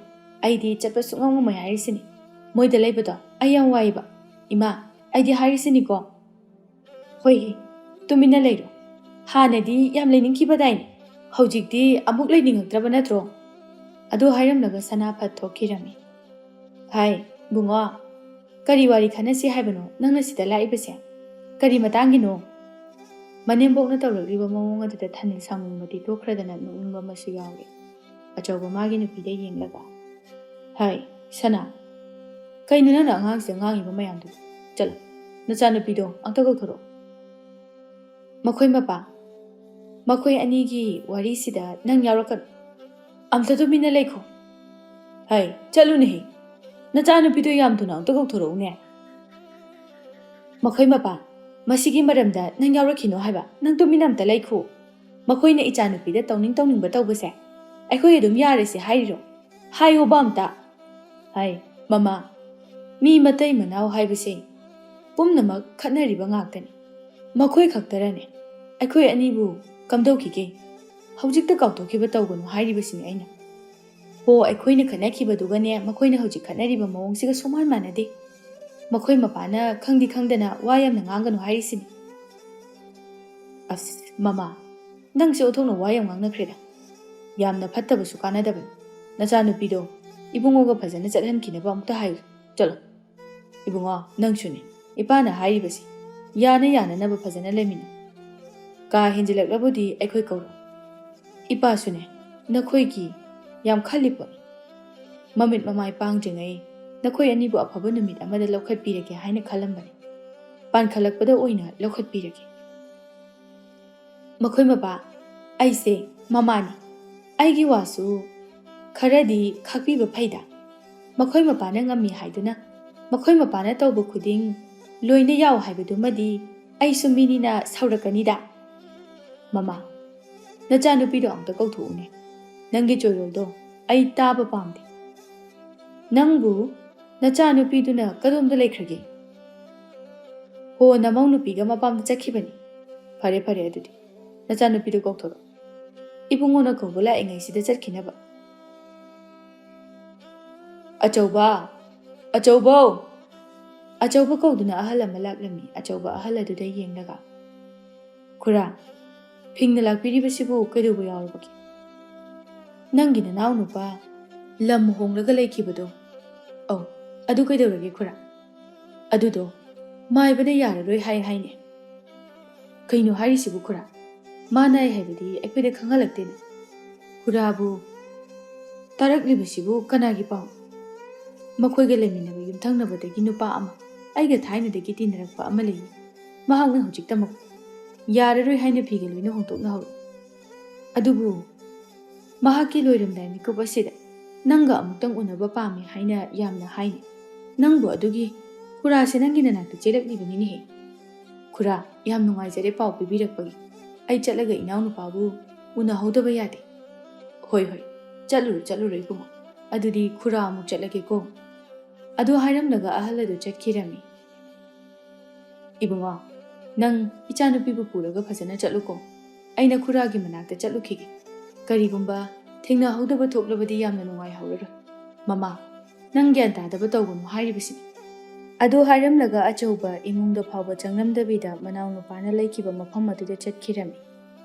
ꯑꯩꯗꯤ ꯆꯠꯄ ꯁꯨꯡꯉꯝ ꯉꯝꯃꯣꯏ ꯍꯥꯏꯔꯤꯁꯤꯅꯤ꯫ ꯃꯣꯏꯗ ꯂꯩꯕꯗꯣ ꯑꯩ ꯌꯥꯝ ꯋꯥꯏꯕ꯫ ꯏꯃꯥ, ꯑꯩꯗꯤ ꯍꯥꯏꯔꯤꯁꯤꯅꯤꯀꯣ꯫" "ꯍꯣꯏꯍꯦ, ꯇꯨꯃꯤꯟꯅ ꯂꯩꯔꯣ꯫ ꯍꯥꯟꯅꯗꯤ ꯌꯥꯝ ꯂꯩꯅꯤꯡꯈꯤꯕꯗꯥꯏꯅꯦ? ꯍꯧꯖꯤꯛꯇꯤ ꯑꯃꯨꯛ ꯂꯩꯅꯤꯡꯉꯛꯇ꯭ꯔꯕ ꯅꯠꯇ꯭ꯔꯣ?" ꯑꯗꯨ ꯍꯥꯏꯔꯝꯂꯒ ꯁꯅꯥ ꯐꯠ ꯊꯣꯛꯈꯤꯔꯝꯃꯤ꯫ "ꯍꯥꯏ, ꯕꯨꯡꯉꯣ, ꯀꯔꯤ ꯋꯥꯔꯤ ꯈꯟꯅꯁꯤ ꯍꯥꯏꯕꯅꯣ ꯅꯪꯅ ꯁꯤꯗ ꯂꯥꯛꯏꯕꯁꯦ? ꯀꯔꯤ ꯃꯇꯥꯡꯒꯤꯅꯣ?" ꯃꯅꯦꯝꯕꯣꯛꯅ ꯇꯧꯔꯛꯂꯤꯕ ꯃꯑꯣꯡ ꯑꯗꯨꯗ ꯊꯥꯅꯤꯜ ꯁꯥꯎꯅꯤꯡꯕꯗꯤ ꯇꯣꯛꯈ꯭ꯔꯗꯅ ꯅꯣꯛꯅꯤꯡꯕ ꯑꯃꯁꯨ ꯌꯥꯎꯔꯤ꯫ ꯑꯆꯧꯕ ꯃꯥꯒꯤ ꯅꯨꯄꯤꯗ ꯌꯦꯡꯂꯒ, "ꯍꯥꯏ, ꯁꯅꯥ, ꯀꯩꯅꯣ ꯅꯪꯅ ꯑꯉꯥꯡꯁꯤꯗ ꯉꯥꯡꯉꯤꯕ ꯃꯌꯥꯝꯗꯨꯕꯨ? ꯆꯠꯂꯣ, ꯅꯆꯥꯅꯨꯄꯤꯗꯣ ꯑꯝꯇ ꯀꯧꯊꯣꯔꯛꯑꯣ꯫" "ꯃꯈꯣꯏ ꯃꯄꯥ, ꯃꯈꯣꯏ ꯑꯅꯤꯒꯤ ꯋꯥꯔꯤꯁꯤꯗ ꯅꯪ ꯌꯥꯎꯔꯛꯀꯅꯨ꯫ ꯑꯝꯇ ꯇꯨꯃꯤꯟꯅ ꯂꯩꯈꯣ꯫ ꯍꯩ, ꯆꯠꯂꯨꯅꯦꯍꯦ꯫ ꯅꯆꯥꯅꯨꯄꯤꯗꯣ ꯌꯥꯝ ꯊꯨꯅ ꯑꯝꯇ ꯀꯧꯊꯣꯔꯛꯎꯅꯦ꯫" "ꯃꯈꯣꯏ ꯃꯄꯥ, ꯃꯁꯤꯒꯤ ꯃꯔꯝꯗ ꯅꯪ ꯌꯥꯎꯔꯛꯈꯤꯅꯣ ꯍꯥꯏꯕ꯫ ꯅꯪ ꯇꯨꯃꯤꯟꯅ ꯑꯝꯇ ꯂꯩꯈꯣ꯫ ꯃꯈꯣꯏꯅ ꯏꯆꯥꯅꯨꯄꯤꯗ ꯇꯧꯅꯤꯡ ꯇꯧꯅꯤꯡꯕ ꯇꯧꯕꯁꯦ ꯑꯩꯈꯣꯏ ꯑꯗꯨꯝ ꯌꯥꯔꯦꯁꯦ ꯍꯥꯏꯔꯤꯔꯣ? ꯍꯥꯏꯌꯣꯕ ꯑꯝꯇ꯫" ꯑꯩ, ꯃꯃꯥ, ꯃꯤ ꯃꯇꯩ ꯃꯅꯥꯎ ꯍꯥꯏꯕꯁꯦ ꯄꯨꯝꯅꯃꯛ ꯈꯠꯅꯔꯤꯕ ꯉꯥꯛꯇꯅꯤ꯫ ꯃꯈꯣꯏ ꯈꯛꯇꯔꯅꯦ ꯑꯩꯈꯣꯏ ꯑꯅꯤꯕꯨ ꯀꯝꯗꯧꯈꯤꯒꯦ? ꯍꯧꯖꯤꯛꯇ ꯀꯥꯎꯊꯣꯛꯈꯤꯕ ꯇꯧꯒꯅꯨ ꯍꯥꯏꯔꯤꯕꯁꯤꯅꯤ ꯑꯩꯅ꯫ ꯍꯣ, ꯑꯩꯈꯣꯏꯅ ꯈꯠꯅꯈꯤꯕꯗꯨꯒꯅꯦ ꯃꯈꯣꯏꯅ ꯍꯧꯖꯤꯛ ꯈꯠꯅꯔꯤꯕ ꯃꯑꯣꯡꯁꯤꯒ ꯁꯨꯡꯃꯥꯟ ꯃꯥꯟꯅꯗꯦ꯫ ꯃꯈꯣꯏ ꯃꯄꯥꯅ ꯈꯪꯗꯤ ꯈꯪꯗꯅ ꯋꯥ ꯌꯥꯝꯅ ꯉꯥꯡꯒꯅꯨ ꯍꯥꯏꯔꯤꯁꯤꯅꯤ꯫ ꯑꯁ, ꯃꯃꯥ, ꯅꯪꯁꯦ ꯑꯣꯟꯊꯣꯛꯅ ꯋꯥ ꯌꯥꯝ ꯉꯥꯡꯅꯈ꯭ꯔꯦꯗ꯫ ꯌꯥꯝꯅ ꯐꯠꯇꯕꯁꯨ ꯀꯥꯟꯅꯗꯕꯅꯤ꯫ ꯅꯆꯥꯅꯨꯄꯤꯗꯣ ꯏꯕꯨꯡꯉꯣꯒ ꯐꯖꯅ ꯆꯠꯍꯟꯈꯤꯅꯕ ꯑꯃꯨꯛꯇ ꯍꯥꯏꯌꯨ꯫ ꯆꯠꯂꯣ꯫ ꯏꯕꯨꯡꯉꯣ, ꯅꯪꯁꯨꯅꯦ꯫ ꯏꯄꯥꯅ ꯍꯥꯏꯔꯤꯕꯁꯤ ꯌꯥꯅ ꯌꯥꯅꯅꯕ ꯐꯖꯅ ꯂꯩꯃꯤꯟꯅꯧ꯫ ꯀꯥ ꯍꯦꯟꯖꯤꯜꯂꯛꯂꯕꯨꯗꯤ ꯑꯩꯈꯣꯏ ꯀꯧꯔꯣ꯫ ꯏꯄꯥꯁꯨꯅꯦ, ꯅꯈꯣꯏꯒꯤ ꯌꯥꯝ ꯈꯜꯂꯤ ꯄꯣꯠꯅꯤ꯫ ꯃꯃꯤꯠ ꯃꯃꯥꯏ ꯄꯥꯡꯗ꯭ꯔꯤꯉꯩ ꯅꯈꯣꯏ ꯑꯅꯤꯕꯨ ꯑꯐꯕ ꯅꯨꯃꯤꯠ ꯑꯃꯗ ꯂꯧꯈꯠꯄꯤꯔꯒꯦ ꯍꯥꯏꯅ ꯈꯜꯂꯝꯕꯅꯤ꯫ ꯄꯥꯟꯈꯠꯂꯛꯄꯗ ꯑꯣꯏꯅ ꯂꯧꯈꯠꯄꯤꯔꯒꯦ꯫ ꯃꯈꯣꯏ ꯃꯄꯥ, ꯑꯩꯁꯦ ꯃꯃꯥꯅꯤ꯫ ꯑꯩꯒꯤ ꯋꯥꯁꯨ ꯈꯔꯗꯤ ꯈꯥꯛꯄꯤꯕ ꯐꯩꯗ꯫ ꯃꯈꯣꯏ ꯃꯄꯥꯅ ꯉꯝꯃꯤ ꯍꯥꯏꯗꯨꯅ ꯃꯈꯣꯏ ꯃꯄꯥꯅ ꯇꯧꯕ ꯈꯨꯗꯤꯡ ꯂꯣꯏꯅ ꯌꯥꯎ ꯍꯥꯏꯕꯗꯨꯃꯗꯤ ꯑꯩꯁꯨ ꯃꯤꯅꯤꯅ ꯁꯥꯎꯔꯛꯀꯅꯤꯗ꯫ ꯃꯃꯥ, ꯅꯆꯥꯅꯨꯄꯤꯗꯣ ꯑꯝꯇ ꯀꯧꯊꯣꯛꯎꯅꯦ꯫ ꯅꯪꯒꯤ ꯆꯣꯏꯔꯣꯜꯗꯣ ꯑꯩ ꯇꯥꯕ ꯄꯥꯝꯗꯦ꯫ ꯅꯪꯕꯨ ꯅꯆꯥꯅꯨꯄꯤꯗꯨꯅ ꯀꯗꯣꯝꯗ ꯂꯩꯈ꯭ꯔꯒꯦ? ꯍꯣ, ꯅꯃꯧ ꯅꯨꯄꯤꯒ ꯃꯄꯥꯝꯗ ꯆꯠꯈꯤꯕꯅꯤ꯫ ꯐꯔꯦ, ꯐꯔꯦ, ꯑꯗꯨꯗꯤ ꯅꯆꯥꯅꯨꯄꯤꯗꯨ ꯀꯧꯊꯣꯔꯛꯑꯣ꯫ ꯏꯕꯨꯡꯉꯣꯅ ꯀꯧꯕ ꯂꯥꯛꯏꯉꯩꯁꯤꯗ ꯆꯠꯈꯤꯅꯕ꯫ "ꯑꯆꯧꯕ! ꯑꯆꯧꯕꯧ!" ꯑꯆꯧꯕ ꯀꯧꯗꯨꯅ ꯑꯍꯜ ꯑꯃ ꯂꯥꯛꯂꯝꯃꯤ꯫ ꯑꯆꯧꯕ ꯑꯍꯜ ꯑꯗꯨꯗ ꯌꯦꯡꯂꯒ, "ꯈꯨꯔꯥ, ꯐꯤꯡꯅ ꯂꯥꯛꯄꯤꯔꯤꯕꯁꯤꯕꯨ ꯀꯩꯗꯧꯕ ꯌꯥꯎꯔꯕꯒꯦ?" "ꯅꯪꯒꯤ ꯅꯅꯥꯎ ꯅꯨꯄꯥ ꯂꯝ ꯍꯣꯡꯂꯒ ꯂꯩꯈꯤꯕꯗꯣ?" "ꯑꯧ, ꯑꯗꯨ ꯀꯩꯗꯧꯔꯒꯦ ꯈꯨꯔꯥ?" "ꯑꯗꯨꯗꯣ ꯃꯥꯏꯕꯅ ꯌꯥꯔꯔꯣꯏ ꯍꯥꯏ ꯍꯥꯏꯅꯦ?" "ꯀꯩꯅꯣ ꯍꯥꯏꯔꯤꯁꯤꯕꯨ ꯈꯨꯔꯥ? ꯃꯥ ꯅꯥꯏ ꯍꯥꯏꯕꯗꯤ ꯑꯩꯈꯣꯏꯗ ꯈꯪꯍꯜꯂꯛꯇꯦꯅꯦ꯫ ꯈꯨꯔꯥꯕꯨ ꯇꯥꯔꯛꯂꯤꯕꯁꯤꯕꯨ ꯀꯅꯥꯒꯤ ꯄꯥꯎ?" "ꯃꯈꯣꯏꯒ ꯂꯩꯃꯤꯟꯅꯕ ꯌꯨꯝꯊꯪꯅꯕꯗꯒꯤ ꯅꯨꯄꯥ ꯑꯃ, ꯑꯩꯒ ꯊꯥꯏꯅꯗꯒꯤ ꯇꯤꯟꯅꯔꯛꯄ ꯑꯃ ꯂꯩꯌꯦ꯫ ꯃꯍꯥꯛꯅ ꯍꯧꯖꯤꯛꯇꯃꯛ ꯌꯥꯔꯔꯣꯏ ꯍꯥꯏꯅ ꯐꯤꯒ ꯂꯣꯏꯅ ꯍꯣꯡꯗꯣꯛꯅꯍꯧꯔꯦ꯫ ꯑꯗꯨꯕꯨ ꯃꯍꯥꯛꯀꯤ ꯂꯣꯏꯔꯝꯗꯥꯏ ꯃꯤꯀꯨꯞ ꯑꯁꯤꯗ ꯅꯪꯒ ꯑꯃꯨꯛꯇꯪ ꯎꯅꯕ ꯄꯥꯝꯃꯤ ꯍꯥꯏꯅ ꯌꯥꯝꯅ ꯍꯥꯏꯅꯤ꯫ ꯅꯪꯕꯨ ꯑꯗꯨꯒꯤ ꯈꯨꯔꯥꯁꯦ ꯅꯪꯒꯤ ꯅꯅꯥꯛꯇ ꯆꯦꯜꯂꯛꯂꯤꯕꯅꯤꯅꯦꯍꯦ꯫ ꯈꯨꯔꯥ, ꯌꯥꯝ ꯅꯨꯡꯉꯥꯏꯖꯔꯦ ꯄꯥꯎ ꯄꯤꯕꯤꯔꯛꯄꯒꯤ꯫ ꯑꯩ ꯆꯠꯂꯒ ꯏꯅꯥꯎꯅꯨꯄꯥꯕꯨ ꯎꯅꯍꯧꯗꯕ ꯌꯥꯗꯦ꯫" "ꯍꯣꯏ, ꯍꯣꯏ, ꯆꯠꯂꯨꯔꯣ, ꯆꯠꯂꯨꯔꯣ ꯏꯕꯨꯡꯉꯣ꯫ "ꯑꯗꯨꯗꯤ ꯈꯨꯔꯥ ꯑꯃꯨꯛ ꯆꯠꯂꯒꯦꯀꯣ"꯫ ꯑꯗꯨ ꯍꯥꯏꯔꯝꯂꯒ ꯑꯍꯜ ꯑꯗꯨ ꯆꯠꯈꯤꯔꯝꯃꯤ꯫ "ꯏꯕꯨꯡꯉꯣ, ꯅꯪ ꯏꯆꯥꯅꯨꯄꯤꯕꯨ ꯄꯨꯔꯒ ꯐꯖꯅ ꯆꯠꯂꯨꯀꯣ꯫ ꯑꯩꯅ ꯈꯨꯔꯥꯒꯤ ꯃꯅꯥꯛꯇ ꯆꯠꯂꯨꯈꯤꯒꯦ꯫ ꯀꯔꯤꯒꯨꯝꯕ ꯊꯦꯡꯅꯍꯧꯗꯕ ꯊꯣꯛꯂꯕꯗꯤ ꯌꯥꯝꯅ ꯅꯨꯡꯉꯥꯏꯍꯧꯔꯔꯣꯏ꯫ ꯃꯃꯥ, ꯅꯪ ꯒ꯭ꯌꯥꯟ ꯇꯥꯗꯕ ꯇꯧꯒꯅꯨ ꯍꯥꯏꯔꯤꯕꯁꯤꯅꯤ"꯫ ꯑꯗꯨ ꯍꯥꯏꯔꯝꯂꯒ ꯑꯆꯧꯕ ꯏꯃꯨꯡꯗ ꯐꯥꯎꯕ ꯆꯪꯂꯝꯗꯕꯤꯗ ꯃꯅꯥꯎꯅꯨꯄꯥꯅ ꯂꯩꯈꯤꯕ ꯃꯐꯝ ꯑꯗꯨꯗ ꯆꯠꯈꯤꯔꯝꯃꯤ꯫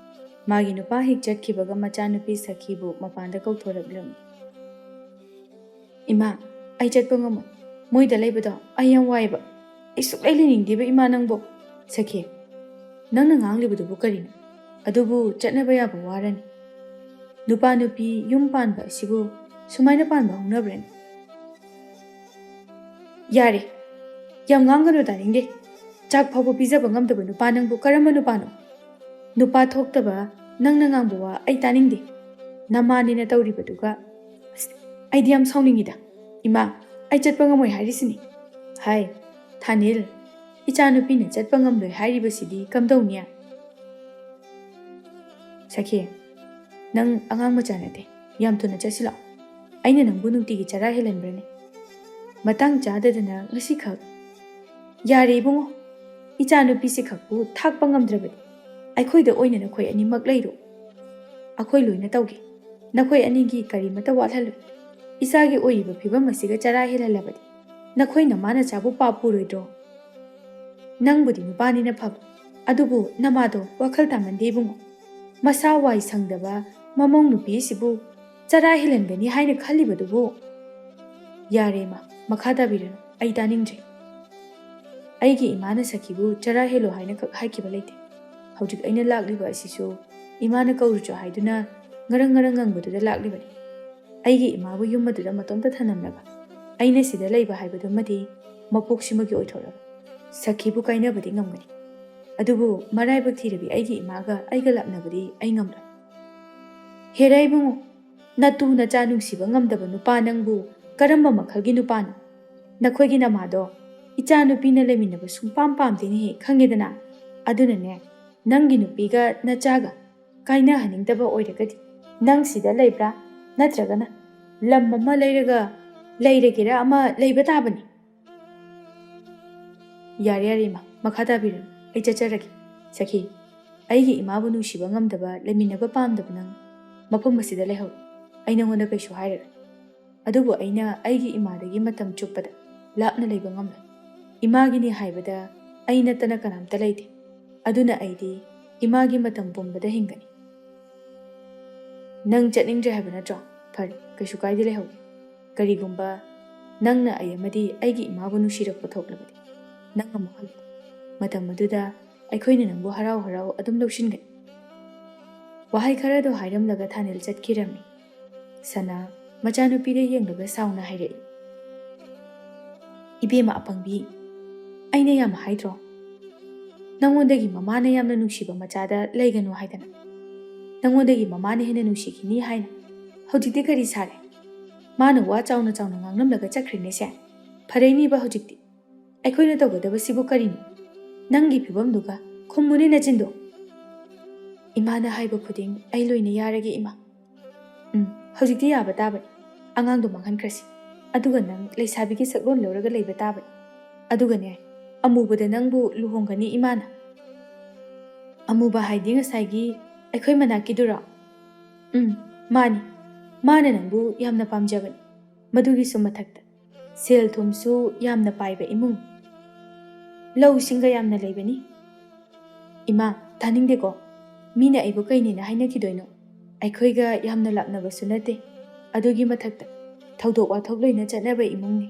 ꯃꯥꯒꯤ ꯅꯨꯄꯥ ꯍꯦꯛ ꯆꯠꯈꯤꯕꯒ ꯃꯆꯥꯅꯨꯄꯤ ꯁꯈꯤꯕꯨ ꯃꯄꯥꯟꯗ ꯀꯧꯊꯣꯔꯛꯂꯝꯃꯤ꯫ "ꯏꯃꯥ, ꯑꯩ ꯆꯠꯄ ꯉꯝꯃꯣꯏ꯫ ꯃꯣꯏꯗ ꯂꯩꯕꯗꯣ ꯑꯩ ꯌꯥꯝ ꯋꯥꯏꯕ꯫ ꯑꯩ ꯁꯨꯛꯂꯩ ꯂꯩꯅꯤꯡꯗꯦꯕ ꯏꯃꯥ ꯅꯪꯕꯨ"꯫ "ꯁꯈꯤ, ꯅꯪꯅ ꯉꯥꯡꯂꯤꯕꯗꯨꯕꯨ ꯀꯔꯤꯅꯣ? ꯑꯗꯨꯕꯨ ꯆꯠꯅꯕ ꯌꯥꯕ ꯋꯥꯔꯅꯤ꯫ ꯅꯨꯄꯥ ꯅꯨꯄꯤ ꯌꯨꯝ ꯄꯥꯟꯕ ꯑꯁꯤꯕꯨ ꯁꯨꯃꯥꯏꯅ ꯄꯥꯟꯕ ꯍꯧꯅꯕ꯭ꯔꯅꯦ?" "ꯌꯥꯔꯦ, ꯌꯥꯝ ꯉꯥꯡꯒꯅꯨ, ꯇꯥꯅꯤꯡꯗꯦ꯫ ꯆꯥꯛ ꯐꯥꯎꯕ ꯄꯤꯖꯕ ꯉꯝꯗꯕ ꯅꯨꯄꯥ ꯅꯪꯕꯨ ꯀꯔꯝꯕ ꯅꯨꯄꯥꯅꯣ? ꯅꯨꯄꯥ ꯊꯣꯛꯇꯕ ꯅꯪꯅ ꯉꯥꯡꯕ ꯋꯥ ꯑꯩ ꯇꯥꯅꯤꯡꯗꯦ꯫ ꯅꯃꯥꯅꯦꯅ ꯇꯧꯔꯤꯕꯗꯨꯒ꯫ ꯑꯁ, ꯑꯩꯗꯤ ꯌꯥꯝ ꯁꯥꯎꯅꯤꯡꯉꯤꯗ꯫ ꯏꯃꯥ, ꯑꯩ ꯆꯠꯄ ꯉꯝꯃꯣꯏ ꯍꯥꯏꯔꯤꯁꯤꯅꯤ"꯫ "ꯍꯥꯏ, ꯊꯥꯅꯤꯜ, ꯏꯆꯥꯅꯨꯄꯤꯅ ꯆꯠꯄ ꯉꯝꯂꯣꯏ ꯍꯥꯏꯔꯤꯕꯁꯤꯗꯤ ꯀꯝꯗꯧꯅꯤ?" "ꯁꯈꯤ, ꯅꯪ ꯑꯉꯥꯡ ꯃꯆꯥ ꯅꯠꯇꯦ꯫ ꯌꯥꯝ ꯊꯨꯅ ꯆꯠꯁꯤꯜꯂꯛꯑꯣ꯫ ꯑꯩꯅ ꯅꯪꯕꯨ ꯅꯨꯡꯇꯤꯒꯤ ꯆꯔꯥ ꯍꯦꯜꯍꯟꯕ꯭ꯔꯅꯦ? ꯃꯇꯥꯡ ꯆꯥꯗꯗꯅ ꯉꯁꯤꯈꯛ"꯫ "ꯌꯥꯔꯦ ꯏꯕꯨꯡꯉꯣ, ꯏꯆꯥꯅꯨꯄꯤꯁꯤ ꯈꯛꯄꯨ ꯊꯥꯛꯄ ꯉꯝꯗ꯭ꯔꯕꯗꯤ ꯑꯩꯈꯣꯏꯗ ꯑꯣꯏꯅ ꯅꯈꯣꯏ ꯑꯅꯤꯃꯛ ꯂꯩꯔꯣ꯫ ꯑꯩꯈꯣꯏ ꯂꯣꯏꯅ ꯇꯧꯒꯦ꯫ ꯅꯈꯣꯏ ꯑꯅꯤꯒꯤ ꯀꯔꯤꯃꯠꯇ ꯋꯥꯠꯍꯜꯂꯣꯏ꯫ ꯏꯆꯥꯒꯤ ꯑꯣꯏꯔꯤꯕ ꯐꯤꯕꯝ ꯑꯁꯤꯒ ꯆꯔꯥ ꯍꯦꯜꯍꯜꯂꯕꯗꯤ ꯅꯈꯣꯏ ꯅꯃꯥ ꯅꯆꯥꯕꯨ ꯄꯥꯞ ꯄꯨꯔꯣꯏꯗ꯭ꯔꯣ? ꯅꯪꯕꯨꯗꯤ ꯅꯨꯄꯥꯅꯤꯅ ꯐꯕ, ꯑꯗꯨꯕꯨ ꯅꯃꯥꯗꯣ ꯋꯥꯈꯜ ꯇꯥꯃꯟꯗꯦ ꯏꯕꯨꯡꯉꯣ꯫ ꯃꯁꯥ ꯋꯥꯏ ꯁꯪꯗꯕ ꯃꯃꯧ ꯅꯨꯄꯤ ꯑꯁꯤꯕꯨ ꯆꯔꯥ ꯍꯦꯜꯍꯟꯒꯅꯤ ꯍꯥꯏꯅ ꯈꯜꯂꯤꯕꯗꯨꯕꯨ"꯫ "ꯌꯥꯔꯦ ꯏꯃꯥ, ꯃꯈꯥ ꯇꯥꯕꯤꯔꯅꯨ, ꯑꯩ ꯇꯥꯅꯤꯡꯗ꯭ꯔꯦ꯫ ꯑꯩꯒꯤ ꯏꯃꯥꯅ ꯁꯈꯤꯕꯨ ꯆꯔꯥ ꯍꯦꯜꯂꯣ ꯍꯥꯏꯅ ꯈꯛ ꯍꯥꯏꯈꯤꯕ ꯂꯩꯇꯦ꯫ ꯍꯧꯖꯤꯛ ꯑꯩꯅ ꯂꯥꯛꯂꯤꯕ ꯑꯁꯤꯁꯨ ꯏꯃꯥꯅ ꯀꯧꯔꯨꯆꯣ ꯍꯥꯏꯗꯨꯅ ꯉꯔꯪ ꯉꯔꯪ ꯉꯪꯕꯗꯨꯗ ꯂꯥꯛꯂꯤꯕꯅꯤ꯫ ꯑꯩꯒꯤ ꯏꯃꯥꯕꯨ ꯌꯨꯝ ꯑꯗꯨꯗ ꯃꯇꯣꯝꯇ ꯊꯅꯝꯂꯒ ꯑꯩꯅ ꯁꯤꯗ ꯂꯩꯕ ꯍꯥꯏꯕꯗꯨꯃꯗꯤ ꯃꯄꯣꯛꯁꯤꯃꯒꯤ ꯑꯣꯏꯊꯣꯛꯂꯕ꯫ ꯁꯈꯤꯕꯨ ꯀꯥꯏꯅꯕꯗꯤ ꯉꯝꯒꯅꯤ, ꯑꯗꯨꯕꯨ ꯃꯔꯥꯏꯕꯛ ꯊꯤꯔꯕꯤ ꯑꯩꯒꯤ ꯏꯃꯥꯒ ꯑꯩꯒ ꯂꯥꯞꯅꯕꯗꯤ ꯑꯩ ꯉꯝꯂꯣꯏ"꯫ "ꯍꯦꯔꯥ ꯏꯕꯨꯡꯉꯣ, ꯅꯇꯨ ꯅꯆꯥ ꯅꯨꯡꯁꯤꯕ ꯉꯝꯗꯕ ꯅꯨꯄꯥ ꯅꯪꯕꯨ ꯀꯔꯝꯕ ꯃꯈꯜꯒꯤ ꯅꯨꯄꯥꯅꯣ? ꯅꯈꯣꯏꯒꯤ ꯅꯃꯥꯗꯣ ꯏꯆꯥ ꯅꯨꯄꯤꯅ ꯂꯩꯃꯤꯟꯅꯕ ꯁꯨꯡꯄꯥꯝ ꯄꯥꯝꯗꯦꯅꯦꯍꯦ, ꯈꯪꯉꯦꯗꯅ꯫ ꯑꯗꯨꯅꯅꯦ, ꯅꯪꯒꯤ ꯅꯨꯄꯤꯒ ꯅꯆꯥꯒ ꯀꯥꯏꯅꯍꯟꯅꯤꯡꯗꯕ ꯑꯣꯏꯔꯒꯗꯤ ꯅꯪ ꯁꯤꯗ ꯂꯩꯕ꯭ꯔꯥ? ꯅꯠꯇ꯭ꯔꯒꯅ ꯂꯝ ꯑꯃ ꯂꯩꯔꯒ ꯂꯩꯔꯒꯦꯔꯥ ꯑꯃ ꯂꯩꯕ ꯇꯥꯕꯅꯤ꯫ ꯌꯥꯔꯦ, ꯌꯥꯔꯦ, ꯏꯃꯥ, ꯃꯈꯥ ꯇꯥꯕꯤꯔꯅꯨ꯫ ꯑꯩ ꯆꯠꯆꯔꯒꯦ꯫ ꯁꯈꯤ, ꯑꯩꯒꯤ ꯏꯃꯥꯕꯨ ꯅꯨꯡꯁꯤꯕ ꯉꯝꯗꯕ, ꯂꯩꯃꯤꯟꯅꯕ ꯄꯥꯝꯗꯕ ꯅꯪ ꯃꯐꯝ ꯑꯁꯤꯗ ꯂꯩꯍꯧꯔꯣ꯫ ꯑꯩ ꯅꯉꯣꯟꯗ ꯀꯩꯁꯨ ꯍꯥꯏꯔꯔꯣꯏ꯫ ꯑꯗꯨꯕꯨ ꯑꯩꯅ ꯑꯩꯒꯤ ꯏꯃꯥꯗꯒꯤ ꯃꯇꯝ ꯆꯨꯞꯄꯗ ꯂꯥꯞꯅ ꯂꯩꯕ ꯉꯝꯂꯣꯏ꯫ ꯏꯃꯥꯒꯤꯅꯤ ꯍꯥꯏꯕꯗ ꯑꯩ ꯅꯠꯇꯅ ꯀꯅꯥꯝꯇ ꯂꯩꯇꯦ꯫ ꯑꯗꯨꯅ ꯑꯩꯗꯤ ꯏꯃꯥꯒꯤ ꯃꯇꯝ ꯄꯨꯝꯕꯗ ꯍꯤꯡꯒꯅꯤ꯫ ꯅꯪ ꯆꯠꯅꯤꯡꯗ꯭ꯔꯦ ꯍꯥꯏꯕ ꯅꯠꯇ꯭ꯔꯣ? ꯐꯔꯦ, ꯀꯩꯁꯨ ꯀꯥꯏꯗꯦ, ꯂꯩꯍꯧꯒꯦ꯫ ꯀꯔꯤꯒꯨꯝꯕ ꯅꯪꯅ ꯑꯩ ꯑꯃꯗꯤ ꯑꯩꯒꯤ ꯏꯃꯥꯕꯨ ꯅꯨꯡꯁꯤꯔꯛꯄ ꯊꯣꯛꯂꯕꯗꯤ, ꯅꯪ ꯑꯃꯨꯛ ꯍꯜꯂꯨ꯫ ꯃꯇꯝ ꯑꯗꯨꯗ ꯑꯩꯈꯣꯏꯅ ꯅꯪꯕꯨ ꯍꯔꯥꯎ ꯍꯔꯥꯎ ꯑꯗꯨꯝ ꯂꯧꯁꯤꯟꯒꯅꯤ꯫ ꯋꯥꯍꯩ ꯈꯔꯗꯣ ꯍꯥꯏꯔꯝꯂꯒ ꯊꯥꯅꯤꯜ ꯆꯠꯈꯤꯔꯝꯃꯤ꯫ ꯁꯅꯥ ꯃꯆꯥꯅꯨꯄꯤꯗ ꯌꯦꯡꯂꯒ ꯁꯥꯎꯅ ꯍꯥꯏꯔꯛꯏ, "ꯏꯕꯦꯝꯃ ꯑꯄꯪꯕꯤ, ꯑꯩꯅ ꯌꯥꯝ ꯍꯥꯏꯗ꯭ꯔꯣ? ꯅꯉꯣꯟꯗꯒꯤ ꯃꯃꯥꯅ ꯌꯥꯝꯅ ꯅꯨꯡꯁꯤꯕ ꯃꯆꯥꯗ ꯂꯩꯒꯅꯨ ꯍꯥꯏꯗꯅ꯫ ꯅꯉꯣꯟꯗꯒꯤ ꯃꯃꯥꯅ ꯍꯦꯟꯅ ꯅꯨꯡꯁꯤꯈꯤꯅꯤ ꯍꯥꯏꯅ꯫ ꯍꯧꯖꯤꯛꯇꯤ ꯀꯔꯤ ꯁꯥꯔꯦ? ꯃꯥꯅ ꯋꯥ ꯆꯥꯎꯅ ꯆꯥꯎꯅ ꯉꯥꯡꯂꯝꯂꯒ ꯆꯠꯈ꯭ꯔꯦꯅꯦꯁꯦ꯫ ꯐꯔꯦꯅꯤꯕ ꯍꯧꯖꯤꯛꯇꯤ꯫ ꯑꯩꯈꯣꯏꯅ ꯇꯧꯒꯗꯕꯁꯤꯕꯨ ꯀꯔꯤꯅꯣ? ꯅꯪꯒꯤ ꯐꯤꯕꯝꯗꯨꯒ ꯈꯨꯝꯃꯨꯅꯦ ꯅꯆꯤꯟꯗꯣ꯫" "ꯏꯃꯥꯅ ꯍꯥꯏꯕ ꯈꯨꯗꯤꯡ ꯑꯩ ꯂꯣꯏꯅ ꯌꯥꯔꯒꯦ, ꯏꯃꯥ꯫" "ꯎꯝ, ꯍꯧꯖꯤꯛꯇꯤ ꯌꯥꯕ ꯇꯥꯕꯅꯤ꯫ ꯑꯉꯥꯡꯗꯣ ꯃꯥꯡꯍꯟꯈ꯭ꯔꯁꯤ꯫ ꯑꯗꯨꯒ ꯅꯪ ꯂꯩꯁꯥꯕꯤꯒꯤ ꯁꯛꯂꯣꯟ ꯂꯧꯔꯒ ꯂꯩꯕ ꯇꯥꯕꯅꯤ꯫ ꯑꯗꯨꯒꯅꯦ, ꯑꯃꯨꯕꯗ ꯅꯪꯕꯨ ꯂꯨꯍꯣꯡꯒꯅꯤ ꯏꯃꯥꯅ꯫" "ꯑꯃꯨꯕ ꯍꯥꯏꯗꯤ ꯉꯁꯥꯏꯒꯤ ꯑꯩꯈꯣꯏ ꯃꯅꯥꯛꯀꯤꯗꯨꯔꯣ?" "ꯎꯝ, ꯃꯥꯅꯤ꯫ ꯃꯥꯅ ꯅꯪꯕꯨ ꯌꯥꯝꯅ ꯄꯥꯝꯖꯕꯅꯤ꯫ ꯃꯗꯨꯒꯤꯁꯨ ꯃꯊꯛꯇ ꯁꯦꯜ ꯊꯨꯝꯁꯨ ꯌꯥꯝꯅ ꯄꯥꯏꯕ ꯏꯃꯨꯡ꯫ ꯂꯧꯁꯤꯡꯒ ꯌꯥꯝꯅ ꯂꯩꯕꯅꯤ꯫" "ꯏꯃꯥ, ꯇꯥꯅꯤꯡꯗꯦꯀꯣ꯫ ꯃꯤꯅ ꯑꯩꯕꯨ ꯀꯩꯅꯦꯅ ꯍꯥꯏꯅꯈꯤꯗꯣꯏꯅꯣ? ꯑꯩꯈꯣꯏꯒ ꯌꯥꯝꯅ ꯂꯥꯞꯅꯕꯁꯨ ꯅꯠꯇꯦ꯫ ꯑꯗꯨꯒꯤ ꯃꯊꯛꯇ ꯊꯧꯗꯣꯛ ꯋꯥꯊꯣꯛ ꯂꯣꯏꯅ ꯆꯠꯅꯕ ꯏꯃꯨꯡꯅꯤ꯫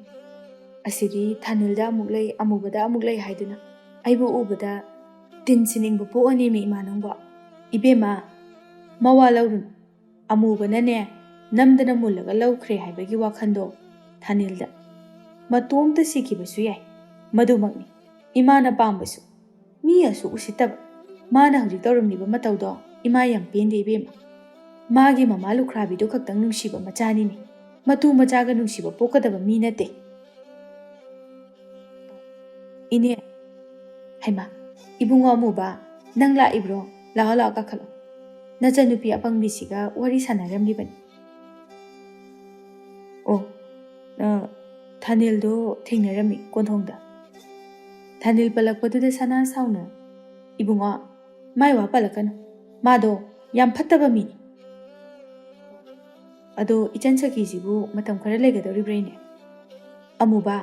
ꯑꯁꯤꯗꯤ ꯊꯥꯅꯤꯜꯗ ꯑꯃꯨꯛ ꯂꯩ, ꯑꯃꯨꯕꯗ ꯑꯃꯨꯛ ꯂꯩ ꯍꯥꯏꯗꯨꯅ ꯑꯩꯕꯨ ꯎꯕꯗ ꯇꯤꯟ ꯁꯤꯅꯤꯡꯕ ꯄꯣꯛꯑꯅꯦꯃꯤ ꯏꯃꯥ ꯅꯪꯕꯣ꯫" "ꯏꯕꯦꯝꯃ, ꯃꯋꯥ ꯂꯧꯔꯨꯅꯨ꯫ ꯑꯃꯨꯕꯅꯅꯦ, ꯅꯝꯗꯅ ꯃꯨꯜꯂꯒ ꯂꯧꯈ꯭ꯔꯦ ꯍꯥꯏꯕꯒꯤ ꯋꯥꯈꯜꯗꯣ ꯊꯥꯅꯤꯜꯗ꯫ ꯃꯇꯣꯝꯇ ꯁꯤꯈꯤꯕꯁꯨ ꯌꯥꯏ꯫ ꯃꯗꯨꯃꯛꯅꯤ ꯏꯃꯥꯅ ꯄꯥꯝꯕꯁꯨ꯫ ꯃꯤ ꯑꯁꯨꯛ ꯎꯁꯤꯠꯇꯕ꯫ ꯃꯥꯅ ꯍꯧꯖꯤꯛ ꯇꯧꯔꯝꯂꯤꯕ ꯃꯇꯧꯗꯣ ꯏꯃꯥ ꯌꯥꯝ ꯄꯦꯟꯗꯦ ꯏꯕꯦꯝꯃ꯫ ꯃꯥꯒꯤ ꯃꯃꯥ ꯂꯨꯈ꯭ꯔꯥꯕꯤꯗꯣ ꯈꯛꯇꯪ ꯅꯨꯡꯁꯤꯕ ꯃꯆꯥꯅꯤꯅꯦ꯫ ꯃꯇꯨ ꯃꯆꯥꯒ ꯅꯨꯡꯁꯤꯕ ꯄꯣꯛꯀꯗꯕ ꯃꯤ ꯅꯠꯇꯦ꯫" "ꯏꯅꯦ꯫" "ꯍꯩꯃꯥ, ꯏꯕꯨꯡꯉꯣ ꯑꯃꯨꯕ, ꯅꯪ ꯂꯥꯛꯏꯕ꯭ꯔꯣ? ꯂꯥꯛꯑꯣ, ꯂꯥꯛꯑꯣ, ꯀꯥꯈꯠꯂꯣ꯫ ꯅꯆꯟꯅꯨꯄꯤ ꯑꯄꯪꯕꯤꯁꯤꯒ ꯋꯥꯔꯤ ꯁꯥꯟꯅꯔꯝꯂꯤꯕꯅꯤ꯫" ꯊꯥꯅꯤꯜꯗꯣ ꯊꯦꯡꯅꯔꯝꯃꯤ ꯀꯣꯟꯊꯣꯡꯗ꯫ ꯊꯥꯅꯤꯜ ꯄꯜꯂꯛꯄꯗꯨꯗ ꯁꯅꯥ ꯁꯥꯎꯅ, "ꯏꯕꯨꯡꯉꯣ, ꯃꯥꯏ ꯋꯥ ꯄꯜꯂꯛꯀꯅꯨ꯫ ꯃꯥꯗꯣ ꯌꯥꯝ ꯐꯠꯇꯕ ꯃꯤꯅꯤ꯫ ꯑꯗꯣ ꯏꯆꯟ ꯁꯈꯤꯁꯤꯕꯨ ꯃꯇꯝ ꯈꯔ ꯂꯩꯒꯗꯧꯔꯤꯕ꯭ꯔꯥ ꯏꯅꯦ?" "ꯑꯃꯨꯕ,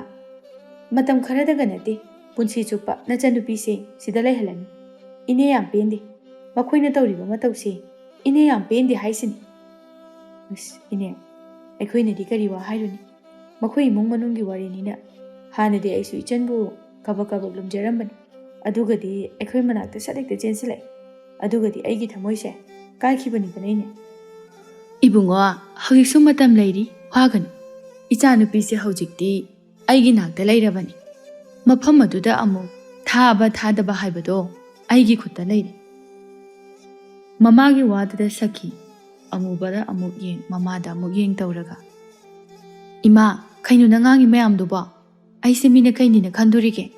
ꯃꯇꯝ ꯈꯔꯗꯒ ꯅꯠꯇꯦ, ꯄꯨꯟꯁꯤ ꯆꯨꯞꯄ ꯅꯆꯟꯅꯨꯄꯤꯁꯦ ꯁꯤꯗ ꯂꯩꯍꯜꯂꯅꯤ꯫ ꯏꯅꯦ ꯌꯥꯝ ꯄꯦꯟꯗꯦ꯫ ꯃꯈꯣꯏꯅ ꯇꯧꯔꯤꯕ ꯃꯇꯧꯁꯦ ꯏꯅꯦ ꯌꯥꯝ ꯄꯦꯟꯗꯦ ꯍꯥꯏꯁꯤꯅꯤ꯫" "ꯑꯁ, ꯏꯅꯦ, ꯑꯩꯈꯣꯏꯅꯗꯤ ꯀꯔꯤ ꯋꯥ ꯍꯥꯏꯔꯨꯅꯤ? ꯃꯈꯣꯏ ꯏꯃꯨꯡ ꯃꯅꯨꯡꯒꯤ ꯋꯥꯔꯤꯅꯤꯅ꯫ ꯍꯥꯟꯅꯗꯤ ꯑꯩꯁꯨ ꯏꯆꯟꯕꯨ ꯀꯕꯛ ꯀꯕꯛ ꯂꯨꯝꯖꯔꯝꯕꯅꯤ꯫ ꯑꯗꯨꯒꯗꯤ ꯑꯩꯈꯣꯏ ꯃꯅꯥꯛꯇ ꯁꯠ ꯍꯦꯛꯇ ꯆꯦꯟꯁꯤꯜꯂꯛꯏ꯫ ꯑꯗꯨꯒꯗꯤ ꯑꯩꯒꯤ ꯊꯃꯣꯏꯁꯦ ꯀꯥꯏꯈꯤꯕꯅꯤꯗꯅ, ꯏꯅꯦ꯫" "ꯏꯕꯨꯡꯉꯣ, ꯍꯧꯖꯤꯛꯁꯨ ꯃꯇꯝ ꯂꯩꯔꯤ, ꯋꯥꯒꯅꯨ꯫ ꯏꯆꯥꯅꯨꯄꯤꯁꯦ ꯍꯧꯖꯤꯛꯇꯤ ꯑꯩꯒꯤ ꯅꯥꯛꯇ ꯂꯩꯔꯕꯅꯤ꯫ ꯃꯐꯝ ꯑꯗꯨꯗ ꯑꯃꯨꯛ ꯊꯥꯕ ꯊꯥꯗꯕ ꯍꯥꯏꯕꯗꯣ ꯑꯩꯒꯤ ꯈꯨꯠꯇ ꯂꯩꯔꯦ꯫" ꯃꯃꯥꯒꯤ ꯋꯥꯗꯨꯗ ꯁꯈꯤ ꯑꯃꯨꯕꯗ ꯑꯃꯨꯛ ꯌꯦꯡ, ꯃꯃꯥꯗ ꯑꯃꯨꯛ ꯌꯦꯡ ꯇꯧꯔꯒ, "ꯏꯃꯥ, ꯀꯩꯅꯣ ꯅꯪ ꯉꯥꯡꯉꯤ ꯃꯌꯥꯝꯗꯨꯕꯣ? ꯑꯩꯁꯦ ꯃꯤꯅ ꯀꯩꯅꯤꯅ ꯈꯟꯗꯣꯔꯤꯒꯦ?"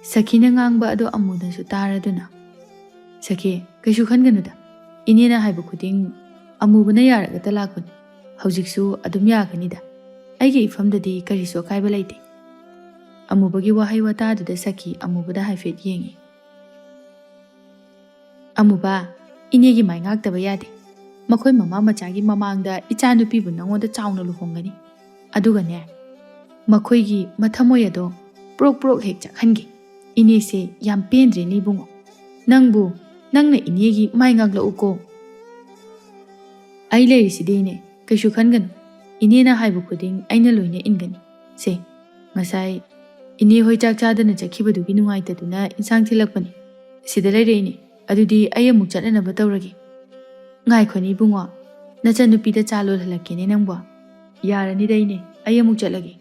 ꯁꯈꯤꯅ ꯉꯥꯡꯕ ꯑꯗꯨ ꯑꯃꯨꯗꯁꯨ ꯇꯥꯔꯗꯨꯅ, "ꯁꯈꯤ, ꯀꯩꯁꯨ ꯈꯟꯒꯅꯨꯗ꯫ ꯏꯅꯦꯅ ꯍꯥꯏꯕ ꯈꯨꯗꯤꯡ ꯑꯃꯨꯕꯅ ꯌꯥꯔꯒꯇ ꯂꯥꯛꯄꯅꯤ꯫ ꯍꯧꯖꯤꯛꯁꯨ ꯑꯗꯨꯝ ꯌꯥꯒꯅꯤꯗ꯫ ꯑꯩꯒꯤ ꯏꯐꯝꯗꯗꯤ ꯀꯔꯤꯁꯨ ꯑꯀꯥꯏꯕ ꯂꯩꯇꯦ꯫" ꯑꯃꯨꯕꯒꯤ ꯋꯥꯍꯩ ꯋꯥꯇꯥꯗꯨꯗ ꯁꯈꯤ ꯑꯃꯨꯕꯗ ꯍꯥꯏꯐꯦꯠ ꯌꯦꯡꯉꯤ꯫ "ꯑꯃꯨꯕ, ꯏꯅꯦꯒꯤ ꯃꯥꯏ ꯉꯥꯛꯇꯕ ꯌꯥꯗꯦ꯫ ꯃꯈꯣꯏ ꯃꯃꯥ ꯃꯆꯥꯒꯤ ꯃꯃꯥꯡꯗ ꯏꯆꯥꯅꯨꯄꯤꯕꯨ ꯅꯉꯣꯟꯗ ꯆꯥꯎꯅ ꯂꯨꯍꯣꯡꯒꯅꯤ꯫ ꯑꯗꯨꯒꯅꯦ, ꯃꯈꯣꯏꯒꯤ ꯃꯊꯃꯣꯏ ꯑꯗꯣ ꯄ꯭ꯔꯣꯛ ꯄ꯭ꯔꯣꯛ ꯍꯦꯛ ꯆꯥꯛꯍꯟꯒꯦ꯫ ꯏꯅꯦꯁꯦ ꯌꯥꯝ ꯄꯦꯟꯗ꯭ꯔꯦꯅꯦ ꯏꯕꯨꯡꯉꯣ꯫ ꯅꯪꯕꯨ, ꯅꯪꯅ ꯏꯅꯦꯒꯤ ꯃꯥꯏ ꯉꯥꯛꯂꯛꯎꯀꯣ꯫" "ꯑꯩ ꯂꯩꯔꯤꯁꯤꯗꯤ ꯏꯅꯦ, ꯀꯩꯁꯨ ꯈꯟꯒꯅꯨ꯫ ꯏꯅꯦꯅ ꯍꯥꯏꯕ ꯈꯨꯗꯤꯡ ꯑꯩꯅ ꯂꯣꯏꯅ ꯏꯟꯒꯅꯤ꯫ ꯁꯦ, ꯉꯁꯥꯏ ꯏꯅꯦ ꯍꯣꯏ ꯆꯥꯛ ꯆꯥꯗꯅ ꯆꯠꯈꯤꯕꯗꯨꯒꯤ ꯅꯨꯡꯉꯥꯏꯇꯗꯨꯅ ꯏꯟꯁꯥꯡ ꯊꯤꯜꯂꯛꯄꯅꯤ꯫ ꯁꯤꯗ ꯂꯩꯔꯦ ꯏꯅꯦ꯫ ꯑꯗꯨꯗꯤ ꯑꯩ ꯑꯃꯨꯛ ꯆꯠꯅꯅꯕ ꯇꯧꯔꯒꯦ꯫" "ꯉꯥꯏꯈꯣꯅꯦ ꯏꯕꯨꯡꯉꯣ, ꯅꯆꯟꯅꯨꯄꯤꯗ ꯆꯥ ꯂꯣꯜꯍꯜꯂꯛꯀꯦꯅꯦ ꯅꯪꯕꯣ꯫" "ꯌꯥꯔꯅꯤꯗ ꯏꯅꯦ, ꯑꯩ ꯑꯃꯨꯛ ꯆꯠꯂꯒꯦ꯫"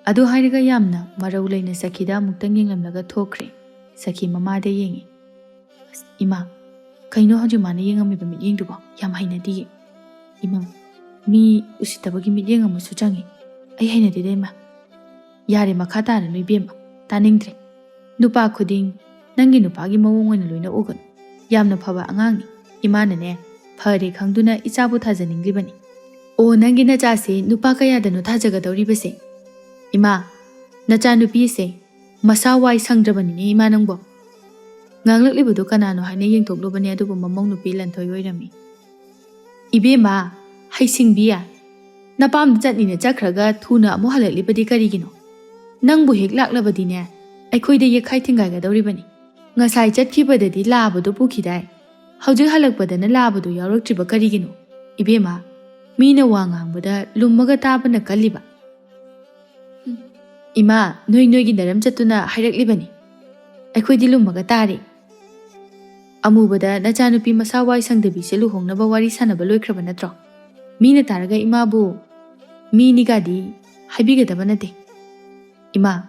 ꯑꯗꯨ ꯍꯥꯏꯔꯒ ꯌꯥꯝꯅ ꯃꯔꯧ ꯂꯩꯅ ꯁꯈꯤꯗ ꯑꯃꯨꯛꯇꯪ ꯌꯦꯡꯂꯝꯂꯒ ꯊꯣꯛꯈ꯭ꯔꯦ꯫ ꯁꯈꯤ ꯃꯃꯥꯗ ꯌꯦꯡꯉꯤ꯫ "ꯑꯁ, ꯏꯃꯥ, ꯀꯩꯅꯣ ꯍꯧꯖꯤꯛ ꯃꯥꯅ ꯌꯦꯡꯉꯝꯃꯤꯕ ꯃꯤꯠꯌꯦꯡꯗꯨꯕꯣ? ꯌꯥꯝ ꯍꯩꯅꯗꯤꯌꯦ꯫ ꯏꯃꯥ, ꯃꯤ ꯎꯁꯤꯠꯇꯕꯒꯤ ꯃꯤꯠꯌꯦꯡ ꯑꯃꯁꯨ ꯆꯪꯉꯤ꯫ ꯑꯩ ꯍꯩꯅꯗꯦꯗ, ꯏꯃꯥ꯫" "ꯌꯥꯔꯦ, ꯃꯈꯥ ꯇꯥꯔꯅꯨ ꯏꯕꯦꯝꯃ, ꯇꯥꯅꯤꯡꯗ꯭ꯔꯦ꯫ ꯅꯨꯄꯥ ꯈꯨꯗꯤꯡ ꯅꯪꯒꯤ ꯅꯨꯄꯥꯒꯤ ꯃꯑꯣꯡ ꯑꯣꯏꯅ ꯂꯣꯏꯅ ꯎꯒꯅꯨ꯫ ꯌꯥꯝꯅ ꯐꯕ ꯑꯉꯥꯡꯅꯤ꯫ ꯏꯃꯥꯅꯅꯦ, ꯐꯔꯦ ꯈꯪꯗꯨꯅ ꯏꯆꯥꯕꯨ ꯊꯥꯖꯅꯤꯡꯂꯤꯕꯅꯤ꯫ ꯑꯣ, ꯅꯪꯒꯤ ꯅꯆꯥꯁꯦ ꯅꯨꯄꯥ ꯀꯌꯥꯗꯅꯣ ꯊꯥꯖꯒꯗꯧꯔꯤꯕꯁꯦ? ꯏꯃꯥ, ꯅꯆꯥꯅꯨꯄꯤꯁꯦ ꯃꯁꯥ ꯋꯥꯏ ꯁꯪꯗ꯭ꯔꯕꯅꯤꯅꯦ ꯏꯃꯥ ꯅꯪꯕꯣ꯫ ꯉꯥꯡꯂꯛꯂꯤꯕꯗꯣ ꯀꯅꯥꯅꯣ ꯍꯥꯏꯅ ꯌꯦꯡꯊꯣꯛꯂꯨꯕꯅꯦ, ꯑꯗꯨꯕꯨ ꯃꯃꯧ ꯅꯨꯄꯤ ꯂꯟꯊꯣꯏ ꯑꯣꯏꯔꯝꯃꯤ꯫ ꯏꯕꯦꯝꯃ, ꯍꯩꯁꯤꯡꯕꯤ, ꯅꯄꯥꯝꯗ ꯆꯠꯅꯤꯅ ꯆꯠꯈ꯭ꯔꯒ ꯊꯨꯅ ꯑꯃꯨꯛ ꯍꯜꯂꯛꯂꯤꯕꯗꯤ ꯀꯔꯤꯒꯤꯅꯣ? ꯅꯪꯕꯨ ꯍꯦꯛ ꯂꯥꯛꯂꯕꯗꯤꯅꯦ, ꯑꯩꯈꯣꯏꯗ ꯌꯦꯛꯈꯥꯏ ꯊꯤꯡꯒꯥꯏꯒꯗꯧꯔꯤꯕꯅꯤ꯫ ꯉꯁꯥꯏ ꯆꯠꯈꯤꯕꯗꯗꯤ ꯂꯥꯕꯗꯨ ꯄꯨꯈꯤꯗꯥꯏ? ꯍꯧꯖꯤꯛ ꯍꯜꯂꯛꯄꯗꯅ ꯂꯥꯕꯗꯨ ꯌꯥꯎꯔꯛꯇ꯭ꯔꯤꯕ ꯀꯔꯤꯒꯤꯅꯣ? ꯏꯕꯦꯝꯃ, ꯃꯤꯅ ꯋꯥ ꯉꯥꯡꯕꯗ ꯂꯨꯝꯃꯒ ꯇꯥꯕꯅ ꯀꯜꯂꯤꯕ꯫ ꯏꯃꯥ, ꯅꯣꯏ ꯅꯣꯏꯒꯤ ꯅꯔꯝ ꯆꯠꯇꯨꯅ ꯍꯥꯏꯔꯛꯂꯤꯕꯅꯤ꯫ ꯑꯩꯈꯣꯏꯗꯤ ꯂꯨꯝꯃꯒ ꯇꯥꯔꯤ꯫ ꯑꯃꯨꯕꯗ ꯅꯆꯥꯅꯨꯄꯤ ꯃꯁꯥ ꯋꯥꯏ ꯁꯪꯗꯕꯤꯁꯦ ꯂꯨꯍꯣꯡꯅꯕ ꯋꯥꯔꯤ ꯁꯥꯟꯅꯕ ꯂꯣꯏꯈ꯭ꯔꯕ ꯅꯠꯇ꯭ꯔꯣ? ꯃꯤꯅ ꯇꯥꯔꯒ ꯏꯃꯥꯕꯨ ꯃꯤꯅꯤꯒꯗꯤ ꯍꯥꯏꯕꯤꯒꯗꯕ ꯅꯠꯇꯦ꯫ ꯏꯃꯥ,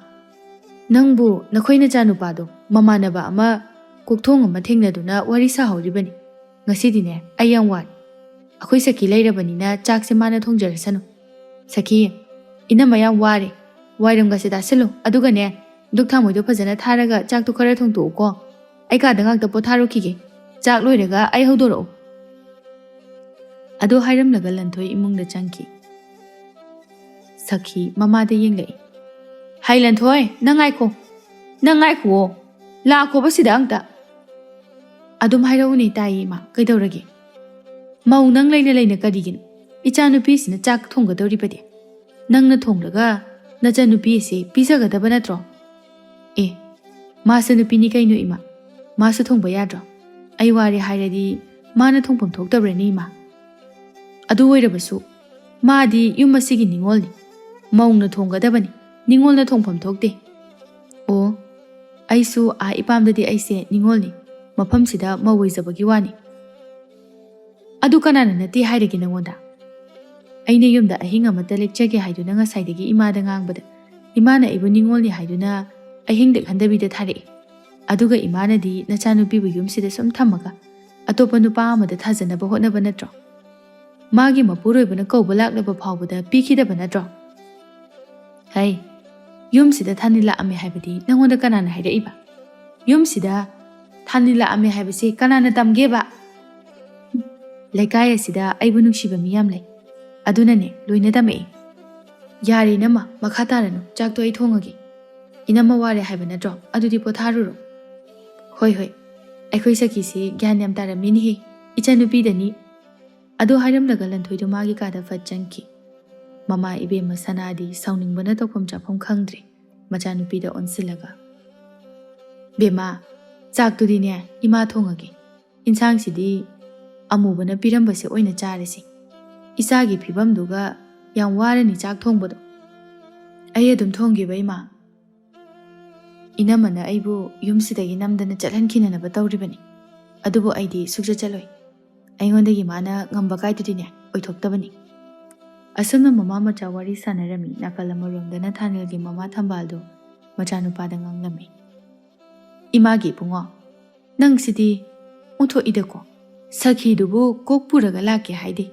ꯅꯪꯕꯨ ꯅꯈꯣꯏ ꯅꯆꯥꯅꯨꯄꯥꯗꯣ ꯃꯃꯥꯟꯅꯕ ꯑꯃ ꯀꯣꯛꯊꯣꯡ ꯑꯃ ꯊꯦꯡꯅꯗꯨꯅ ꯋꯥꯔꯤ ꯁꯥꯍꯧꯔꯤꯕꯅꯤ꯫ ꯉꯁꯤꯗꯤꯅꯦ ꯑꯩ ꯌꯥꯝ ꯋꯥꯔꯦ꯫ ꯑꯩꯈꯣꯏ ꯁꯈꯤ ꯂꯩꯔꯕꯅꯤꯅ ꯆꯥꯛꯁꯦ ꯃꯥꯅ ꯊꯣꯡꯖꯔꯁꯅꯨ꯫ ꯁꯈꯤ, ꯏꯅꯝꯃ ꯌꯥꯝ ꯋꯥꯔꯦ꯫ ꯋꯥꯏꯔꯝꯒꯁꯦ ꯇꯥꯁꯤꯜꯂꯨ꯫ ꯑꯗꯨꯒꯅꯦ, ꯙꯨꯛ ꯊꯥꯡꯃꯩꯗꯣ ꯐꯖꯅ ꯊꯥꯔꯒ ꯆꯥꯛꯇꯣ ꯈꯔ ꯊꯣꯡꯗꯣꯛꯎꯀꯣ꯫ ꯑꯩ ꯀꯥꯗ ꯉꯥꯛꯇ ꯄꯣꯊꯥꯔꯨꯈꯤꯒꯦ꯫ ꯆꯥꯛ ꯂꯣꯏꯔꯒ ꯑꯩ ꯍꯧꯗꯣꯔꯛꯎ꯫ ꯑꯗꯨ ꯍꯥꯏꯔꯝꯂꯒ ꯂꯟꯊꯣꯏ ꯏꯃꯨꯡꯗ ꯆꯪꯈꯤ꯫ ꯁꯈꯤ ꯃꯃꯥꯗ ꯌꯦꯡꯂꯛꯏ꯫ "ꯍꯩ ꯂꯟꯊꯣꯏ, ꯅꯪ ꯉꯥꯏꯈꯣ꯫ ꯅꯪ ꯉꯥꯏꯈꯨꯑꯣ꯫ ꯂꯥꯛꯈꯣꯕ ꯁꯤꯗ ꯑꯝꯇ꯫" "ꯑꯗꯨꯝ ꯍꯥꯏꯔꯛꯎꯅꯦ, ꯇꯥꯏꯌꯦ ꯏꯃꯥ, ꯀꯩꯗꯧꯔꯒꯦ?" "ꯃꯧ ꯅꯪ ꯂꯩꯅ ꯂꯩꯅ ꯀꯔꯤꯒꯤꯅꯣ? ꯏꯆꯥꯅꯨꯄꯤꯁꯤꯅ ꯆꯥꯛ ꯊꯣꯡꯒꯗꯧꯔꯤꯕꯗꯤ꯫ ꯅꯪꯅ ꯊꯣꯡꯂꯒ ꯅꯆꯟꯅꯨꯄꯤ ꯑꯁꯤ ꯄꯤꯖꯒꯗꯕ ꯅꯠꯇ꯭ꯔꯣ?" "ꯑꯦ, ꯃꯥꯁꯨ ꯅꯨꯄꯤꯅꯤ ꯀꯩꯅꯣ ꯏꯃꯥ, ꯃꯥꯁꯨ ꯊꯣꯡꯕ ꯌꯥꯗ꯭ꯔꯣ? ꯑꯩ ꯋꯥꯔꯦ ꯍꯥꯏꯔꯗꯤ ꯃꯥꯅ ꯊꯣꯡꯐꯝ ꯊꯣꯛꯇꯕ꯭ꯔꯅꯦ ꯏꯃꯥ? ꯑꯗꯨ ꯑꯣꯏꯔꯕꯁꯨ ꯃꯥꯗꯤ ꯌꯨꯝ ꯑꯁꯤꯒꯤ ꯅꯤꯉꯣꯜꯅꯤ, ꯃꯧꯅ ꯊꯣꯡꯒꯗꯕꯅꯤ, ꯅꯤꯉꯣꯜꯅ ꯊꯣꯡꯐꯝ ꯊꯣꯛꯇꯦ꯫" "ꯑꯣ, ꯑꯩꯁꯨ ꯑꯥ ꯏꯄꯥꯝꯗꯗꯤ ꯑꯩꯁꯦ ꯅꯤꯉꯣꯜꯅꯤ, ꯃꯐꯝꯁꯤꯗ ꯃꯧ ꯑꯣꯏꯖꯕꯒꯤ ꯋꯥꯅꯤ꯫" "ꯑꯗꯨ ꯀꯅꯥꯅ ꯅꯠꯇꯦ ꯍꯥꯏꯔꯒꯦ ꯅꯪꯉꯣꯟꯗ? ꯑꯩꯅ ꯌꯨꯝꯗ ꯑꯍꯤꯡ ꯑꯃꯠꯇ ꯂꯦꯛꯆꯒꯦ ꯍꯥꯏꯗꯨꯅ ꯉꯁꯥꯏꯗꯒꯤ ꯏꯃꯥꯗ ꯉꯥꯡꯕꯗ, ꯏꯃꯥꯅ ꯑꯩꯕꯨ ꯅꯤꯉꯣꯜꯅꯤ ꯍꯥꯏꯗꯨꯅ ꯑꯍꯤꯡ ꯂꯦꯛꯍꯟꯗꯕꯤꯗ ꯊꯥꯔꯛꯏ꯫ ꯑꯗꯨꯒ ꯏꯃꯥꯅꯗꯤ ꯅꯆꯥꯅꯨꯄꯤꯕꯨ ꯌꯨꯝꯁꯤꯗ ꯁꯨꯝ ꯊꯝꯃꯒ ꯑꯇꯣꯞꯄ ꯅꯨꯄꯥ ꯑꯃꯗ ꯊꯥꯖꯅꯕ ꯍꯣꯠꯅꯕ ꯅꯠꯇ꯭ꯔꯣ? ꯃꯥꯒꯤ ꯃꯄꯨꯔꯣꯏꯕꯅ ꯀꯧꯕ ꯂꯥꯛꯂꯕ ꯐꯥꯎꯕꯗ ꯄꯤꯈꯤꯗꯕ ꯅꯠꯇ꯭ꯔꯣ? ꯍꯩ, ꯌꯨꯝꯁꯤꯗ ꯊꯥꯅꯤꯜꯂꯛꯑꯝꯃꯦ ꯍꯥꯏꯕꯗꯤ ꯅꯪꯉꯣꯟꯗ ꯀꯅꯥꯅ ꯍꯥꯏꯔꯛꯏꯕ? ꯌꯨꯝꯁꯤꯗ ꯊꯥꯅꯤꯜꯂꯛꯑꯝꯃꯦ ꯍꯥꯏꯕꯁꯤ ꯀꯅꯥꯅ ꯇꯝꯒꯦꯕ? ꯂꯩꯀꯥꯏ ꯑꯁꯤꯗ ꯑꯩꯕꯨ ꯅꯨꯡꯁꯤꯕ ꯃꯤ ꯌꯥꯝ ꯂꯩ꯫ ꯑꯗꯨꯅꯅꯦ ꯂꯣꯏꯅ ꯇꯝꯃꯛꯏ꯫ "ꯌꯥꯔꯦ ꯏꯅꯝꯃ, ꯃꯈꯥ ꯇꯥꯔꯅꯨ, ꯆꯥꯛꯇꯣ ꯑꯩ ꯊꯣꯡꯉꯒꯦ꯫ ꯏꯅꯝꯃ ꯋꯥꯔꯦ ꯍꯥꯏꯕ ꯅꯠꯇ꯭ꯔꯣ? ꯑꯗꯨꯗꯤ ꯄꯣꯊꯥꯔꯨꯔꯣ꯫" "ꯍꯣꯏ ꯍꯣꯏ, ꯑꯩꯈꯣꯏ ꯁꯈꯤꯁꯦ ꯒ꯭ꯌꯥꯟ ꯌꯥꯝ ꯇꯥꯔꯝꯃꯤꯅꯦꯍꯦ, ꯏꯆꯟꯅꯨꯄꯤꯗꯅꯤ꯫" ꯑꯗꯨ ꯍꯥꯏꯔꯝꯂꯒ ꯂꯟꯊꯣꯏꯗꯣ ꯃꯥꯒꯤ ꯀꯥꯗ ꯐꯠ ꯆꯪꯈꯤ꯫ ꯃꯃꯥ ꯏꯕꯦꯝꯃ ꯁꯅꯥꯗꯤ ꯁꯥꯎꯅꯤꯡꯕꯅ ꯇꯧꯐꯝ ꯆꯥꯐꯝ ꯈꯪꯗ꯭ꯔꯦ꯫ ꯃꯆꯥꯅꯨꯄꯤꯗ ꯑꯣꯟꯁꯤꯜꯂꯒ, "ꯕꯦꯝꯃ, ꯆꯥꯛꯇꯨꯗꯤꯅꯦ ꯏꯃꯥ ꯊꯣꯡꯉꯒꯦ꯫ ꯏꯟꯁꯥꯡꯁꯤꯗꯤ ꯑꯃꯨꯕꯅ ꯄꯤꯔꯝꯕꯁꯦ ꯑꯣꯏꯅ ꯆꯥꯔꯁꯤ꯫ ꯏꯆꯥꯒꯤ ꯐꯤꯕꯝꯗꯨꯒ ꯌꯥꯝ ꯋꯥꯔꯅꯤ ꯆꯥꯛ ꯊꯣꯡꯕꯗꯣ꯫" "ꯑꯩ ꯑꯗꯨꯝ ꯊꯣꯡꯒꯦꯕ ꯏꯃꯥ꯫ ꯏꯅꯝꯃꯅ ꯑꯩꯕꯨ ꯌꯨꯝꯁꯤꯗꯒꯤ ꯅꯝꯗꯅ ꯆꯠꯍꯟꯈꯤꯅꯅꯕ ꯇꯧꯔꯤꯕꯅꯤ꯫ ꯑꯗꯨꯕꯨ ꯑꯩꯗꯤ ꯁꯨꯛꯆꯠ ꯆꯠꯂꯣꯏ꯫ ꯑꯩꯉꯣꯟꯗꯒꯤ ꯃꯥꯅ ꯉꯝꯕ ꯀꯥꯏꯗꯨꯗꯤꯅꯦ ꯑꯣꯏꯊꯣꯛꯇꯕꯅꯤ꯫" ꯑꯁꯨꯝꯅ ꯃꯃꯥ ꯃꯆꯥ ꯋꯥꯔꯤ ꯁꯥꯟꯅꯔꯝꯃꯤ꯫ ꯅꯥꯀꯜ ꯑꯃꯔꯣꯝꯗꯅ ꯊꯥꯅꯦꯜꯒꯤ ꯃꯃꯥ ꯊꯝꯕꯥꯜꯗꯣ ꯃꯆꯥꯅꯨꯄꯥꯗ ꯉꯥꯡꯂꯝꯃꯤ꯫ "ꯏꯃꯥꯒꯤ ꯏꯕꯨꯡꯉꯣ, ꯅꯪꯁꯤꯗꯤ ꯑꯣꯟꯊꯣꯛꯏꯗꯀꯣ꯫ ꯁꯈꯤꯗꯨꯕꯨ ꯀꯣꯛ ꯄꯨꯔꯒ ꯂꯥꯛꯀꯦ ꯍꯥꯏꯗꯦ꯫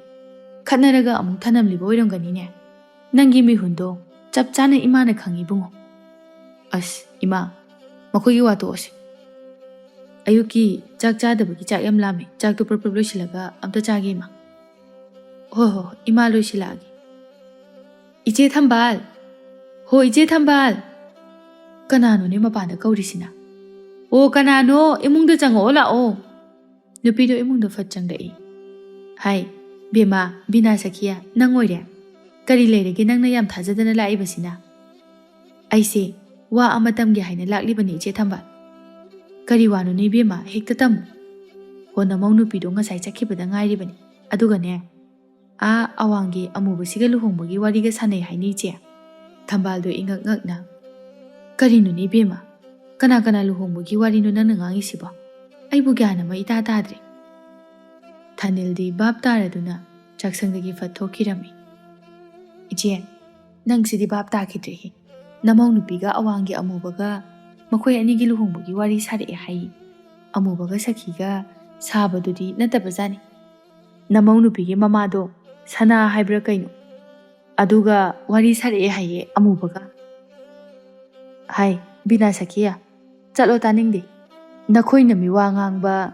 ꯈꯠꯅꯔꯒ ꯑꯃꯨꯛ ꯊꯅꯝꯂꯤꯕ ꯑꯣꯏꯔꯝꯒꯅꯤꯅꯦ꯫ ꯅꯪꯒꯤ ꯃꯤꯍꯨꯟꯗꯣ ꯆꯞ ꯆꯥꯅ ꯏꯃꯥꯅ ꯈꯪꯉꯤ ꯏꯕꯨꯡꯉꯣ꯫" "ꯑꯁ ꯏꯃꯥ, ꯃꯈꯣꯏꯒꯤ ꯋꯥ ꯇꯣꯛꯑꯁꯤ꯫ ꯑꯌꯨꯛꯀꯤ ꯆꯥꯛ ꯆꯥꯗꯕꯒꯤ ꯆꯥꯛ ꯌꯥꯝ ꯂꯥꯝꯃꯦ꯫ ꯆꯥꯛꯇꯣ ꯄ꯭ꯔꯞ ꯄ꯭ꯔꯞ ꯂꯣꯏꯁꯤꯜꯂꯒ ꯑꯝꯇ ꯆꯥꯒꯦ ꯏꯃꯥ꯫" "ꯍꯣꯏ ꯍꯣꯏ ꯍꯣꯏ, ꯏꯃꯥ ꯂꯣꯏꯁꯤꯜꯂꯛꯑꯒꯦ꯫" "ꯏꯆꯦ ꯊꯝꯕꯥꯜ! ꯍꯣ ꯏꯆꯦ ꯊꯝꯕꯥꯜ!" ꯀꯅꯥꯅꯣꯅꯦ ꯃꯄꯥꯟꯗ ꯀꯧꯔꯤꯁꯤꯅ? "ꯑꯣ ꯀꯅꯥꯅꯣ? ꯏꯃꯨꯡꯗ ꯆꯪꯉꯛꯑꯣ ꯂꯥꯛꯑꯣ꯫" ꯅꯨꯄꯤꯗꯣ ꯏꯃꯨꯡꯗ ꯐꯠ ꯆꯪꯂꯛꯏ꯫ "ꯍꯥꯏ, ꯕꯦꯝꯃ, ꯕꯤꯅꯥ ꯁꯈꯤꯌꯥ, ꯅꯪ ꯑꯣꯏꯔꯦ? ꯀꯔꯤ ꯂꯩꯔꯒꯦ ꯅꯪꯅ ꯌꯥꯝ ꯊꯥꯖꯗꯅ ꯂꯥꯛꯏꯕꯁꯤꯅ?" "ꯑꯩꯁꯦ ꯋꯥ ꯑꯃ ꯇꯝꯒꯦ ꯍꯥꯏꯅ ꯂꯥꯛꯂꯤꯕꯅꯤ ꯏꯆꯦ ꯊꯝꯕꯥꯜ꯫" "ꯀꯔꯤ ꯋꯥꯅꯣꯅꯦ ꯏꯕꯦꯝꯃ, ꯍꯦꯛꯇ ꯇꯝꯃꯨ꯫" "ꯍꯣ ꯅꯃꯧ ꯅꯨꯄꯤꯗꯣ ꯉꯁꯥꯏ ꯆꯠꯈꯤꯕꯗ ꯉꯥꯏꯔꯤꯕꯅꯤ꯫ ꯑꯗꯨꯒꯅꯦ, ꯑꯥ ꯑꯋꯥꯡꯒꯤ ꯑꯃꯨꯕꯁꯤꯒ ꯂꯨꯍꯣꯡꯕꯒꯤ ꯋꯥꯔꯤꯒ ꯁꯥꯟꯅꯩ ꯍꯥꯏꯅꯤ ꯏꯆꯦ꯫" ꯊꯝꯕꯥꯜꯗꯣ ꯏꯉꯛ ꯉꯛꯅ, "ꯀꯔꯤꯅꯣꯅꯦ ꯏꯕꯦꯝꯃ? ꯀꯅꯥ ꯀꯅꯥ ꯂꯨꯍꯣꯡꯕꯒꯤ ꯋꯥꯔꯤꯅꯣ ꯅꯪꯅ ꯉꯥꯡꯉꯤꯁꯤꯕꯣ? ꯑꯩꯕꯨ ꯒ꯭ꯌꯥꯟ ꯑꯃ ꯏꯇꯥ ꯇꯥꯗ꯭ꯔꯦ꯫" ꯊꯥꯅꯤꯜꯗꯤ ꯚꯥꯞ ꯇꯥꯔꯗꯨꯅ ꯆꯥꯛꯁꯪꯗꯒꯤ ꯐꯠ ꯊꯣꯛꯈꯤꯔꯝꯃꯤ꯫ "ꯏꯆꯦ, ꯅꯪꯁꯤꯗꯤ ꯚꯥꯞ ꯇꯥꯈꯤꯗ꯭ꯔꯦꯍꯦ꯫ ꯅꯃꯧ ꯅꯨꯄꯤꯒ ꯑꯋꯥꯡꯒꯤ ꯑꯃꯨꯕꯒ ꯃꯈꯣꯏ ꯑꯅꯤꯒꯤ ꯂꯨꯍꯣꯡꯕꯒꯤ ꯋꯥꯔꯤ ꯁꯥꯔꯛꯑꯦ ꯍꯥꯏꯌꯦ꯫ ꯑꯃꯨꯕꯒ ꯁꯈꯤꯒ ꯁꯥꯕꯗꯨꯗꯤ ꯅꯠꯇꯕꯖꯥꯠꯅꯤ꯫ ꯅꯃꯧ ꯅꯨꯄꯤꯒꯤ ꯃꯃꯥꯗꯣ ꯁꯅꯥ ꯍꯥꯏꯕ꯭ꯔꯥ ꯀꯩꯅꯣ? ꯑꯗꯨꯒ ꯋꯥꯔꯤ ꯁꯥꯔꯛꯑꯦ ꯍꯥꯏꯌꯦ ꯑꯃꯨꯕꯒ꯫" "ꯍꯥꯏ, ꯕꯤꯅꯥ ꯁꯈꯤꯌꯥ, ꯆꯠꯂꯣ ꯇꯥꯅꯤꯡꯗꯦ꯫ ꯅꯈꯣꯏꯅ ꯃꯤꯋꯥ ꯉꯥꯡꯕ,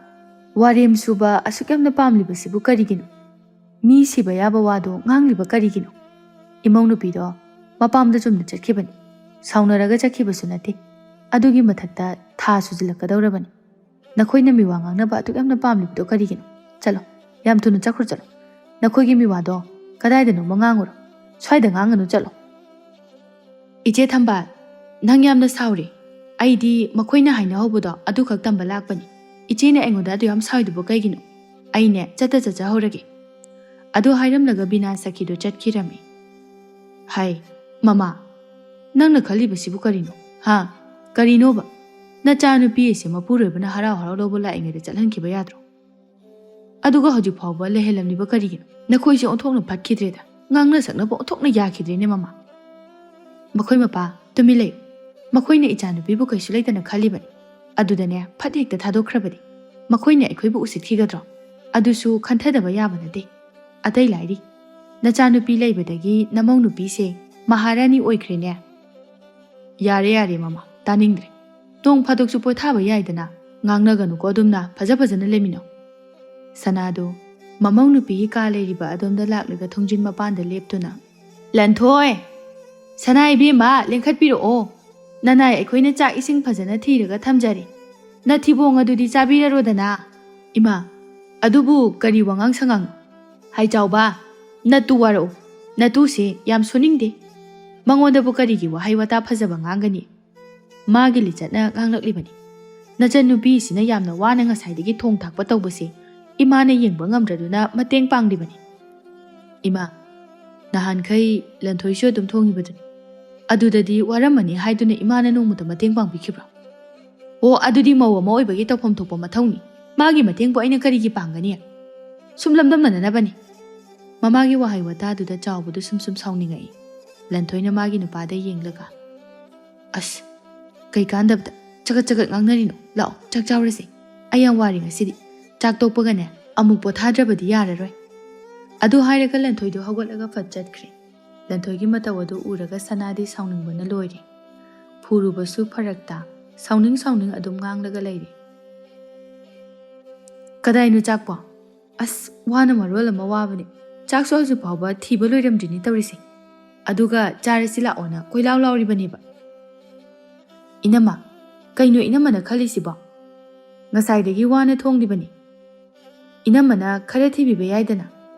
ꯋꯥꯔꯦꯝ ꯁꯨꯕ ꯑꯁꯨꯛ ꯌꯥꯝꯅ ꯄꯥꯝꯂꯤꯕꯁꯤꯕꯨ ꯀꯔꯤꯒꯤꯅꯣ? ꯃꯤ ꯁꯤꯕ ꯌꯥꯕ ꯋꯥꯗꯣ ꯉꯥꯡꯂꯤꯕ ꯀꯔꯤꯒꯤꯅꯣ? ꯏꯃꯧ ꯅꯨꯄꯤꯗꯣ ꯃꯄꯥꯝꯗ ꯆꯨꯝꯅ ꯆꯠꯈꯤꯕꯅꯤ꯫ ꯁꯥꯎꯅꯔꯒ ꯆꯠꯈꯤꯕꯁꯨ ꯅꯠꯇꯦ꯫ ꯑꯗꯨꯒꯤ ꯃꯊꯛꯇ ꯊꯥ ꯁꯨꯖꯤꯜꯂꯛꯀꯗꯧꯔꯕꯅꯤ꯫ ꯅꯈꯣꯏꯅ ꯃꯤꯋꯥ ꯉꯥꯡꯅꯕ ꯑꯗꯨꯛ ꯌꯥꯝꯅ ꯄꯥꯝꯂꯤꯕꯗꯣ ꯀꯔꯤꯒꯤꯅꯣ? ꯆꯠꯂꯣ, ꯌꯥꯝ ꯊꯨꯅ ꯆꯠꯈ꯭ꯔꯣ, ꯆꯠꯂꯣ꯫ ꯅꯈꯣꯏꯒꯤ ꯃꯤꯋꯥꯗꯣ ꯀꯗꯥꯏꯗꯅꯣꯃ ꯉꯥꯡꯉꯨꯔꯣ꯫ ꯁ꯭ꯋꯥꯏꯗ ꯉꯥꯡꯒꯅꯨ, ꯆꯠꯂꯣ꯫ ꯏꯆꯦ ꯊꯝꯕꯥꯜ, ꯅꯪ ꯌꯥꯝꯅ ꯁꯥꯎꯔꯦ꯫ ꯑꯩꯗꯤ ꯃꯈꯣꯏꯅ ꯍꯥꯏꯅꯍꯧꯕꯗꯣ ꯑꯗꯨꯈꯛ ꯇꯝꯕ ꯂꯥꯛꯄꯅꯤ꯫ ꯏꯆꯦꯅ ꯑꯩꯉꯣꯟꯗ ꯑꯗꯨ ꯌꯥꯝ ꯁꯥꯎꯔꯤꯗꯨꯕꯨ ꯀꯩꯒꯤꯅꯣ? ꯑꯩꯅꯦ ꯆꯠꯇ ꯆꯠꯆꯍꯧꯔꯒꯦ꯫ ꯑꯗꯨ ꯍꯥꯏꯔꯝꯂꯒ ꯕꯤꯅꯥ ꯁꯈꯤꯗꯨ ꯆꯠꯈꯤꯔꯝꯃꯤ꯫ ꯍꯥꯏ, ꯃꯃꯥ, ꯅꯪꯅ ꯈꯜꯂꯤꯕꯁꯤꯕꯨ ꯀꯔꯤꯅꯣ? ꯍꯥ? ꯀꯔꯤꯅꯣꯕ? ꯅꯆꯥꯅꯨꯄꯤ ꯑꯁꯤ ꯃꯄꯨꯔꯣꯏꯕꯅ ꯍꯔꯥꯎ ꯍꯔꯥꯎ ꯂꯧꯕ ꯂꯥꯛꯏꯉꯩꯗ ꯆꯠꯍꯟꯈꯤꯕ ꯌꯥꯗ꯭ꯔꯣ? ꯑꯗꯨꯒ ꯍꯧꯖꯤꯛ ꯐꯥꯎꯕ ꯂꯩꯍꯜꯂꯝꯂꯤꯕ ꯀꯔꯤꯒꯤꯅꯣ? ꯅꯈꯣꯏꯁꯦ ꯑꯣꯟꯊꯣꯛꯅ ꯐꯠꯈꯤꯗ꯭ꯔꯦꯗ꯫ ꯉꯥꯡꯅ ꯁꯛꯅꯕ ꯑꯣꯟꯊꯣꯛꯅ ꯌꯥꯈꯤꯗ꯭ꯔꯦꯅꯦ, ꯃꯃꯥ꯫ ꯃꯈꯣꯏ ꯃꯄꯥ, ꯇꯨꯃꯤꯟ ꯂꯩꯌꯨ꯫ ꯃꯈꯣꯏꯅ ꯏꯆꯥꯅꯨꯄꯤꯕꯨ ꯀꯩꯁꯨ ꯂꯩꯇꯅ ꯈꯜꯂꯤꯕꯅꯤ꯫ ꯑꯗꯨꯗꯅꯦ, ꯐꯠ ꯍꯦꯛꯇ ꯊꯥꯗꯣꯛꯈ꯭ꯔꯕꯗꯤ ꯃꯈꯣꯏꯅ ꯑꯩꯈꯣꯏꯕꯨ ꯎꯁꯤꯠꯈꯤꯒꯗ꯭ꯔꯣ? ꯑꯗꯨꯁꯨ ꯈꯟꯊꯗꯕ ꯌꯥꯕ ꯅꯠꯇꯦ꯫ ꯑꯇꯩ ꯂꯥꯏꯔꯤ, ꯅꯆꯥꯅꯨꯄꯤ ꯂꯩꯕꯗꯒꯤ ꯅꯃꯧ ꯅꯨꯄꯤꯁꯦ ꯃꯍꯥꯔꯥꯅꯤ ꯑꯣꯏꯈ꯭ꯔꯦꯅꯦ꯫ ꯌꯥꯔꯦ, ꯌꯥꯔꯦ, ꯃꯃꯥ, ꯇꯥꯅꯤꯡꯗ꯭ꯔꯦ꯫ ꯅꯣꯡ ꯐꯥꯗꯣꯛꯁꯨ ꯄꯣꯊꯥꯕ ꯌꯥꯏꯗꯅ, ꯉꯥꯡꯅꯒꯅꯨꯀꯣ ꯑꯗꯨꯝꯅ, ꯐꯖ ꯐꯖꯅ ꯂꯩꯃꯤꯟꯅꯧ꯫ ꯁꯅꯥꯗꯨ ꯃꯃꯧ ꯅꯨꯄꯤꯒꯤ ꯀꯥ ꯂꯩꯔꯤꯕ ꯑꯗꯣꯝꯗ ꯂꯥꯛꯂꯒ ꯊꯣꯡꯖꯤꯟ ꯃꯄꯥꯟꯗ ꯂꯦꯞꯇꯨꯅ, "ꯂꯟꯊꯣꯏ! ꯁꯅꯥ ꯏꯕꯦꯝꯃ, ꯂꯦꯡꯈꯠꯄꯤꯔꯛꯑꯣ꯫ ꯅꯅꯥꯏ ꯑꯩꯈꯣꯏꯅ ꯆꯥꯛ ꯏꯁꯤꯡ ꯐꯖꯅ ꯊꯤꯔꯒ ꯊꯝꯖꯔꯦ꯫ ꯅꯊꯤꯕꯣꯡ ꯑꯗꯨꯗꯤ ꯆꯥꯕꯤꯔꯔꯣꯗꯅ꯫" "ꯏꯃꯥ, ꯑꯗꯨꯕꯨ ꯀꯔꯤ ꯋꯥꯉꯥꯡ ꯁꯉꯥꯡ? ꯍꯥꯏ ꯆꯥꯎꯕ, ꯅꯇꯨ ꯋꯥꯔꯛꯎ꯫ ꯅꯇꯨꯁꯦ ꯌꯥꯝ ꯁꯨꯅꯤꯡꯗꯦ꯫ ꯃꯉꯣꯟꯗꯕꯨ ꯀꯔꯤꯒꯤ ꯋꯥꯍꯩ ꯋꯥꯇꯥ ꯐꯖꯕ ꯉꯥꯡꯒꯅꯤ?" ꯃꯥꯒꯤ ꯂꯤꯆꯠꯅ ꯉꯥꯡꯂꯛꯂꯤꯕꯅꯤ꯫ "ꯅꯆꯟꯅꯨꯄꯤꯁꯤꯅ ꯌꯥꯝꯅ ꯋꯥꯅ ꯉꯁꯥꯏꯗꯒꯤ ꯊꯣꯡ ꯊꯥꯛꯄ ꯇꯧꯕꯁꯦ ꯏꯃꯥꯅ ꯌꯦꯡꯕ ꯉꯝꯗ꯭ꯔꯗꯨꯅ ꯃꯇꯦꯡ ꯄꯥꯡꯂꯤꯕꯅꯤ꯫" "ꯏꯃꯥ, ꯅꯍꯥꯟꯈꯩ ꯂꯟꯊꯣꯏꯁꯨ ꯑꯗꯨꯝ ꯊꯣꯡꯉꯤꯕꯗꯨꯅꯤ꯫ ꯑꯗꯨꯗꯗꯤ ꯋꯥꯔꯝꯃꯅꯤ ꯍꯥꯏꯗꯨꯅ ꯏꯃꯥꯅ ꯅꯣꯡꯃꯇ ꯃꯇꯦꯡ ꯄꯥꯡꯕꯤꯈꯤꯕ꯭ꯔꯣ?" "ꯑꯣ, ꯑꯗꯨꯗꯤ ꯃꯧ ꯑꯃ ꯑꯣꯏꯕꯒꯤ ꯇꯧꯐꯝ ꯊꯣꯛꯄ ꯃꯊꯧꯅꯤ꯫ ꯃꯥꯒꯤ ꯃꯇꯦꯡꯕꯨ ꯑꯩꯅ ꯀꯔꯤꯒꯤ ꯄꯥꯡꯒꯅꯤ? ꯁꯨꯝ ꯂꯝꯗꯝꯅꯅꯕꯅꯤ꯫" ꯃꯃꯥꯒꯤ ꯋꯥꯍꯩ ꯋꯥꯇꯥꯗꯨꯗ ꯆꯥꯎꯕꯗꯨ ꯁꯨꯝ ꯁꯨꯝ ꯁꯥꯎꯅꯤꯡꯉꯛꯏ꯫ ꯂꯟꯊꯣꯏꯅ ꯃꯥꯒꯤ ꯅꯨꯄꯥꯗ ꯌꯦꯡꯂꯒ, "ꯑꯁ, ꯀꯩ ꯀꯥꯟꯗꯕꯗ ꯆꯒꯠ ꯆꯒꯠ ꯉꯥꯡꯅꯔꯤꯅꯣ? ꯂꯥꯛꯑꯣ, ꯆꯥꯛ ꯆꯥꯎꯔꯁꯦ꯫ ꯑꯩ ꯌꯥꯝ ꯋꯥꯔꯦ ꯉꯁꯤꯗꯤ꯫ ꯆꯥꯛ ꯇꯣꯛꯄꯒꯅꯦ ꯑꯃꯨꯛ ꯄꯣꯊꯥꯗ꯭ꯔꯕꯗꯤ ꯌꯥꯔꯔꯣꯏ꯫" ꯑꯗꯨ ꯍꯥꯏꯔꯒ ꯂꯟꯊꯣꯏꯗꯨ ꯍꯧꯒꯠꯂꯒ ꯐꯠ ꯆꯠꯈ꯭ꯔꯦ꯫ ꯂꯟꯊꯣꯏꯒꯤ ꯃꯇꯧ ꯑꯗꯨ ꯎꯔꯒ ꯁꯅꯥꯗꯤ ꯁꯥꯎꯅꯤꯡꯕꯅ ꯂꯣꯏꯔꯦ꯫ ꯐꯨꯔꯨꯕꯁꯨ ꯐꯔꯛ ꯇꯥ, ꯁꯥꯎꯅꯤꯡ ꯁꯥꯎꯅꯤꯡ ꯑꯗꯨꯝ ꯉꯥꯡꯂꯒ ꯂꯩꯔꯦ꯫ "ꯀꯗꯥꯏꯅꯣ ꯆꯥꯛꯄꯣ? ꯑꯁ, ꯋꯥꯅ ꯃꯔꯣꯜ ꯑꯃ ꯋꯥꯕꯅꯦ꯫ ꯆꯥꯛꯁꯨ ꯍꯧꯖꯤꯛ ꯐꯥꯎꯕ ꯊꯤꯕ ꯂꯣꯏꯔꯝꯗ꯭ꯔꯤꯅꯤ ꯇꯧꯔꯤꯁꯦ꯫ ꯑꯗꯨꯒ ꯆꯥꯔꯁꯤ ꯂꯥꯛꯑꯣꯅ ꯀꯣꯏꯂꯥꯎ ꯂꯥꯎꯔꯤꯕꯅꯦꯕ꯫ ꯏꯅꯝꯃ, ꯀꯩꯅꯣ ꯏꯅꯝꯃꯅ ꯈꯜꯂꯤꯁꯤꯕꯣ? ꯉꯁꯥꯏꯗꯒꯤ ꯋꯥꯅ ꯊꯣꯡꯂꯤꯕꯅꯤ꯫ ꯏꯅꯝꯃꯅ ꯈꯔ ꯊꯤꯕꯤꯕ ꯌꯥꯏꯗꯅ꯫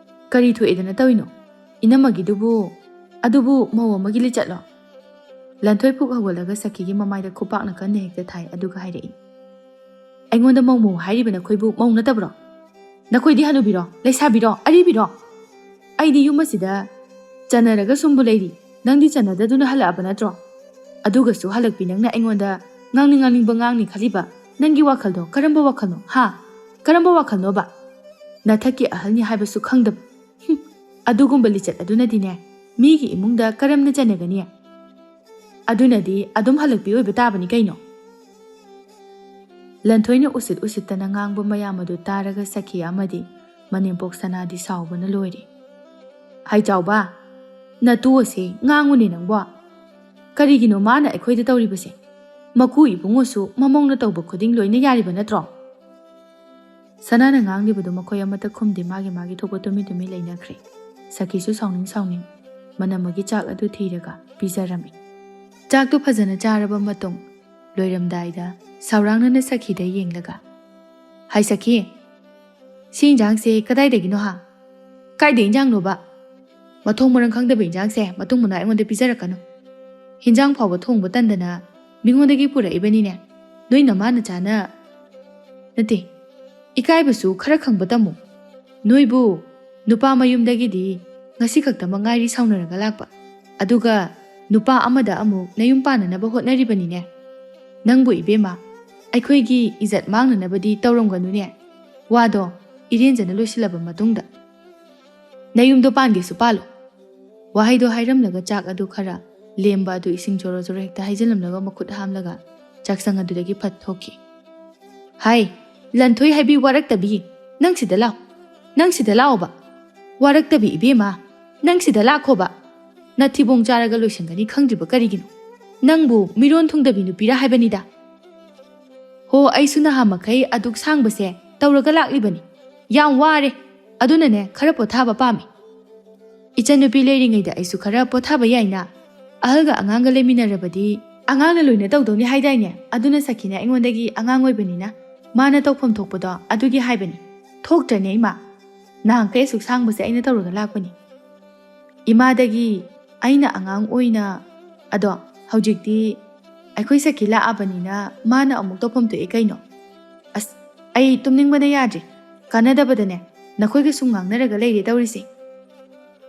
ꯀꯔꯤ ꯊꯣꯛꯑꯦꯗꯅ ꯇꯧꯏꯅꯣ? ꯏꯅꯝꯃꯒꯤꯗꯨꯕꯨ, ꯑꯗꯨꯕꯨ ꯃꯧ ꯑꯃꯒꯤ ꯂꯤꯆꯠꯂꯣ? ꯂꯟꯊꯣꯏ ꯄꯨꯛ ꯍꯧꯒꯠꯂꯒ ꯁꯈꯤꯒꯤ ꯃꯃꯥꯏꯗ ꯈꯨꯄꯥꯛꯅ ꯀꯟꯅ ꯍꯦꯛꯇ ꯊꯥꯏ, ꯑꯗꯨꯒ ꯍꯥꯏꯔꯛꯏ, "ꯑꯩꯉꯣꯟꯗ ꯃꯧ ꯃꯧ ꯍꯥꯏꯔꯤꯕ ꯅꯈꯣꯏꯕꯨ ꯃꯧ ꯅꯠꯇꯕ꯭ꯔꯣ? ꯅꯈꯣꯏꯗꯤ ꯍꯅꯨꯕꯤꯔꯣ, ꯂꯩꯁꯥꯕꯤꯔꯣ, ꯑꯔꯤꯕꯤꯔꯣ? ꯑꯩꯗꯤ ꯌꯨꯝ ꯑꯁꯤꯗ ꯆꯟꯅꯔꯒ ꯁꯨꯝꯕꯨ ꯂꯩꯔꯤ꯫ ꯅꯪꯗꯤ ꯆꯟꯅꯗꯗꯨꯅ ꯍꯜꯂꯛꯑꯕ ꯅꯠꯇ꯭ꯔꯣ? ꯑꯗꯨꯒꯁꯨ ꯍꯜꯂꯛꯄꯤ ꯅꯪꯅ ꯑꯩꯉꯣꯟꯗ ꯉꯥꯡꯅꯤꯡ ꯉꯥꯡꯅꯤꯡꯕ ꯉꯥꯡꯅꯤ ꯈꯜꯂꯤꯕ? ꯅꯪꯒꯤ ꯋꯥꯈꯜꯗꯣ ꯀꯔꯝꯕ ꯋꯥꯈꯜꯅꯣ, ꯍꯥ? ꯀꯔꯝꯕ ꯋꯥꯈꯜꯅꯣꯕ? ꯅꯊꯛꯀꯤ ꯑꯍꯜꯅꯤ ꯍꯥꯏꯕꯁꯨ ꯈꯪꯗꯕ꯫ ꯍꯨꯝ, ꯑꯗꯨꯒꯨꯝꯕ ꯂꯤꯆꯠ ꯑꯗꯨꯅꯗꯤꯅꯦ, ꯃꯤꯒꯤ ꯏꯃꯨꯡꯗ ꯀꯔꯝꯅ ꯆꯟꯅꯒꯅꯤ? ꯑꯗꯨꯅꯗꯤ ꯑꯗꯨꯝ ꯍꯜꯂꯛꯄꯤ ꯑꯣꯏꯕ ꯇꯥꯕꯅꯤ ꯀꯩꯅꯣ?" ꯂꯟꯊꯣꯏꯅ ꯎꯁꯤꯠ ꯎꯁꯤꯠꯇꯅ ꯉꯥꯡꯕ ꯃꯌꯥꯝ ꯑꯗꯨ ꯇꯥꯔꯒ ꯁꯈꯤ ꯑꯃꯗꯤ ꯃꯅꯦꯝꯄꯣꯛ ꯁꯅꯥꯗꯤ ꯁꯥꯎꯕꯅ ꯂꯣꯏꯔꯦ꯫ "ꯍꯥꯏꯖꯥꯎꯕ, ꯅꯇꯨ ꯑꯁꯦ ꯉꯥꯡꯉꯨꯅꯦ ꯅꯪꯕꯣ꯫ ꯀꯔꯤꯒꯤꯅꯣ ꯃꯥꯅ ꯑꯩꯈꯣꯏꯗ ꯇꯧꯔꯤꯕꯁꯦ? ꯃꯀꯨ ꯏꯕꯨꯡꯉꯣꯁꯨ ꯃꯃꯧꯅ ꯇꯧꯕ ꯈꯨꯗꯤꯡ ꯂꯣꯏꯅ ꯌꯥꯔꯤꯕ ꯅꯠꯇ꯭ꯔꯣ?" ꯁꯅꯥꯅ ꯉꯥꯡꯂꯤꯕꯗꯨ ꯃꯈꯣꯏ ꯑꯃꯠꯇ ꯈꯨꯝꯗꯦ, ꯃꯥꯒꯤ ꯃꯥꯒꯤ ꯊꯣꯛꯄ ꯇꯨꯃꯤꯟ ꯇꯨꯃꯤꯟ ꯂꯩꯅꯈ꯭ꯔꯦ꯫ ꯁꯈꯤꯁꯨ ꯁꯥꯎꯅꯤꯡ ꯁꯥꯎꯅꯤꯡ ꯃꯅꯝꯃꯒꯤ ꯆꯥꯛ ꯑꯗꯨ ꯊꯤꯔꯒ ꯄꯤꯖꯔꯝꯃꯤ꯫ ꯆꯥꯛꯇꯨ ꯐꯖꯅ ꯆꯥꯔꯕ ꯃꯇꯨꯡ, ꯂꯣꯏꯔꯝꯗꯥꯏꯗ ꯁꯥꯎꯔꯥꯡꯅꯅ ꯁꯈꯤꯗ ꯌꯦꯡꯂꯒ, "ꯍꯥꯏ ꯁꯈꯤ, ꯁꯤ ꯏꯟꯖꯥꯡꯁꯦ ꯀꯗꯥꯏꯗꯒꯤꯅꯣ ꯍꯥ? ꯀꯥꯏꯗ ꯏꯟꯖꯥꯡꯅꯣꯕ? ꯃꯊꯣꯡ ꯃꯔꯝ ꯈꯪꯗꯕ ꯏꯟꯖꯥꯡꯁꯦ ꯃꯇꯨꯡ ꯃꯅꯥꯎ ꯑꯩꯉꯣꯟꯗ ꯄꯤꯖꯔꯛꯀꯅꯨ꯫ ꯍꯤꯟꯖꯥꯡ ꯐꯥꯎꯕ ꯊꯣꯡꯕ ꯇꯟꯗꯅ ꯃꯤꯉꯣꯟꯗꯒꯤ ꯄꯨꯔꯛꯏꯕꯅꯤꯅꯦ꯫ ꯅꯣꯏ ꯅꯃꯥ ꯅꯆꯥꯅ, ꯅꯠꯇꯦ, ꯏꯀꯥꯏꯕꯁꯨ ꯈꯔ ꯈꯪꯕ ꯇꯝꯃꯨ꯫ ꯅꯣꯏꯕꯨ ꯅꯨꯄꯥ ꯃꯌꯨꯝꯗꯒꯤꯗꯤ ꯉꯁꯤ ꯈꯛꯇ ꯃꯉꯥꯏꯔꯤ ꯁꯥꯎꯅꯔꯒ ꯂꯥꯛꯄ꯫ ꯑꯗꯨꯒ ꯅꯨꯄꯥ ꯑꯃꯗ ꯑꯃꯨꯛ ꯅꯌꯨꯝ ꯄꯥꯟꯅꯅꯕ ꯍꯣꯠꯅꯔꯤꯕꯅꯤꯅꯦ꯫ ꯅꯪꯕꯨ ꯏꯕꯦꯝꯃ, ꯑꯩꯈꯣꯏꯒꯤ ꯏꯖꯠ ꯃꯥꯡꯅꯅꯕꯗꯤ ꯇꯧꯔꯝꯒꯅꯨꯅꯦ꯫ ꯋꯥꯗꯣ ꯏꯔꯦꯟꯖꯅ ꯂꯣꯏꯁꯤꯜꯂꯕ ꯃꯇꯨꯡꯗ ꯅꯌꯨꯝꯗꯣ ꯄꯥꯟꯒꯦꯁꯨ ꯄꯥꯜꯂꯣ꯫" ꯋꯥꯍꯩꯗꯣ ꯍꯥꯏꯔꯝꯂꯒ ꯆꯥꯛ ꯑꯗꯨ ꯈꯔ ꯂꯦꯝꯕ ꯑꯗꯨ ꯏꯁꯤꯡ ꯖꯣꯔꯣ ꯖꯣꯔꯣ ꯍꯦꯛꯇ ꯍꯩꯖꯤꯜꯂꯝꯂꯒ ꯃꯈꯨꯠ ꯍꯥꯝꯂꯒ ꯆꯥꯛꯁꯪ ꯑꯗꯨꯗꯒꯤ ꯐꯠ ꯊꯣꯛꯈꯤ꯫ "ꯍꯥꯏ, ꯂꯟꯊꯣꯏ ꯍꯥꯏꯕꯤ ꯋꯥꯔꯛꯇꯕꯤ, ꯅꯪ ꯁꯤꯗ ꯂꯥꯛꯑꯣ꯫ ꯅꯪ ꯁꯤꯗ ꯂꯥꯛꯑꯣꯕ꯫ ꯋꯥꯔꯛꯇꯕꯤ ꯏꯕꯦꯝꯃ, ꯅꯪ ꯁꯤꯗ ꯂꯥꯛꯈꯣꯕ꯫ ꯅꯊꯤꯕꯣꯡ ꯆꯥꯔꯒ ꯂꯣꯏꯁꯤꯟꯒꯅꯤ ꯈꯪꯗ꯭ꯔꯤꯕ ꯀꯔꯤꯒꯤꯅꯣ? ꯅꯪꯕꯨ ꯃꯤꯔꯣꯟ ꯊꯨꯡꯗꯕꯤ ꯅꯨꯄꯤꯔꯥ ꯍꯥꯏꯕꯅꯤꯗ꯫ ꯍꯣ, ꯑꯩꯁꯨ ꯅꯍꯥ ꯃꯈꯩ ꯑꯗꯨꯛ ꯁꯥꯡꯕꯁꯦ ꯇꯧꯔꯒ ꯂꯥꯛꯂꯤꯕꯅꯤ꯫ "ꯌꯥꯝ ꯋꯥꯔꯦ, ꯑꯗꯨꯅꯅꯦ ꯈꯔ ꯄꯣꯊꯥꯕ ꯄꯥꯝꯃꯤ꯫ ꯏꯆꯟꯅꯨꯄꯤ ꯂꯩꯔꯤꯉꯩꯗ ꯑꯩꯁꯨ ꯈꯔ ꯄꯣꯊꯥꯕ ꯌꯥꯏꯅ꯫ ꯑꯍꯜꯒ ꯑꯉꯥꯡꯒ ꯂꯩꯃꯤꯟꯅꯔꯕꯗꯤ ꯑꯉꯥꯡꯅ ꯂꯣꯏꯅ ꯇꯧꯗꯧꯅꯤ ꯍꯥꯏꯗꯥꯏꯅꯦ? ꯑꯗꯨꯅ ꯁꯈꯤꯅ ꯑꯩꯉꯣꯟꯗꯒꯤ ꯑꯉꯥꯡ ꯑꯣꯏꯕꯅꯤꯅ ꯃꯥꯅ ꯇꯧꯐꯝ ꯊꯣꯛꯄꯗꯣ ꯑꯗꯨꯒꯤ ꯍꯥꯏꯕꯅꯤ꯫ ꯊꯣꯛꯇ꯭ꯔꯅꯦ ꯏꯃꯥ? ꯅꯍꯥꯟꯈꯩ ꯑꯁꯨꯛ ꯁꯥꯡꯕꯁꯦ ꯑꯩꯅ ꯇꯧꯔꯒ ꯂꯥꯛꯄꯅꯤ꯫ ꯏꯃꯥꯗꯒꯤ ꯑꯩꯅ ꯑꯉꯥꯡ ꯑꯣꯏꯅ꯫ ꯑꯗꯣ ꯍꯧꯖꯤꯛꯇꯤ ꯑꯩꯈꯣꯏ ꯁꯈꯤ ꯂꯥꯛꯑꯕꯅꯤꯅ ꯃꯥꯅ ꯑꯃꯨꯛ ꯇꯧꯐꯝ ꯊꯣꯛꯑꯦ ꯀꯩꯅꯣ? ꯑꯁ, ꯑꯩ ꯇꯨꯝꯅꯤꯡꯕꯅ ꯌꯥꯗ꯭ꯔꯦ꯫ ꯀꯥꯟꯅꯗꯕꯗꯅꯦ ꯅꯈꯣꯏꯒ ꯁꯨꯝ ꯉꯥꯡꯅꯔꯒ ꯂꯩꯔꯦ ꯇꯧꯔꯤꯁꯦ꯫"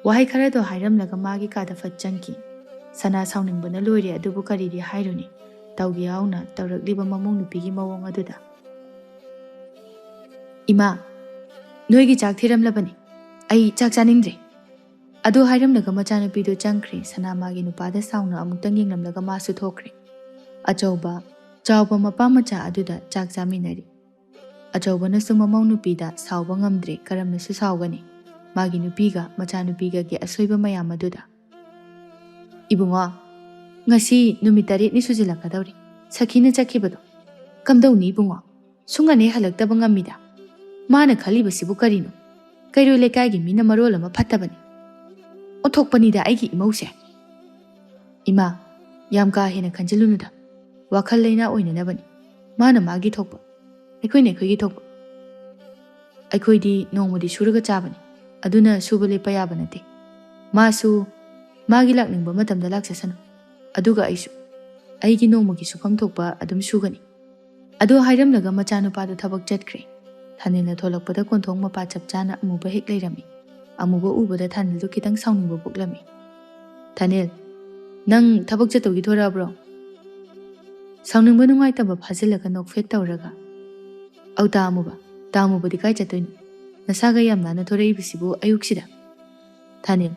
ꯋꯥꯍꯩ ꯈꯔꯗꯣ ꯍꯥꯏꯔꯝꯂꯒ ꯃꯥꯒꯤ ꯀꯥꯗ ꯐꯠ ꯆꯪꯈꯤ꯫ ꯁꯅꯥ ꯁꯥꯎꯅꯤꯡꯕꯅ ꯂꯣꯏꯔꯦ, ꯑꯗꯨꯕꯨ ꯀꯔꯤꯗꯤ ꯍꯥꯏꯔꯨꯅꯤ? ꯇꯧꯒꯦ ꯌꯥꯎꯅ ꯇꯧꯔꯛꯂꯤꯕ ꯃꯃꯧ ꯅꯨꯄꯤꯒꯤ ꯃꯑꯣꯡ ꯑꯗꯨꯗ꯫ "ꯏꯃꯥ, ꯅꯣꯏꯒꯤ ꯆꯥꯛ ꯊꯤꯔꯝꯂꯕꯅꯤ꯫ ꯑꯩ ꯆꯥꯛ ꯆꯥꯅꯤꯡꯗ꯭ꯔꯦ꯫" ꯑꯗꯨ ꯍꯥꯏꯔꯝꯂꯒ ꯃꯆꯥꯅꯨꯄꯤꯗꯨ ꯆꯪꯈ꯭ꯔꯦ꯫ ꯁꯅꯥ ꯃꯥꯒꯤ ꯅꯨꯄꯥꯗ ꯁꯥꯎꯅ ꯑꯃꯨꯛꯇꯪ ꯌꯦꯡꯂꯝꯂꯒ ꯃꯥꯁꯨ ꯊꯣꯛꯈ꯭ꯔꯦ꯫ ꯑꯆꯧꯕ, ꯆꯥꯎꯕ ꯃꯄꯥ ꯃꯆꯥ ꯑꯗꯨꯗ ꯆꯥꯛ ꯆꯥꯃꯤꯟꯅꯔꯤ꯫ ꯑꯆꯧꯕꯅꯁꯨ ꯃꯃꯧ ꯅꯨꯄꯤꯗ ꯁꯥꯎꯕ ꯉꯝꯗ꯭ꯔꯦ, ꯀꯔꯝꯅꯁꯨ ꯁꯥꯎꯒꯅꯤ? ꯃꯥꯒꯤ ꯅꯨꯄꯤꯒ ꯃꯆꯥꯅꯨꯄꯤꯒꯒꯤ ꯑꯁꯣꯏꯕ ꯃꯌꯥꯝ ꯑꯗꯨꯗ꯫ "ꯏꯕꯨꯡꯉꯣ, ꯉꯁꯤ ꯅꯨꯃꯤꯠ ꯇꯔꯦꯠꯅꯤ ꯁꯨꯖꯤꯜꯂꯛꯀꯗꯧꯔꯤ꯫ ꯁꯈꯤꯅ ꯆꯠꯈꯤꯕꯗꯣ꯫ ꯀꯝꯗꯧꯅꯤ ꯏꯕꯨꯡꯉꯣ? ꯁꯨꯡꯍꯟ ꯍꯦꯛ ꯍꯜꯂꯛꯇꯕ ꯉꯝꯃꯤꯗ꯫ ꯃꯥꯅ ꯈꯜꯂꯤꯕꯁꯤꯕꯨ ꯀꯔꯤꯅꯣ? ꯀꯩꯔꯣꯏ ꯂꯩꯀꯥꯏꯒꯤ ꯃꯤꯅ ꯃꯔꯣꯜ ꯑꯃ ꯐꯠꯇꯕꯅꯤ꯫ ꯑꯣꯟꯊꯣꯛꯄꯅꯤꯗ ꯑꯩꯒꯤ ꯏꯃꯧꯁꯦ꯫" "ꯏꯃꯥ, ꯌꯥꯝ ꯀꯥ ꯍꯦꯟꯅ ꯈꯟꯖꯤꯜꯂꯨꯅꯨꯗ꯫ ꯋꯥꯈꯜ ꯂꯩꯅꯥ ꯑꯣꯏꯅꯅꯕꯅꯤ꯫ ꯃꯥꯅ ꯃꯥꯒꯤ ꯊꯣꯛꯄ, ꯑꯩꯈꯣꯏꯅ ꯑꯩꯈꯣꯏꯒꯤ ꯊꯣꯛꯄ꯫ ꯑꯩꯈꯣꯏꯗꯤ ꯅꯣꯡꯃꯗꯤ ꯁꯨꯔꯒ ꯆꯥꯕꯅꯤ, ꯑꯗꯨꯅ ꯁꯨꯕ ꯂꯦꯞꯄ ꯌꯥꯕ ꯅꯠꯇꯦ꯫ ꯃꯥꯁꯨ ꯃꯥꯒꯤ ꯂꯥꯛꯅꯤꯡꯕ ꯃꯇꯝꯗ ꯂꯥꯛꯆꯁꯅꯨ, ꯑꯗꯨꯒ ꯑꯩꯁꯨ ꯑꯩꯒꯤ ꯅꯣꯡꯃꯒꯤ ꯁꯨꯐꯝ ꯊꯣꯛꯄ ꯑꯗꯨꯝ ꯁꯨꯒꯅꯤ꯫" ꯑꯗꯨ ꯍꯥꯏꯔꯝꯂꯒ ꯃꯆꯥꯅꯨꯄꯥꯗꯨ ꯊꯕꯛ ꯆꯠꯈ꯭ꯔꯦ꯫ ꯊꯥꯅꯤꯜꯅ ꯊꯣꯛꯂꯛꯄꯗ ꯀꯣꯟꯊꯣꯡ ꯃꯄꯥ ꯆꯞ ꯆꯥꯅ ꯑꯃꯨꯕ ꯍꯦꯛ ꯂꯩꯔꯝꯃꯤ꯫ ꯑꯃꯨꯕ ꯎꯕꯗ ꯊꯥꯅꯤꯜꯗꯨ ꯈꯤꯇꯪ ꯁꯥꯎꯅꯤꯡꯕ ꯄꯣꯛꯂꯝꯃꯤ꯫ "ꯊꯥꯅꯤꯜ, ꯅꯪ ꯊꯕꯛ ꯆꯠꯇꯧꯒꯤ ꯊꯣꯔꯛꯑꯕ꯭ꯔꯣ?" ꯁꯥꯎꯅꯤꯡꯕ ꯅꯨꯡꯉꯥꯏꯇꯕ ꯐꯥꯖꯤꯜꯂꯒ ꯅꯣꯛꯐꯦꯠ ꯇꯧꯔꯒ, "ꯑꯧ ꯇꯥ ꯑꯃꯨꯕ, ꯇꯥ ꯑꯃꯨꯕꯗꯤ ꯀꯥꯏ ꯆꯠꯇꯣꯏꯅꯣ? ꯅꯁꯥꯒ ꯌꯥꯝ ꯅꯥꯟꯅ ꯊꯣꯔꯛꯏꯕꯁꯤꯕꯨ ꯑꯌꯨꯛꯁꯤꯗ?" "ꯊꯥꯅꯤꯜ,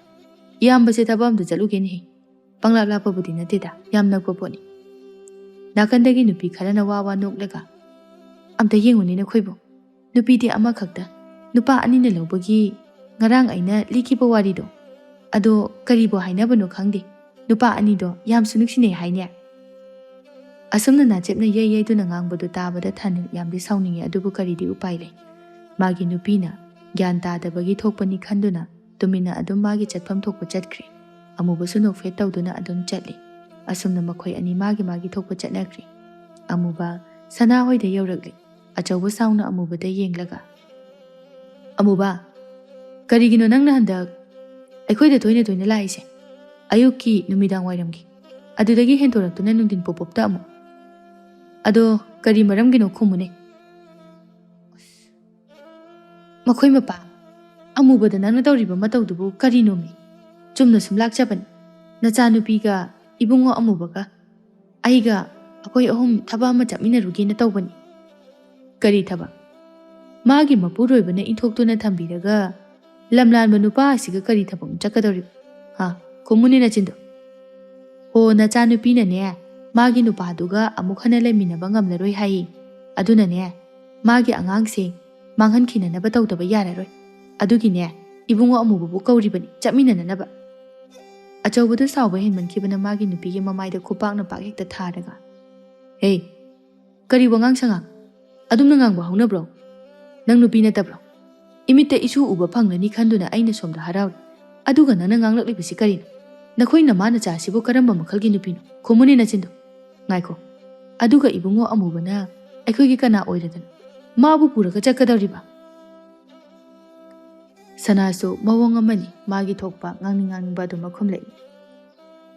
ꯏꯌꯥꯝꯕꯁꯦ ꯊꯕꯛ ꯑꯝꯇ ꯆꯠꯂꯨꯒꯦꯅꯦꯍꯦ꯫ ꯄꯪꯂꯥꯞ ꯂꯥꯞꯄꯕꯨꯗꯤ ꯅꯠꯇꯦꯗ, ꯌꯥꯝ ꯅꯛꯄ ꯄꯣꯠꯅꯤ꯫" ꯅꯥꯀꯟꯗꯒꯤ ꯅꯨꯄꯤ ꯈꯔꯅ ꯋꯥ ꯋꯥ ꯅꯣꯛꯂꯒ, "ꯑꯝꯇ ꯌꯦꯡꯉꯨꯅꯦ ꯅꯈꯣꯏꯕꯨ, ꯅꯨꯄꯤꯗꯤ ꯑꯃꯈꯛꯇ, ꯅꯨꯄꯥ ꯑꯅꯤꯅ ꯂꯧꯕꯒꯤ ꯉꯔꯥꯡ ꯑꯩꯅ ꯂꯤꯈꯤꯕ ꯋꯥꯔꯤꯗꯣ, ꯑꯗꯣ ꯀꯔꯤꯕꯨ ꯍꯥꯏꯅꯕꯅꯣ ꯈꯪꯗꯦ, ꯅꯨꯄꯥ ꯑꯅꯤꯗꯣ ꯌꯥꯝꯁꯨ ꯅꯨꯡꯁꯤꯅꯩ ꯍꯥꯏꯅꯦ꯫" ꯑꯁꯨꯝꯅ ꯅꯥꯆꯦꯞꯅ ꯌꯩ ꯌꯩꯗꯨꯅ ꯉꯥꯡꯕꯗꯨ ꯇꯥꯕꯗ ꯊꯥꯅꯤꯜ ꯌꯥꯝꯗꯤ ꯁꯥꯎꯅꯤꯡꯉꯤ, ꯑꯗꯨꯕꯨ ꯀꯔꯤꯗꯤ ꯎꯄꯥꯏ ꯂꯩ? ꯃꯥꯒꯤ ꯅꯨꯄꯤꯅ ꯒ꯭ꯌꯥꯟ ꯇꯥꯗꯕꯒꯤ ꯊꯣꯛꯄꯅꯤ ꯈꯟꯗꯨꯅ ꯇꯨꯃꯤꯟꯅ ꯑꯗꯨꯝ ꯃꯥꯒꯤ ꯆꯠꯐꯝ ꯊꯣꯛꯄ ꯆꯠꯈ꯭ꯔꯦ꯫ ꯑꯃꯨꯕꯁꯨ ꯅꯣꯛꯐꯦꯠ ꯇꯧꯗꯨꯅ ꯑꯗꯨꯝ ꯆꯠꯂꯤ꯫ ꯑꯁꯨꯝꯅ ꯃꯈꯣꯏ ꯑꯅꯤ ꯃꯥꯒꯤ ꯃꯥꯒꯤ ꯊꯣꯛꯄ ꯆꯠꯅꯈ꯭ꯔꯦ꯫ ꯑꯃꯨꯕ ꯁꯅꯥ ꯍꯣꯏꯗ ꯌꯧꯔꯛꯂꯤ꯫ ꯑꯆꯧꯕ ꯁꯥꯎꯅ ꯑꯃꯨꯕꯗ ꯌꯦꯡꯂꯒ, "ꯑꯃꯨꯕ, ꯀꯔꯤꯒꯤꯅꯣ ꯅꯪꯅ ꯍꯟꯗꯛ ꯑꯩꯈꯣꯏꯗ ꯇꯣꯏꯅ ꯇꯣꯏꯅ ꯂꯥꯛꯏꯁꯦ? ꯑꯌꯨꯛꯀꯤ, ꯅꯨꯃꯤꯗꯥꯡ ꯋꯥꯏꯔꯝꯒꯤ, ꯑꯗꯨꯗꯒꯤ ꯍꯦꯟꯗꯣꯔꯛꯇꯨꯅ ꯅꯨꯡꯊꯤꯟ ꯄꯣꯞ ꯄꯣꯞꯇ ꯑꯃꯨꯛ꯫ ꯑꯗꯣ ꯀꯔꯤ ꯃꯔꯝꯒꯤꯅꯣ ꯈꯨꯝꯃꯨꯅꯦ?" "ꯃꯈꯣꯏ ꯃꯄꯥ, ꯑꯃꯨꯕꯗ ꯅꯪꯅ ꯇꯧꯔꯤꯕ ꯃꯇꯧꯗꯨꯕꯨ ꯀꯔꯤꯅꯣꯃꯤ? ꯆꯨꯝꯅ ꯁꯨꯝ ꯂꯥꯛꯆꯕꯅꯤ꯫ ꯅꯆꯥꯅꯨꯄꯤꯒ ꯏꯕꯨꯡꯉꯣ ꯑꯃꯨꯕꯒ ꯑꯩꯒ ꯑꯩꯈꯣꯏ ꯑꯍꯨꯝ ꯊꯕꯛ ꯑꯃ ꯆꯠꯃꯤꯟꯅꯔꯨꯒꯦꯅ ꯇꯧꯕꯅꯤ꯫" "ꯀꯔꯤ ꯊꯕꯛ? ꯃꯥꯒꯤ ꯃꯄꯨꯔꯣꯏꯕꯅ ꯏꯟꯊꯣꯛꯇꯨꯅ ꯊꯝꯕꯤꯔꯒ ꯂꯝꯂꯥꯟꯕ ꯅꯨꯄꯥ ꯑꯁꯤꯒ ꯀꯔꯤ ꯊꯕꯛꯅꯣ ꯆꯠꯀꯗꯧꯔꯤꯕ? ꯍꯥ? ꯈꯨꯝꯃꯨꯅꯦ ꯅꯆꯤꯟꯗꯣ꯫ ꯍꯣ, ꯅꯆꯥꯅꯨꯄꯤꯅꯅꯦ, ꯃꯥꯒꯤ ꯅꯨꯄꯥꯗꯨꯒ ꯑꯃꯨꯛ ꯍꯟꯅ ꯂꯩꯃꯤꯟꯅꯕ ꯉꯝꯂꯔꯣꯏ ꯍꯥꯏꯌꯦ꯫ ꯑꯗꯨꯅꯅꯦ, ꯃꯥꯒꯤ ꯑꯉꯥꯡꯁꯦ ꯃꯥꯡꯍꯟꯈꯤꯅꯅꯕ ꯇꯧꯗꯕ ꯌꯥꯔꯔꯣꯏ꯫ ꯑꯗꯨꯒꯤꯅꯦ, ꯏꯕꯨꯡꯉꯣ ꯑꯃꯨꯕꯕꯨ ꯀꯧꯔꯤꯕꯅꯤ ꯆꯠꯃꯤꯟꯅꯅꯕ꯫" ꯑꯆꯧꯕꯗꯨ ꯁꯥꯎꯕ ꯍꯦꯟꯃꯟꯈꯤꯕꯅ ꯃꯥꯒꯤ ꯅꯨꯄꯤꯒꯤ ꯃꯃꯥꯏꯗ ꯈꯨꯄꯥꯛꯅ ꯄꯥꯛ ꯍꯦꯛꯇ ꯊꯥꯔꯒ, "ꯍꯦ, ꯀꯔꯤ ꯋꯥꯉꯥꯡ ꯁꯉꯥꯡ? ꯑꯗꯨꯝꯅ ꯉꯥꯡꯕ ꯍꯧꯅꯕ꯭ꯔꯣ? ꯅꯪ ꯅꯨꯄꯤ ꯅꯠꯇꯕ꯭ꯔꯣ? ꯏꯃꯤꯠꯇ ꯏꯁꯨ ꯎꯕ ꯐꯪꯂꯅꯤ ꯈꯟꯗꯨꯅ ꯑꯩꯅ ꯁꯣꯝꯗ ꯍꯔꯥꯎꯔꯤ꯫ ꯑꯗꯨꯒ ꯅꯪꯅ ꯉꯥꯡꯂꯛꯂꯤꯕꯁꯤ ꯀꯔꯤꯅꯣ? ꯅꯈꯣꯏ ꯅꯃꯥ ꯅꯆꯥꯁꯤꯕꯨ ꯀꯔꯝꯕ ꯃꯈꯜꯒꯤ ꯅꯨꯄꯤꯅꯣ? ꯈꯨꯝꯃꯨꯅꯦ ꯅꯆꯤꯟꯗꯣ꯫ ꯉꯥꯏꯈꯣ, ꯑꯗꯨꯒ ꯏꯕꯨꯡꯉꯣ ꯑꯃꯨꯕꯅ ꯑꯩꯈꯣꯏꯒꯤ ꯀꯅꯥ ꯑꯣꯏꯔꯗꯅ ꯃꯥꯕꯨ ꯄꯨꯔꯒ ꯆꯠꯀꯗꯧꯔꯤꯕ?" ꯁꯅꯥꯁꯨ ꯃꯑꯣꯡ ꯑꯃꯅꯤ, ꯃꯥꯒꯤ ꯊꯣꯛꯄ ꯉꯥꯡꯅꯤꯡ ꯉꯥꯡꯅꯤꯡꯕ ꯑꯗꯨꯃꯛ ꯈꯨꯝꯂꯛꯏ꯫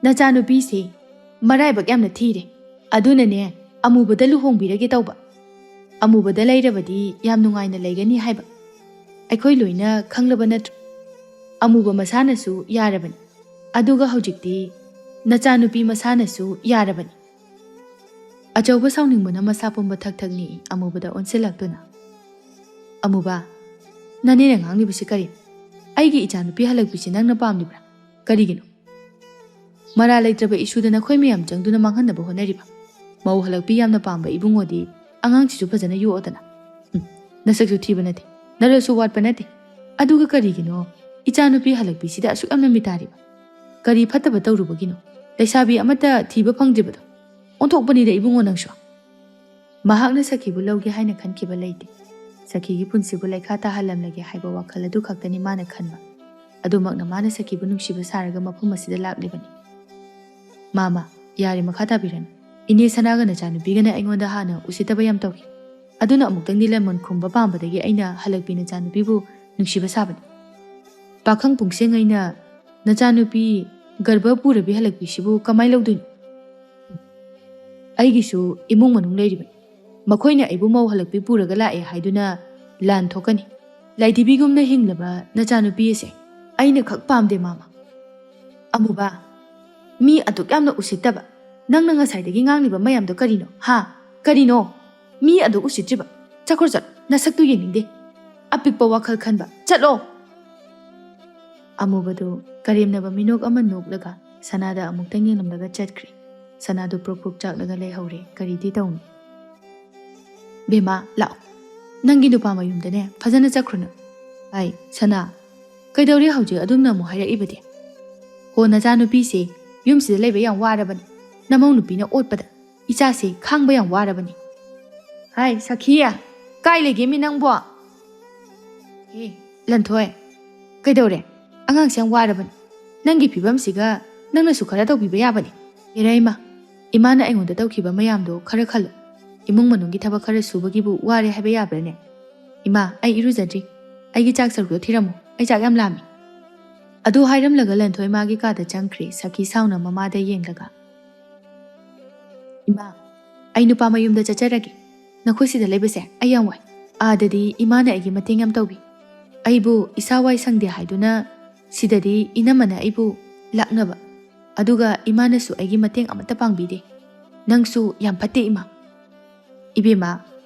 "ꯅꯆꯥꯅꯨꯄꯤꯁꯦ ꯃꯔꯥꯏꯕꯛ ꯌꯥꯝꯅ ꯊꯤꯔꯦ꯫ ꯑꯗꯨꯅꯅꯦ, ꯑꯃꯨꯕꯗ ꯂꯨꯍꯣꯡꯕꯤꯔꯒꯦ ꯇꯧꯕ꯫ ꯑꯃꯨꯕꯗ ꯂꯩꯔꯕꯗꯤ ꯌꯥꯝ ꯅꯨꯡꯉꯥꯏꯅ ꯂꯩꯒꯅꯤ ꯍꯥꯏꯕ ꯑꯩꯈꯣꯏ ꯂꯣꯏꯅ ꯈꯪꯂꯕ ꯅꯠꯇ꯭ꯔꯣ? ꯑꯃꯨꯕ ꯃꯁꯥꯅꯁꯨ ꯌꯥꯔꯕꯅꯤ꯫ ꯑꯗꯨꯒ ꯍꯧꯖꯤꯛꯇꯤ ꯅꯆꯥꯅꯨꯄꯤ ꯃꯁꯥꯅꯁꯨ ꯌꯥꯔꯕꯅꯤ꯫" ꯑꯆꯧꯕ ꯁꯥꯎꯅꯤꯡꯕꯅ ꯃꯁꯥ ꯄꯨꯝꯕ ꯊꯛ ꯊꯛ ꯅꯤꯛꯏ, ꯑꯃꯨꯕꯗ ꯑꯣꯟꯁꯤꯜꯂꯛꯇꯨꯅ, "ꯑꯃꯨꯕ, ꯅꯅꯦꯅ ꯉꯥꯡꯂꯤꯕꯁꯤ ꯀꯔꯤꯅꯣ? ꯑꯩꯒꯤ ꯏꯆꯥꯅꯨꯄꯤ ꯍꯜꯂꯛꯄꯤꯁꯤ ꯅꯪꯅ ꯄꯥꯝꯂꯤꯕ꯭ꯔꯥ? ꯀꯔꯤꯒꯤꯅꯣ? ꯃꯔꯥ ꯂꯩꯇ꯭ꯔꯕ ꯏꯁꯨꯗ ꯅꯈꯣꯏ ꯃꯌꯥꯝ ꯆꯪꯗꯨꯅ ꯃꯥꯡꯍꯟꯅꯕ ꯍꯣꯠꯅꯔꯤꯕ? ꯃꯧ ꯍꯜꯂꯛꯄꯤ ꯌꯥꯝꯅ ꯄꯥꯝꯕ ꯏꯕꯨꯡꯉꯣꯗꯤ ꯑꯉꯥꯡꯁꯤꯁꯨ ꯐꯖꯅ ꯌꯣꯛꯑꯗꯅ꯫ ꯍꯨꯝ, ꯅꯁꯛꯁꯨ ꯊꯤꯕ ꯅꯠꯇꯦ, ꯅꯔꯣꯜꯁꯨ ꯋꯥꯠꯄ ꯅꯠꯇꯦ꯫ ꯑꯗꯨꯒ ꯀꯔꯤꯒꯤꯅꯣ ꯏꯆꯥꯅꯨꯄꯤ ꯍꯜꯂꯛꯄꯤꯁꯤꯗ ꯑꯁꯨꯛ ꯌꯥꯝꯅ ꯃꯤꯇꯥꯔꯤꯕ? ꯀꯔꯤ ꯐꯠꯇꯕ ꯇꯧꯔꯨꯕꯒꯤꯅꯣ ꯂꯩꯁꯥꯕꯤ ꯑꯃꯠꯇ ꯊꯤꯕ ꯐꯪꯗ꯭ꯔꯤꯕꯗꯣ? ꯑꯣꯟꯊꯣꯛꯄꯅꯤꯗ ꯏꯕꯨꯡꯉꯣ ꯅꯪꯁꯨ꯫" ꯃꯍꯥꯛꯅ ꯁꯈꯤꯕꯨ ꯂꯧꯒꯦ ꯍꯥꯏꯅ ꯈꯟꯈꯤꯕ ꯂꯩꯇꯦ꯫ ꯁꯈꯤꯒꯤ ꯄꯨꯟꯁꯤꯕꯨ ꯂꯩꯈꯥ ꯇꯥꯍꯜꯂꯝꯂꯒꯦ ꯍꯥꯏꯕ ꯋꯥꯈꯜ ꯑꯗꯨ ꯈꯛꯇꯅꯤ ꯃꯥꯅ ꯈꯟꯕ꯫ ꯑꯗꯨꯃꯛꯅ ꯃꯥꯅ ꯁꯈꯤꯕꯨ ꯅꯨꯡꯁꯤꯕ ꯁꯥꯔꯒ ꯃꯐꯝ ꯑꯁꯤꯗ ꯂꯥꯛꯂꯤꯕꯅꯤ꯫ "ꯃꯥꯃ, ꯌꯥꯔꯦ, ꯃꯈꯥ ꯇꯥꯕꯤꯔꯅꯨ꯫ ꯏꯅꯦ ꯁꯅꯥꯒ ꯅꯆꯥꯅꯨꯄꯤꯒꯅ ꯑꯩꯉꯣꯟꯗ ꯍꯥꯟꯅ ꯎꯁꯤꯠꯇꯕ ꯌꯥꯝ ꯇꯧꯈꯤ꯫ ꯑꯗꯨꯅ ꯑꯃꯨꯛꯇꯪꯗꯤ ꯂꯃꯟ ꯈꯨꯝꯕ ꯄꯥꯝꯕꯗꯒꯤ ꯑꯩꯅ ꯍꯜꯂꯛꯄꯤ ꯅꯆꯥꯅꯨꯄꯤꯕꯨ ꯅꯨꯡꯁꯤꯕ ꯁꯥꯕꯅꯤ꯫ ꯄꯥꯈꯪ ꯄꯨꯡꯁꯦꯡ ꯑꯩꯅ ꯅꯆꯥꯅꯨꯄꯤ ꯒꯔꯚ ꯄꯨꯔꯕꯤ ꯍꯜꯂꯛꯄꯤꯁꯤꯕꯨ ꯀꯃꯥꯏ ꯂꯧꯗꯣꯏꯅꯣ? ꯑꯩꯒꯤꯁꯨ ꯏꯃꯨꯡ ꯃꯅꯨꯡ ꯂꯩꯔꯤꯕꯅꯤ꯫ ꯃꯈꯣꯏꯅ ꯑꯩꯕꯨ ꯃꯧ ꯍꯜꯂꯛꯄꯤ ꯄꯨꯔꯒ ꯂꯥꯛꯑꯦ ꯍꯥꯏꯗꯨꯅ ꯂꯥꯟ ꯊꯣꯛꯀꯅꯤ꯫ ꯂꯥꯏꯙꯤꯕꯤꯒꯨꯝꯅ ꯍꯤꯡꯂꯕ ꯅꯆꯥꯅꯨꯄꯤ ꯑꯁꯦ ꯑꯩꯅ ꯈꯛ ꯄꯥꯝꯗꯦ, ꯃꯥꯃ꯫ ꯑꯃꯨꯕ, ꯃꯤ ꯑꯗꯨꯛ ꯌꯥꯝꯅ ꯎꯁꯤꯠꯇꯕ ꯅꯪꯅ ꯉꯁꯥꯏꯗꯒꯤ ꯉꯥꯡꯂꯤꯕ ꯃꯌꯥꯝꯗꯣ ꯀꯔꯤꯅꯣ? ꯍꯥ? ꯀꯔꯤꯅꯣ? ꯃꯤ ꯑꯗꯨ ꯎꯁꯤꯠꯇ꯭ꯔꯤꯕ? ꯆꯠꯈ꯭ꯔꯣ, ꯆꯠꯂꯣ, ꯅꯁꯛꯇꯨ ꯌꯦꯡꯅꯤꯡꯗꯦ꯫ ꯑꯄꯤꯛꯄ ꯋꯥꯈꯜ ꯈꯟꯕ, ꯆꯠꯂꯣ!" ꯑꯃꯨꯕꯗꯨ ꯀꯔꯦꯝꯅꯕ ꯃꯤꯅꯣꯛ ꯑꯃ ꯅꯣꯛꯂꯒ ꯁꯅꯥꯗ ꯑꯃꯨꯛꯇꯪ ꯌꯦꯡꯂꯝꯂꯒ ꯆꯠꯈ꯭ꯔꯦ꯫ ꯁꯅꯥꯗꯨ ꯄ꯭ꯔꯣꯛ ꯄ꯭ꯔꯣꯛ ꯆꯥꯛꯂꯒ ꯂꯩꯍꯧꯔꯦ꯫ ꯀꯔꯤꯗꯤ ꯇꯧꯅꯤ? "ꯕꯦꯝꯃ, ꯂꯥꯛꯑꯣ꯫ ꯅꯪꯒꯤ ꯅꯨꯄꯥ ꯃꯌꯨꯝꯗꯅꯦ ꯐꯖꯅ ꯆꯠꯈ꯭ꯔꯨꯅꯨ꯫" "ꯑꯩ, ꯁꯅꯥ, ꯀꯩꯗꯧꯔꯦ ꯍꯧꯖꯤꯛ ꯑꯗꯨꯝꯅ ꯑꯃꯨꯛ ꯍꯥꯏꯔꯛꯏꯕꯗꯤ? ꯍꯣ, ꯅꯆꯥꯅꯨꯄꯤꯁꯦ ꯌꯨꯝꯁꯤꯗ ꯂꯩꯕ ꯌꯥꯝ ꯋꯥꯔꯕꯅꯤ꯫ ꯅꯃꯧ ꯅꯨꯄꯤꯅ ꯑꯣꯠꯄꯗ ꯏꯆꯥꯁꯦ ꯈꯥꯡꯕ ꯌꯥꯝ ꯋꯥꯔꯕꯅꯤ꯫" "ꯍꯥꯏ, ꯁꯈꯤ, ꯀꯥꯏ ꯂꯩꯒꯦꯃꯤ ꯅꯪꯕꯣ? ꯍꯦ, ꯂꯟꯊꯣꯏ, ꯀꯩꯗꯧꯔꯦ? ꯑꯉꯥꯡꯁꯦ ꯌꯥꯝ ꯋꯥꯔꯕꯅꯤ꯫ ꯅꯪꯒꯤ ꯐꯤꯕꯝꯁꯤꯒ ꯅꯪꯅꯁꯨ ꯈꯔ ꯇꯧꯕꯤꯕ ꯌꯥꯕꯅꯤ꯫" "ꯍꯦꯔꯥ ꯏꯃꯥ, ꯏꯃꯥꯅ ꯑꯩꯉꯣꯟꯗ ꯇꯧꯈꯤꯕ ꯃꯌꯥꯝꯗꯣ ꯈꯔ ꯈꯜꯂꯨ꯫ ꯏꯃꯨꯡ ꯃꯅꯨꯡꯒꯤ ꯊꯕꯛ ꯈꯔ ꯁꯨꯕꯒꯤꯕꯨ ꯋꯥꯔꯦ ꯍꯥꯏꯕ ꯌꯥꯕ꯭ꯔꯅꯦ? ꯏꯃꯥ, ꯑꯩ ꯏꯔꯨꯖꯗ꯭ꯔꯤ꯫ ꯑꯩꯒꯤ ꯆꯥꯛ ꯁꯔꯨꯛꯇꯣ ꯊꯤꯔꯝꯃꯨ꯫ ꯑꯩ ꯆꯥꯛ ꯌꯥꯝ ꯂꯥꯝꯃꯤ꯫" ꯑꯗꯨ ꯍꯥꯏꯔꯝꯂꯒ ꯂꯟꯊꯣꯏ ꯃꯥꯒꯤ ꯀꯥꯗ ꯆꯪꯈ꯭ꯔꯦ꯫ ꯁꯈꯤ ꯁꯥꯎꯅ ꯃꯃꯥꯗ ꯌꯦꯡꯂꯒ, "ꯏꯃꯥ, ꯑꯩ ꯅꯨꯄꯥ ꯃꯌꯨꯝꯗ ꯆꯠꯆꯔꯒꯦ꯫ ꯅꯈꯣꯏ ꯁꯤꯗ ꯂꯩꯕꯁꯦ ꯑꯩ ꯌꯥꯝ ꯋꯥꯏ꯫ ꯑꯥꯗꯗꯤ ꯏꯃꯥꯅ ꯑꯩꯒꯤ ꯃꯇꯦꯡ ꯌꯥꯝ ꯇꯧꯕꯤ꯫ ꯑꯩꯕꯨ ꯏꯁꯥ ꯋꯥꯏ ꯁꯪꯗꯦ ꯍꯥꯏꯗꯨꯅ ꯁꯤꯗꯗꯤ ꯏꯅꯝꯃꯅ ꯑꯩꯕꯨ ꯂꯥꯛꯅꯕ, ꯑꯗꯨꯒ ꯏꯃꯥꯅꯁꯨ ꯑꯩꯒꯤ ꯃꯇꯦꯡ ꯑꯃꯠꯇ ꯄꯥꯡꯕꯤꯗꯦ꯫ ꯅꯪꯁꯨ ꯌꯥꯝ ꯐꯠꯇꯦ, ꯏꯃꯥ꯫" "ꯏꯕꯦꯝꯃ,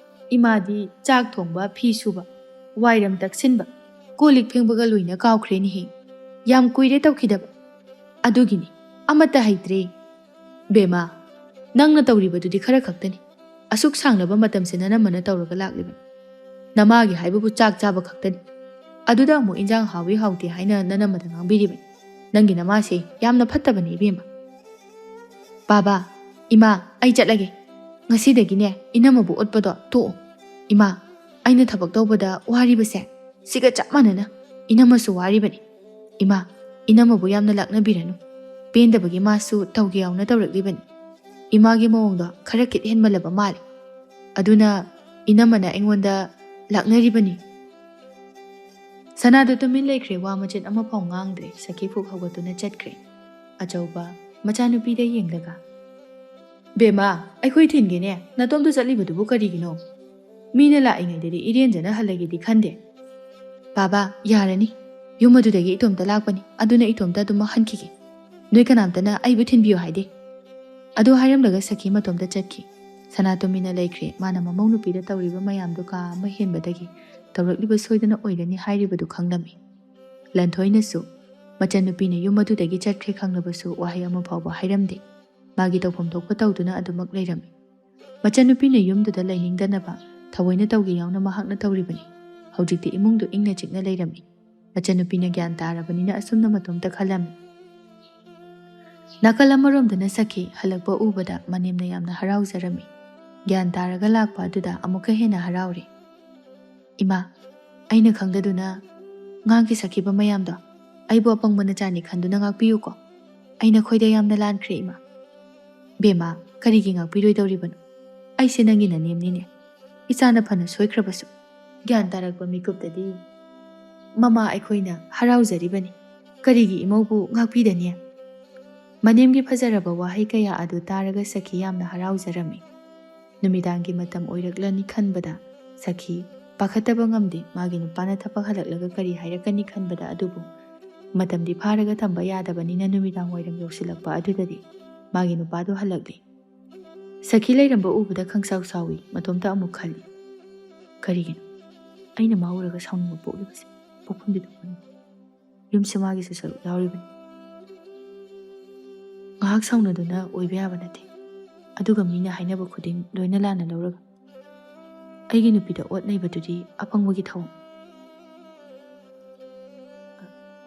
ꯏꯃꯥꯗꯤ ꯆꯥꯛ ꯊꯣꯡꯕ, ꯐꯤ ꯁꯨꯕ, ꯋꯥꯏꯔꯝ ꯇꯛꯁꯤꯟꯕ, ꯀꯣꯜ ꯂꯤꯛ ꯐꯦꯡꯕꯒ ꯂꯣꯏꯅ ꯀꯥꯎꯈ꯭ꯔꯦꯅꯦꯍꯦ꯫ ꯌꯥꯝ ꯀꯨꯏꯔꯦ ꯇꯧꯈꯤꯗꯕ꯫ ꯑꯗꯨꯒꯤꯅꯤ, ꯑꯃꯠꯇ ꯍꯩꯇ꯭ꯔꯦ꯫" "ꯕꯦꯝꯃ, ꯅꯪꯅ ꯇꯧꯔꯤꯕꯗꯨꯗꯤ ꯈꯔ ꯈꯛꯇꯅꯤ꯫ ꯑꯁꯨꯛ ꯁꯥꯡꯂꯕ ꯃꯇꯝꯁꯦ ꯅꯅꯝꯃꯅ ꯇꯧꯔꯒ ꯂꯥꯛꯂꯤꯕꯅꯤ꯫ ꯅꯃꯥꯒꯤ ꯍꯥꯏꯕꯕꯨ ꯆꯥꯛ ꯆꯥꯕ ꯈꯛꯇꯅꯤ꯫ ꯑꯗꯨꯗ ꯑꯃꯨꯛ ꯏꯟꯖꯥꯡ ꯍꯥꯎꯏ ꯍꯥꯎꯇꯦ ꯍꯥꯏꯅ ꯅꯅꯝꯃꯗ ꯉꯥꯡꯕꯤꯔꯤꯕꯅꯤ꯫ ꯅꯪꯒꯤ ꯅꯃꯥꯁꯦ ꯌꯥꯝꯅ ꯐꯠꯇꯕꯅꯤ, ꯏꯕꯦꯝꯃ꯫" "ꯕꯥꯕꯥ, ꯏꯃꯥ, ꯑꯩ ꯆꯠꯂꯒꯦ꯫ ꯉꯁꯤꯗꯒꯤꯅꯦ, ꯏꯅꯝꯃꯕꯨ ꯑꯣꯠꯄꯗꯣ ꯇꯣꯛꯑꯣ꯫ ꯏꯃꯥ, ꯑꯩꯅ ꯊꯕꯛ ꯇꯧꯕꯗ ꯋꯥꯔꯤꯕꯁꯦ ꯁꯤꯒ ꯆꯞ ꯃꯥꯟꯅꯅ ꯏꯅꯝꯃꯁꯨ ꯋꯥꯔꯤꯕꯅꯤ꯫ ꯏꯃꯥ, ꯏꯅꯝꯃꯕꯨ ꯌꯥꯝꯅ ꯂꯥꯛꯅꯕꯤꯔꯅꯨ꯫ ꯄꯦꯟꯗꯕꯒꯤ ꯃꯥꯁꯨ ꯇꯧꯒꯦ ꯌꯥꯎꯅ ꯇꯧꯔꯛꯂꯤꯕꯅꯤ꯫ ꯏꯃꯥꯒꯤ ꯃꯑꯣꯡꯗꯣ ꯈꯔ ꯈꯤꯠ ꯍꯦꯟꯃꯜꯂꯕ ꯃꯥꯜꯂꯦ꯫ ꯑꯗꯨꯅ ꯏꯅꯝꯃꯅ ꯑꯩꯉꯣꯟꯗ ꯂꯥꯛꯅꯔꯤꯕꯅꯤ꯫ ꯁꯅꯥꯗꯣ ꯇꯨꯃꯤꯟ ꯂꯩꯈ꯭ꯔꯦ, ꯋꯥ ꯃꯆꯦꯠ ꯑꯃꯐꯥꯎ ꯉꯥꯡꯗ꯭ꯔꯦ꯫ ꯁꯈꯤ ꯐꯨꯛ ꯍꯧꯒꯠꯇꯨꯅ ꯆꯠꯈ꯭ꯔꯦ꯫ ꯑꯆꯧꯕ ꯃꯆꯥꯅꯨꯄꯤꯗ ꯌꯦꯡꯂꯒ, "ꯕꯦꯝꯃ, ꯑꯩꯈꯣꯏ ꯊꯤꯟꯒꯦꯅꯦ, ꯅꯇꯣꯝꯇ ꯆꯠꯂꯤꯕꯗꯨꯕꯨ ꯀꯔꯤꯒꯤꯅꯣ? ꯃꯤꯅ ꯂꯥꯛꯏꯉꯩꯗꯗꯤ ꯏꯔꯦꯟꯖꯅ ꯍꯜꯂꯒꯦꯗꯤ ꯈꯟꯗꯦ꯫" "ꯕꯥꯕꯥ, ꯌꯥꯔꯅꯤ꯫ ꯌꯨꯝ ꯑꯗꯨꯗꯒꯤ ꯏꯇꯣꯝꯇ ꯂꯥꯛꯄꯅꯤ, ꯑꯗꯨꯅ ꯏꯇꯣꯝꯇ ꯑꯗꯨꯝ ꯍꯟꯈꯤꯒꯦ꯫ ꯅꯣꯏ ꯀꯅꯥꯝꯇꯅ ꯑꯩꯕꯨ ꯊꯤꯟꯕꯤꯌꯨ ꯍꯥꯏꯗꯦ꯫" ꯑꯗꯨ ꯍꯥꯏꯔꯝꯂꯒ ꯁꯈꯤ ꯃꯇꯣꯝꯇ ꯆꯠꯈꯤ꯫ ꯁꯅꯥꯇꯣꯝꯕꯤꯅ ꯂꯩꯈ꯭ꯔꯦ꯫ ꯃꯥꯅ ꯃꯃꯧ ꯅꯨꯄꯤꯗ ꯇꯧꯔꯤꯕ ꯃꯌꯥꯝꯗꯨ ꯀꯥ ꯑꯃ ꯍꯦꯟꯕꯗꯒꯤ ꯇꯧꯔꯛꯂꯤꯕ ꯁꯣꯏꯗꯅ ꯑꯣꯏꯒꯅꯤ ꯍꯥꯏꯔꯤꯕꯗꯨ ꯈꯪꯂꯝꯃꯤ꯫ ꯂꯟꯊꯣꯏꯅꯁꯨ ꯃꯆꯟꯅꯨꯄꯤꯅ ꯌꯨꯝ ꯑꯗꯨꯗꯒꯤ ꯆꯠꯈ꯭ꯔꯦ ꯈꯪꯂꯕꯁꯨ ꯋꯥꯍꯩ ꯑꯃ ꯐꯥꯎꯕ ꯍꯥꯏꯔꯝꯗꯦ꯫ ꯃꯥꯒꯤ ꯇꯧꯐꯝ ꯊꯣꯛꯄ ꯇꯧꯗꯨꯅ ꯑꯗꯨꯃꯛ ꯂꯩꯔꯝꯃꯤ꯫ ꯃꯆꯟꯅꯨꯄꯤꯅ ꯌꯨꯝꯗꯨꯗ ꯂꯩꯅꯤꯡꯗꯅꯕ ꯊꯑꯣꯏꯅ ꯇꯧꯒꯦ ꯌꯥꯎꯅ ꯃꯍꯥꯛꯅ ꯇꯧꯔꯤꯕꯅꯤ꯫ ꯍꯧꯖꯤꯛꯇꯤ ꯏꯃꯨꯡꯗꯨ ꯏꯪꯅ ꯆꯤꯛꯅ ꯂꯩꯔꯝꯃꯤ꯫ ꯃꯆꯟꯅꯨꯄꯤꯅ ꯒ꯭ꯌꯥꯟ ꯇꯥꯔꯕꯅꯤꯅ ꯑꯁꯨꯝꯅ ꯃꯇꯣꯝꯇ ꯈꯜꯂꯝꯃꯤ꯫ ꯅꯥꯀꯜ ꯑꯃꯔꯣꯝꯗꯅ ꯁꯈꯤ ꯍꯜꯂꯛꯄ ꯎꯕꯗ ꯃꯅꯦꯝꯅ ꯌꯥꯝꯅ ꯍꯔꯥꯎꯖꯔꯝꯃꯤ꯫ ꯒ꯭ꯌꯥꯟ ꯇꯥꯔꯒ ꯂꯥꯛꯄ ꯑꯗꯨꯗ ꯑꯃꯨꯛꯀ ꯍꯦꯟꯅ ꯍꯔꯥꯎꯔꯦ꯫ "ꯏꯃꯥ, ꯑꯩꯅ ꯈꯪꯗꯗꯨꯅ ꯉꯥꯡꯈꯤ ꯁꯛꯈꯤꯕ ꯃꯌꯥꯝꯗꯣ ꯑꯩꯕꯨ ꯑꯄꯪꯕ ꯅꯆꯥꯅꯤ ꯈꯟꯗꯨꯅ ꯉꯥꯛꯄꯤꯌꯨꯀꯣ꯫ ꯑꯩ ꯅꯈꯣꯏꯗ ꯌꯥꯝꯅ ꯂꯥꯟꯈ꯭ꯔꯦ, ꯏꯃꯥ꯫" "ꯕꯦꯝꯃ, ꯀꯔꯤꯒꯤ ꯉꯥꯛꯄꯤꯔꯣꯏꯗꯧꯔꯤꯕꯅꯣ? ꯑꯩꯁꯦ ꯅꯪꯒꯤ ꯅꯅꯦꯝꯅꯤꯅꯦ꯫ ꯏꯆꯥꯅ ꯐꯅ ꯁꯣꯏꯈ꯭ꯔꯕꯁꯨ, ꯒ꯭ꯌꯥꯟ ꯇꯥꯔꯛꯄ ꯃꯤꯀꯨꯞꯇꯗꯤ ꯃꯃꯥ ꯑꯩꯈꯣꯏꯅ ꯍꯔꯥꯎꯖꯔꯤꯕꯅꯤ꯫ ꯀꯔꯤꯒꯤ ꯏꯃꯧꯕꯨ ꯉꯥꯛꯄꯤꯗꯅꯤ?" ꯃꯅꯦꯝꯒꯤ ꯐꯖꯔꯕ ꯋꯥꯍꯩ ꯀꯌꯥ ꯑꯗꯨ ꯇꯥꯔꯒ ꯁꯈꯤ ꯌꯥꯝꯅ ꯍꯔꯥꯎꯖꯔꯝꯃꯤ꯫ ꯅꯨꯃꯤꯗꯥꯡꯒꯤ ꯃꯇꯝ ꯑꯣꯏꯔꯛꯂꯅꯤ ꯈꯟꯕꯗ ꯁꯈꯤ ꯄꯥꯈꯠꯇꯕ ꯉꯝꯗꯦ꯫ ꯃꯥꯒꯤ ꯅꯨꯄꯥꯅ ꯊꯕꯛ ꯍꯜꯂꯛꯂꯒ ꯀꯔꯤ ꯍꯥꯏꯔꯛꯀꯅꯤ ꯈꯟꯕꯗ ꯑꯗꯨꯕꯨ ꯃꯇꯝꯗꯤ ꯐꯥꯔꯒ ꯊꯝꯕ ꯌꯥꯗꯕꯅꯤꯅ ꯅꯨꯃꯤꯗꯥꯡ ꯋꯥꯏꯔꯝ ꯌꯧꯁꯤꯜꯂꯛꯄ ꯑꯗꯨꯗꯗꯤ ꯃꯥꯒꯤ ꯅꯨꯄꯥꯗꯨ ꯍꯜꯂꯛꯂꯤ꯫ ꯁꯈꯤ ꯂꯩꯔꯝꯕ ꯎꯕꯗ ꯈꯪꯁꯥꯎ ꯁꯥꯎꯏ꯫ ꯃꯇꯣꯝꯇ ꯑꯃꯨꯛ ꯈꯜꯂꯤ, "ꯀꯔꯤꯒꯤꯅꯣ ꯑꯩꯅ ꯃꯥ ꯎꯔꯒ ꯁꯥꯎꯅꯤꯡꯕ ꯄꯣꯛꯂꯤꯕꯁꯦ? ꯄꯣꯛꯐꯝꯗꯤ ꯊꯣꯛꯄꯅꯤ꯫ ꯌꯨꯝꯁꯦ ꯃꯥꯒꯤꯁꯨ ꯁꯔꯨꯛ ꯌꯥꯎꯔꯤꯕꯅꯤ꯫ ꯉꯥꯏꯍꯥꯛ ꯁꯥꯎꯅꯗꯨꯅ ꯑꯣꯏꯕ ꯌꯥꯕ ꯅꯠꯇꯦ꯫ ꯑꯗꯨꯒ ꯃꯤꯅ ꯍꯥꯏꯅꯕ ꯈꯨꯗꯤꯡ ꯂꯣꯏꯅ ꯂꯥꯟꯅ ꯂꯧꯔꯒ ꯑꯩꯒꯤ ꯅꯨꯄꯤꯗ ꯑꯣꯠ ꯅꯩꯕꯗꯨꯗꯤ ꯑꯄꯪꯕꯒꯤ ꯊꯧꯑꯣꯡ꯫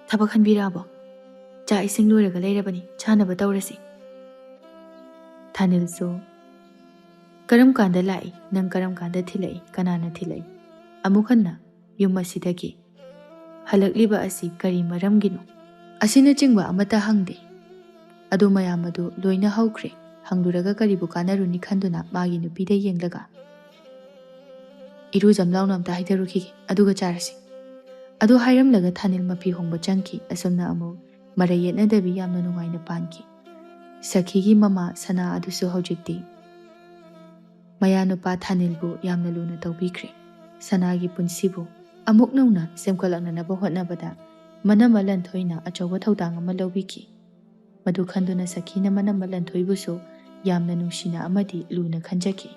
ꯊꯕꯛ ꯍꯟꯕꯤꯔꯛꯑꯕꯣ? ꯆꯥꯛ ꯏꯁꯤꯡ ꯂꯣꯏꯔꯒ ꯂꯩꯔꯕꯅꯤ, ꯆꯥꯅꯕ ꯇꯧꯔꯁꯤ꯫" ꯊꯥꯅꯤꯜꯁꯨ, "ꯀꯔꯝ ꯀꯥꯟꯗ ꯂꯥꯛꯏ? ꯅꯪ ꯀꯔꯝ ꯀꯥꯟꯗ ꯊꯤꯜꯂꯛꯏ? ꯀꯅꯥꯅ ꯊꯤꯜꯂꯛꯏ?" ꯑꯃꯨꯛ ꯍꯟꯅ ꯌꯨꯝ ꯑꯁꯤꯗꯒꯤ ꯍꯜꯂꯛꯂꯤꯕ ꯑꯁꯤ ꯀꯔꯤ ꯃꯔꯝꯒꯤꯅꯣ? ꯑꯁꯤꯅꯆꯤꯡꯕ ꯑꯃꯠꯇ ꯍꯪꯗꯦ꯫ ꯑꯗꯨ ꯃꯌꯥꯝ ꯑꯗꯨ ꯂꯣꯏꯅ ꯍꯧꯈ꯭ꯔꯦ꯫ ꯍꯪꯂꯨꯔꯒ ꯀꯔꯤꯕꯨ ꯀꯥꯟꯅꯔꯨꯅꯤ ꯈꯟꯗꯨꯅ ꯃꯥꯒꯤ ꯅꯨꯄꯤꯗ ꯌꯦꯡꯂꯒ, "ꯏꯔꯨꯖꯝ ꯂꯥꯎꯅ ꯑꯝꯇ ꯍꯩꯊꯔꯨꯈꯤꯒꯦ, ꯑꯗꯨꯒ ꯆꯥꯔꯁꯤ"꯫ ꯑꯗꯨ ꯍꯥꯏꯔꯝꯂꯒ ꯊꯥꯅꯤꯜ ꯃꯐꯤ ꯍꯣꯡꯕ ꯆꯪꯈꯤ꯫ ꯑꯁꯨꯝꯅ ꯑꯃꯨꯛ ꯃꯔꯩ ꯌꯦꯠꯅꯗꯕꯤ ꯌꯥꯝꯅ ꯅꯨꯡꯉꯥꯏꯅ ꯄꯥꯟꯈꯤ꯫ ꯁꯈꯤꯒꯤ ꯃꯃꯥ ꯁꯅꯥ ꯑꯗꯨꯁꯨ ꯍꯧꯖꯤꯛꯇꯤ ꯃꯌꯥꯅꯨꯄꯥ ꯊꯥꯅꯤꯜꯕꯨ ꯌꯥꯝꯅ ꯂꯨꯅ ꯇꯧꯕꯤꯈ꯭ꯔꯦ꯫ ꯁꯅꯥꯒꯤ ꯄꯨꯟꯁꯤꯕꯨ ꯑꯃꯨꯛ ꯅꯧꯅ ꯁꯦꯝꯒꯠꯂꯛꯅꯅꯕ ꯍꯣꯠꯅꯕꯗ ꯃꯅꯝꯃ ꯂꯟꯊꯣꯏꯅ ꯑꯆꯧꯕ ꯊꯧꯗꯥꯡ ꯑꯃ ꯂꯧꯕꯤꯈꯤ꯫ ꯃꯗꯨ ꯈꯟꯗꯨꯅ ꯁꯈꯤꯅ ꯃꯅꯝꯃ ꯂꯟꯊꯣꯏꯕꯨꯁꯨ ꯌꯥꯝꯅ ꯅꯨꯡꯁꯤꯅ ꯑꯃꯗꯤ ꯂꯨꯅ ꯈꯟꯖꯈꯤ꯫